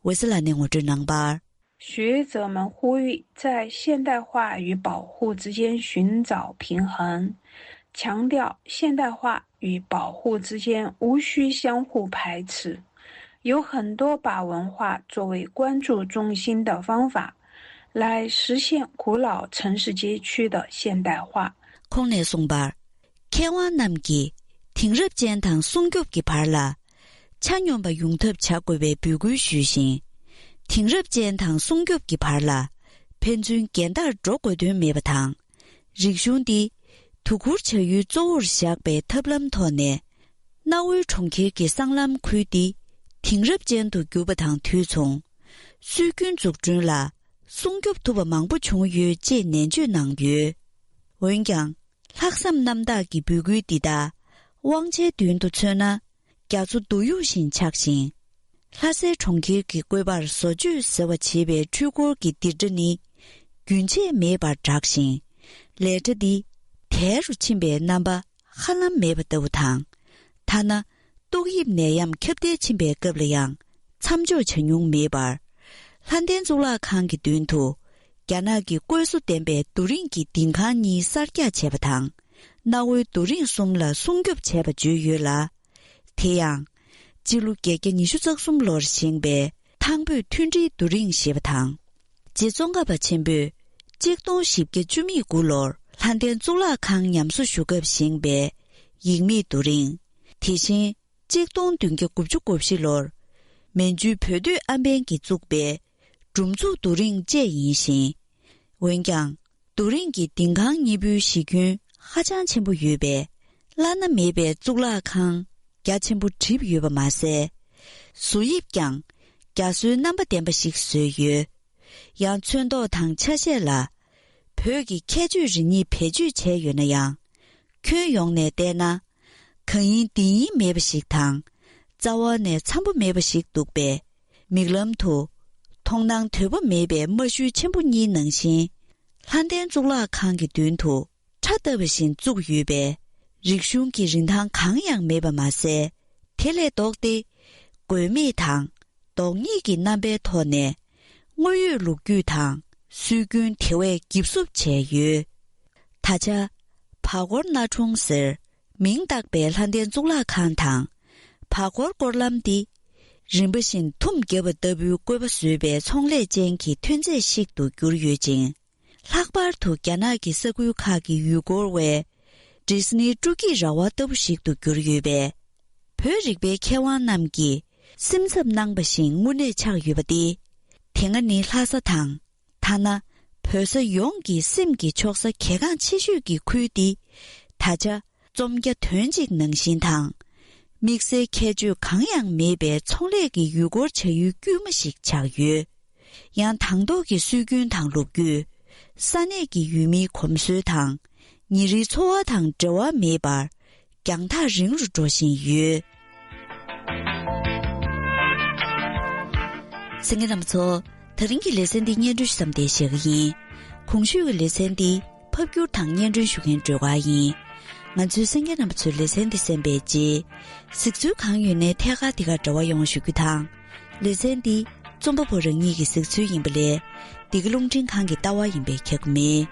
འོད་ཟེར་ལགས་ནས་ངོ་སྤྲོད་གནང་བར། 学者们呼吁在现代化与保护之间寻找平衡，强调现代化与保护之间无需相互排斥。有很多把文化作为关注中心的方法，来实现古老城市街区的现代化。 ཁོང་ནས་གསུངས་པར། མཁས་དབང་རྣམས་ཀྱིས་དེང་རབས་ཅན་དང་སྲུང་སྐྱོབ་ཀྱི་བར་ལ་ཆ་སྙོམས་པ་ཡོང་ཐབས་བྱ་དགོས་པའི་འབོད་སྐུལ་ཞུས་ཤིང་། དེང་རབས་ཅན་དང་སྲུང་སྐྱོབ་ཀྱི་བར་ལ་ཕན་ཚུན་འགལ་ཟླར་འགྲོ་དགོས་དོན་མེད་པ་དང་། རིག་གཞུང་འདི་དོ་ཁུར་བྱ་ཡུལ་གཙོ་བོར་བཞག་པའི་ཐབས་ལམ་ཐོག་ནས། གནའ་བོའི་གྲོང་ཁྱེར་གྱི་སྲང་ལམ་ཁུལ་འདི་དེང་རབས་ཅན་དུ་གྱུར་པ་དང་དུས་མཚུངས། སྲོལ་རྒྱུན་འཛུགས་སྐྲུན་ལ་སྲུང་སྐྱོབ་ཐུབ་པ་མང་པོ་བྱུང་ཡོད་ཅེས་ནན་བརྗོད་གནང་ཡོད། འོན་ཀྱང་། ལྷག་བསམ་རྣམ་དག་གི་འབོད་སྐུལ་འདི་དག་དབང་ཆའི་མདུན་དུ་མཚོན་ན། རྒྱ་མཚོ་རྡོ་གཡུག་བཞིན་ཆགས་ཤིང་། ལྷ་སའི་གྲོང་ཁྱེར་གྱི་བཀོད་པར་བཟོ་བཅོས་ཟེར་བ་བྱེད་པའི་འཕྲུལ་འཁོར་གྱི་ལྡིར་སྒྲ་ནི་རྒྱུན་ཆད་མེད་པར་གྲགས་ཤིང་། ལས་གྲྭ་འདི་དལ་རུ་ཕྱིན་པའི་རྣམ་པ་ཧ་ལམ་མེད་པ་ལྟ་བུ་དང་། ཐ་ན་ཏོག་དབྱིབས་ནད་ཡམས་ཁྱབ་གདལ་ཕྱིན་པའི་སྐབས་ལ་ཡང་མཚམས་འཇོག་བྱ་མྱོང་མེད་པར། ལྷ་ལྡན་གཙུག་ལག་ཁང་གི་མདུན་དུ་རྒྱ་ནག་གི་བཀོད་བཟོ་ལྡན་པའི་རྡོ་རིང་གི་ལྡིང་ཁང་གཉིས་གསར་རྒྱག་བྱས་པ་དང་། གནའ་བོའི་རྡོ་རིང་གསུམ་ལ་སྲུང་སྐྱོབ་བྱས་པ་བརྗོད་ཡོད་ལ། དེ་ཡང་། སྤྱི་ལོ་བརྒྱད་བརྒྱ་ཉི་ཤུ་རྩ་གསུམ་ལོར་བཞེངས་པའི་ཐང་བོད་མཐུན་སྒྲིལ་རྡོ་རིང་ཞེས་པ་དང་། རྗེ་ཙོང་ཁ་པ་ཆེན་པོས་གཅིག་སྟོང་བཞི་བརྒྱ་བཅུ་མེད་དགུ་ལོར་ལྷ་ལྡན་གཙུག་ལག་ཁང་ཉམས་གསོ་ཞུ་སྐབས་བཞེངས་པའི་ཡིག་མེད་རྡོ་རིང་། དེ་བཞིན་གཅིག་སྟོང་བདུན་བརྒྱ་དགུ་བཅུ་གོ་བཞི་ལོར་མན་ཇུའི་བོད་སྡོད་ཨམ་བན་གྱིས་བཙུགས་པའི་སྒྲུབ་འཛུགས་རྡོ་རིང་བཅས་ཡིན་ཞིང་། འོན་ཀྱང་། རྡོ་རིང་གི་ལྡིང་ཁང་གཉིས་པོའི་གཞི་ཁྱོན་ཧ་ཅང་ཆེན་པོ་ཡོད་པས། བླ་ན་མེད་པའི་གཙུག་ལག་ཁང་རྒྱ་ཆེན་པོ་བྲིས་ཡོད་པ་མ་ཟད། བཟོ་དབྱིབས་ཀྱང་རྒྱ་བཟོའི་རྣམ་པ་ལྡན་པ་ཞིག་བཟོས་ཡོད། ཡང་ཚོན་མདོག་དང་ཆ་ཤས་ལ། བོད་ཀྱི་ཁྱད་ཆོས་རེ་གཉིས་བེད་སྤྱོད་བྱས་ཡོད་ན་ཡང་། ཁྱོན་ཡོངས་ནས་བལྟས་ན། གང་ཡིན་འདི་ཡིན་མེད་པ་ཞིག་དང་། རྩ་བ་ནས་འཚམ་པོ་མེད་པ་ཞིག་འདུག་པས། མིག་ལམ་དུ་མཐོང་སྣང་དོད་པོ་མེད་པའི་རྨ་ཤུལ་ཆེན་པོ་གཉིས་ནང་བཞིན། ལྷ་ལྡན་གཙུག་ལག་ཁང་གི་མདུན་དུ་ཁྲ་བཏབ་པ་བཞིན་བཙུགས་ཡོད་པས། རིག་གཞུང་གི་རིན་ཐང་གང་ཡང་མེད་པ་མ་ཟད། དེ་ལས་ལྡོག་སྟེ། དགོས་མེད་དང་། སྡོག་ཉེས་ཀྱི་རྣམ་པའི་ཐོག་ནས། དངོས་ཡོད་ལོ་རྒྱུས་དང་། སྲོལ་རྒྱུན་དེ་བས་འགེབས་སུབ་བྱས་ཡོད། ད་ཆ། བར་སྐོར་གནའ་གྲོང་ཟེར། མིང་བཏགས་པའི་ལྷ་ལྡན་གཙུག་ལག་ཁང་དང་། བར་སྐོར་སྐོར་ལམ་འདི། རིམ་པ་བཞིན་ཐུམ་བརྒྱབ་པ་ལྟ་བུའི་བཀོད་པ་བཟོས་པའི་ཚོང་ལས་ཅན་གྱི་ཐོན་རྫས་ཤིག་ཏུ་གྱུར་ཡོད་ཅིང་། ལྷག་པར་དུ་རྒྱ་ནག་གི་ས་ཁུལ་ཁག་གི་ཡུལ་སྐོར་བས། ཌི་སི་ནིའི་སྤྲོ་སྐྱིད་ར་བ་ལྟ་བུ་ཞིག་ཏུ་གྱུར་ཡོད་པས། བོད་རིག་པའི་མཁས་དབང་རྣམས་ཀྱིས་སེམས་འཚབ་གནང་པ་བཞིན་དངོས་གནས་ཆགས་ཡོད་པ་སྟེ། དེ་སྔ་ནི་ལྷ་ས་དང་། ཐ་ན། བོད་ས་ཡོངས་ཀྱི་སེམས་ཀྱི་ཕྱོགས་ས་གལ་འགངས་ཆེ་ཤོས་ཀྱི་ཁུལ་འདི། ད་ཆ། འཛོམས་རྒྱ་དོན་གཅིག་ནང་བཞིན་དང་། དམིགས་བསལ་ཁྱད་ཆོས་གང་ཡང་མེད་པའི་ཚོང་ལས་ཀྱི་ཡུལ་སྐོར་བྱ་ཡུལ་དཀྱུས་མ་ཞིག་ཆགས་ཡོད། ཡང་དང་ཐོག་གི་སྲོལ་རྒྱུན་དང་ལོ་རྒྱུས། ས་གནས་ཀྱི་ཡུལ་མིའི་གོམས་སྲོལ་དང་། ཉིན་རེའི་འཚོ་བ་དང་འབྲེལ་བ་མེད་པར། རྒྱང་ཐག་རིང་རུ་འགྲོ་བཞིན་ཡོད། གསན་མཁན་རྣམ་པ་ཚོ། ད་རིང་གི་ལེ་ཚན་འདི་སྙན་སྒྲོན་ཞུ་མཚམས་འདིར་བཞག་གི་ཡིན། གོང་ཞུས་ཀྱི་ལེ་ཚན་འདི་ཕབ་སྒྱུར་དང་སྙན་སྒྲོན་ཞུ་མཁན་སྒྲོལ་དཀར་ཡིན། ང་ཚོའི་གསན་མཁན་རྣམ་པ་ཚོས་ལེ་ཚན་འདི་གསན་པའི་རྗེས། གཟིགས་ཚུལ་གང་ཡོད་ནས་ཐད་ཀར་འདི་གར་འབྲེལ་བ་ཡོང་བ་ཞུ་རྒྱུ་དང་། ལེ་ཚན་འདི་རྩོམ་པ་པོ་རང་ཉིད་ཀྱི་གཟིགས་ཚུལ་ཡིན་པ་ལས། འདི་ག་རླུང་འཕྲིན་ཁང་གི་ལྟ་བ་ཡིན་པས་ཁྱབ་ཀྱི་མེད།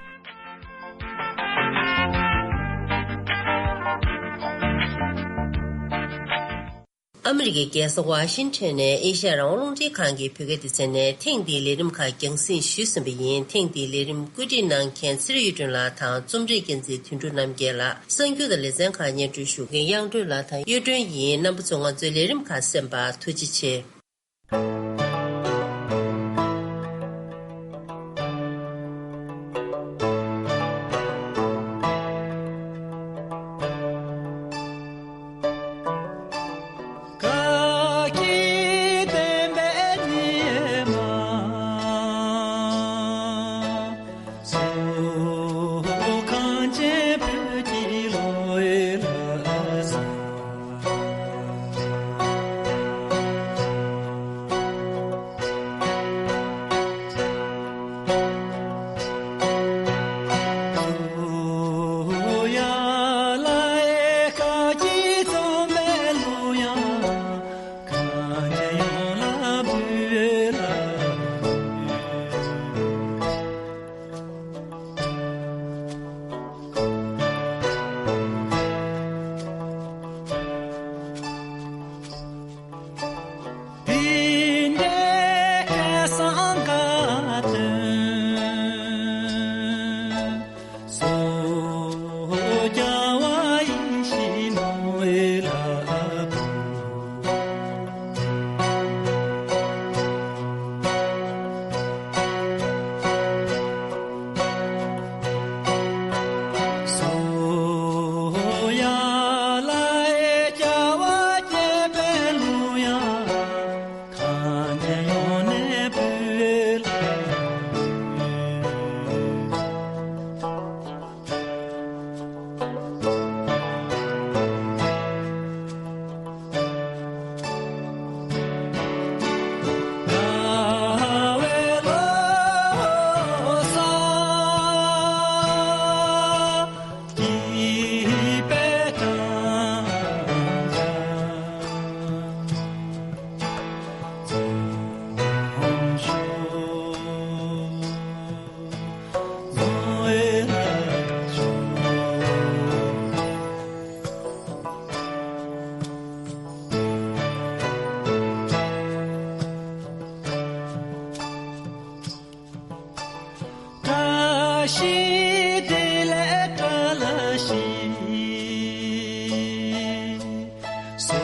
ཨ་མི་རི་ཀའི་རྒྱལ་ས་ཝ་ཤིང་ཊོན་ནས་ཨེ་ཤ་ཡ་རང་དབང་རླུང་འཕྲིན་ཁང་གི་བོད་སྐད་སྡེ་ཚན་ནས་ཐེངས་འདིའི་ལས་རིམ་ཁག་རྒྱང་སྲིང་ཞུས་ཟིན་པ་ཡིན། ཐེངས་འདིའི་ལས་རིམ་བཀོད་སྒྲིག་གནང་མཁན་ཚེ་རིང་གཡུ་སྒྲོན་ལགས་དང་རྩོམ་སྒྲིག་འགན་འཛིན་དོན་གྲུབ་རྣམ་རྒྱལ་ལགས། གསར་འགྱུར་དང་ལེ་ཚན་ཁག་སྙན་སྒྲོན་ཞུ་མཁན་དབྱངས་སྒྲོན་ལགས་དང་གཡུ་སྒྲོན་ཡིན། རྣམ་པ་ཚོས་ང་ཚོའི་ལས་རིམ་ཁག་གསན་པར་ཐུགས་རྗེ་ཆེ། བཀྲ་ཤིས་བདེ་ལེགས་བཀྲ་ལ་ཤིས། སོ་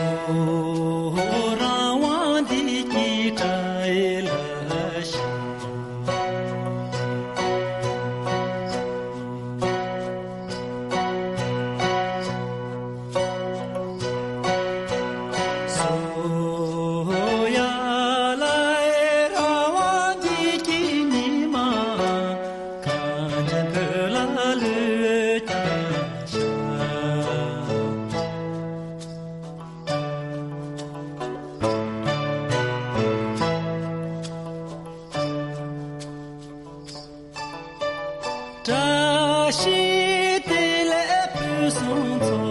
རང་དབང་འདི་གི་བཀྲ་ལ་ཤིས། བཀྲ་ཤིས་བདེ་ལེགས་ཕུན་སུམ་ཚོགས།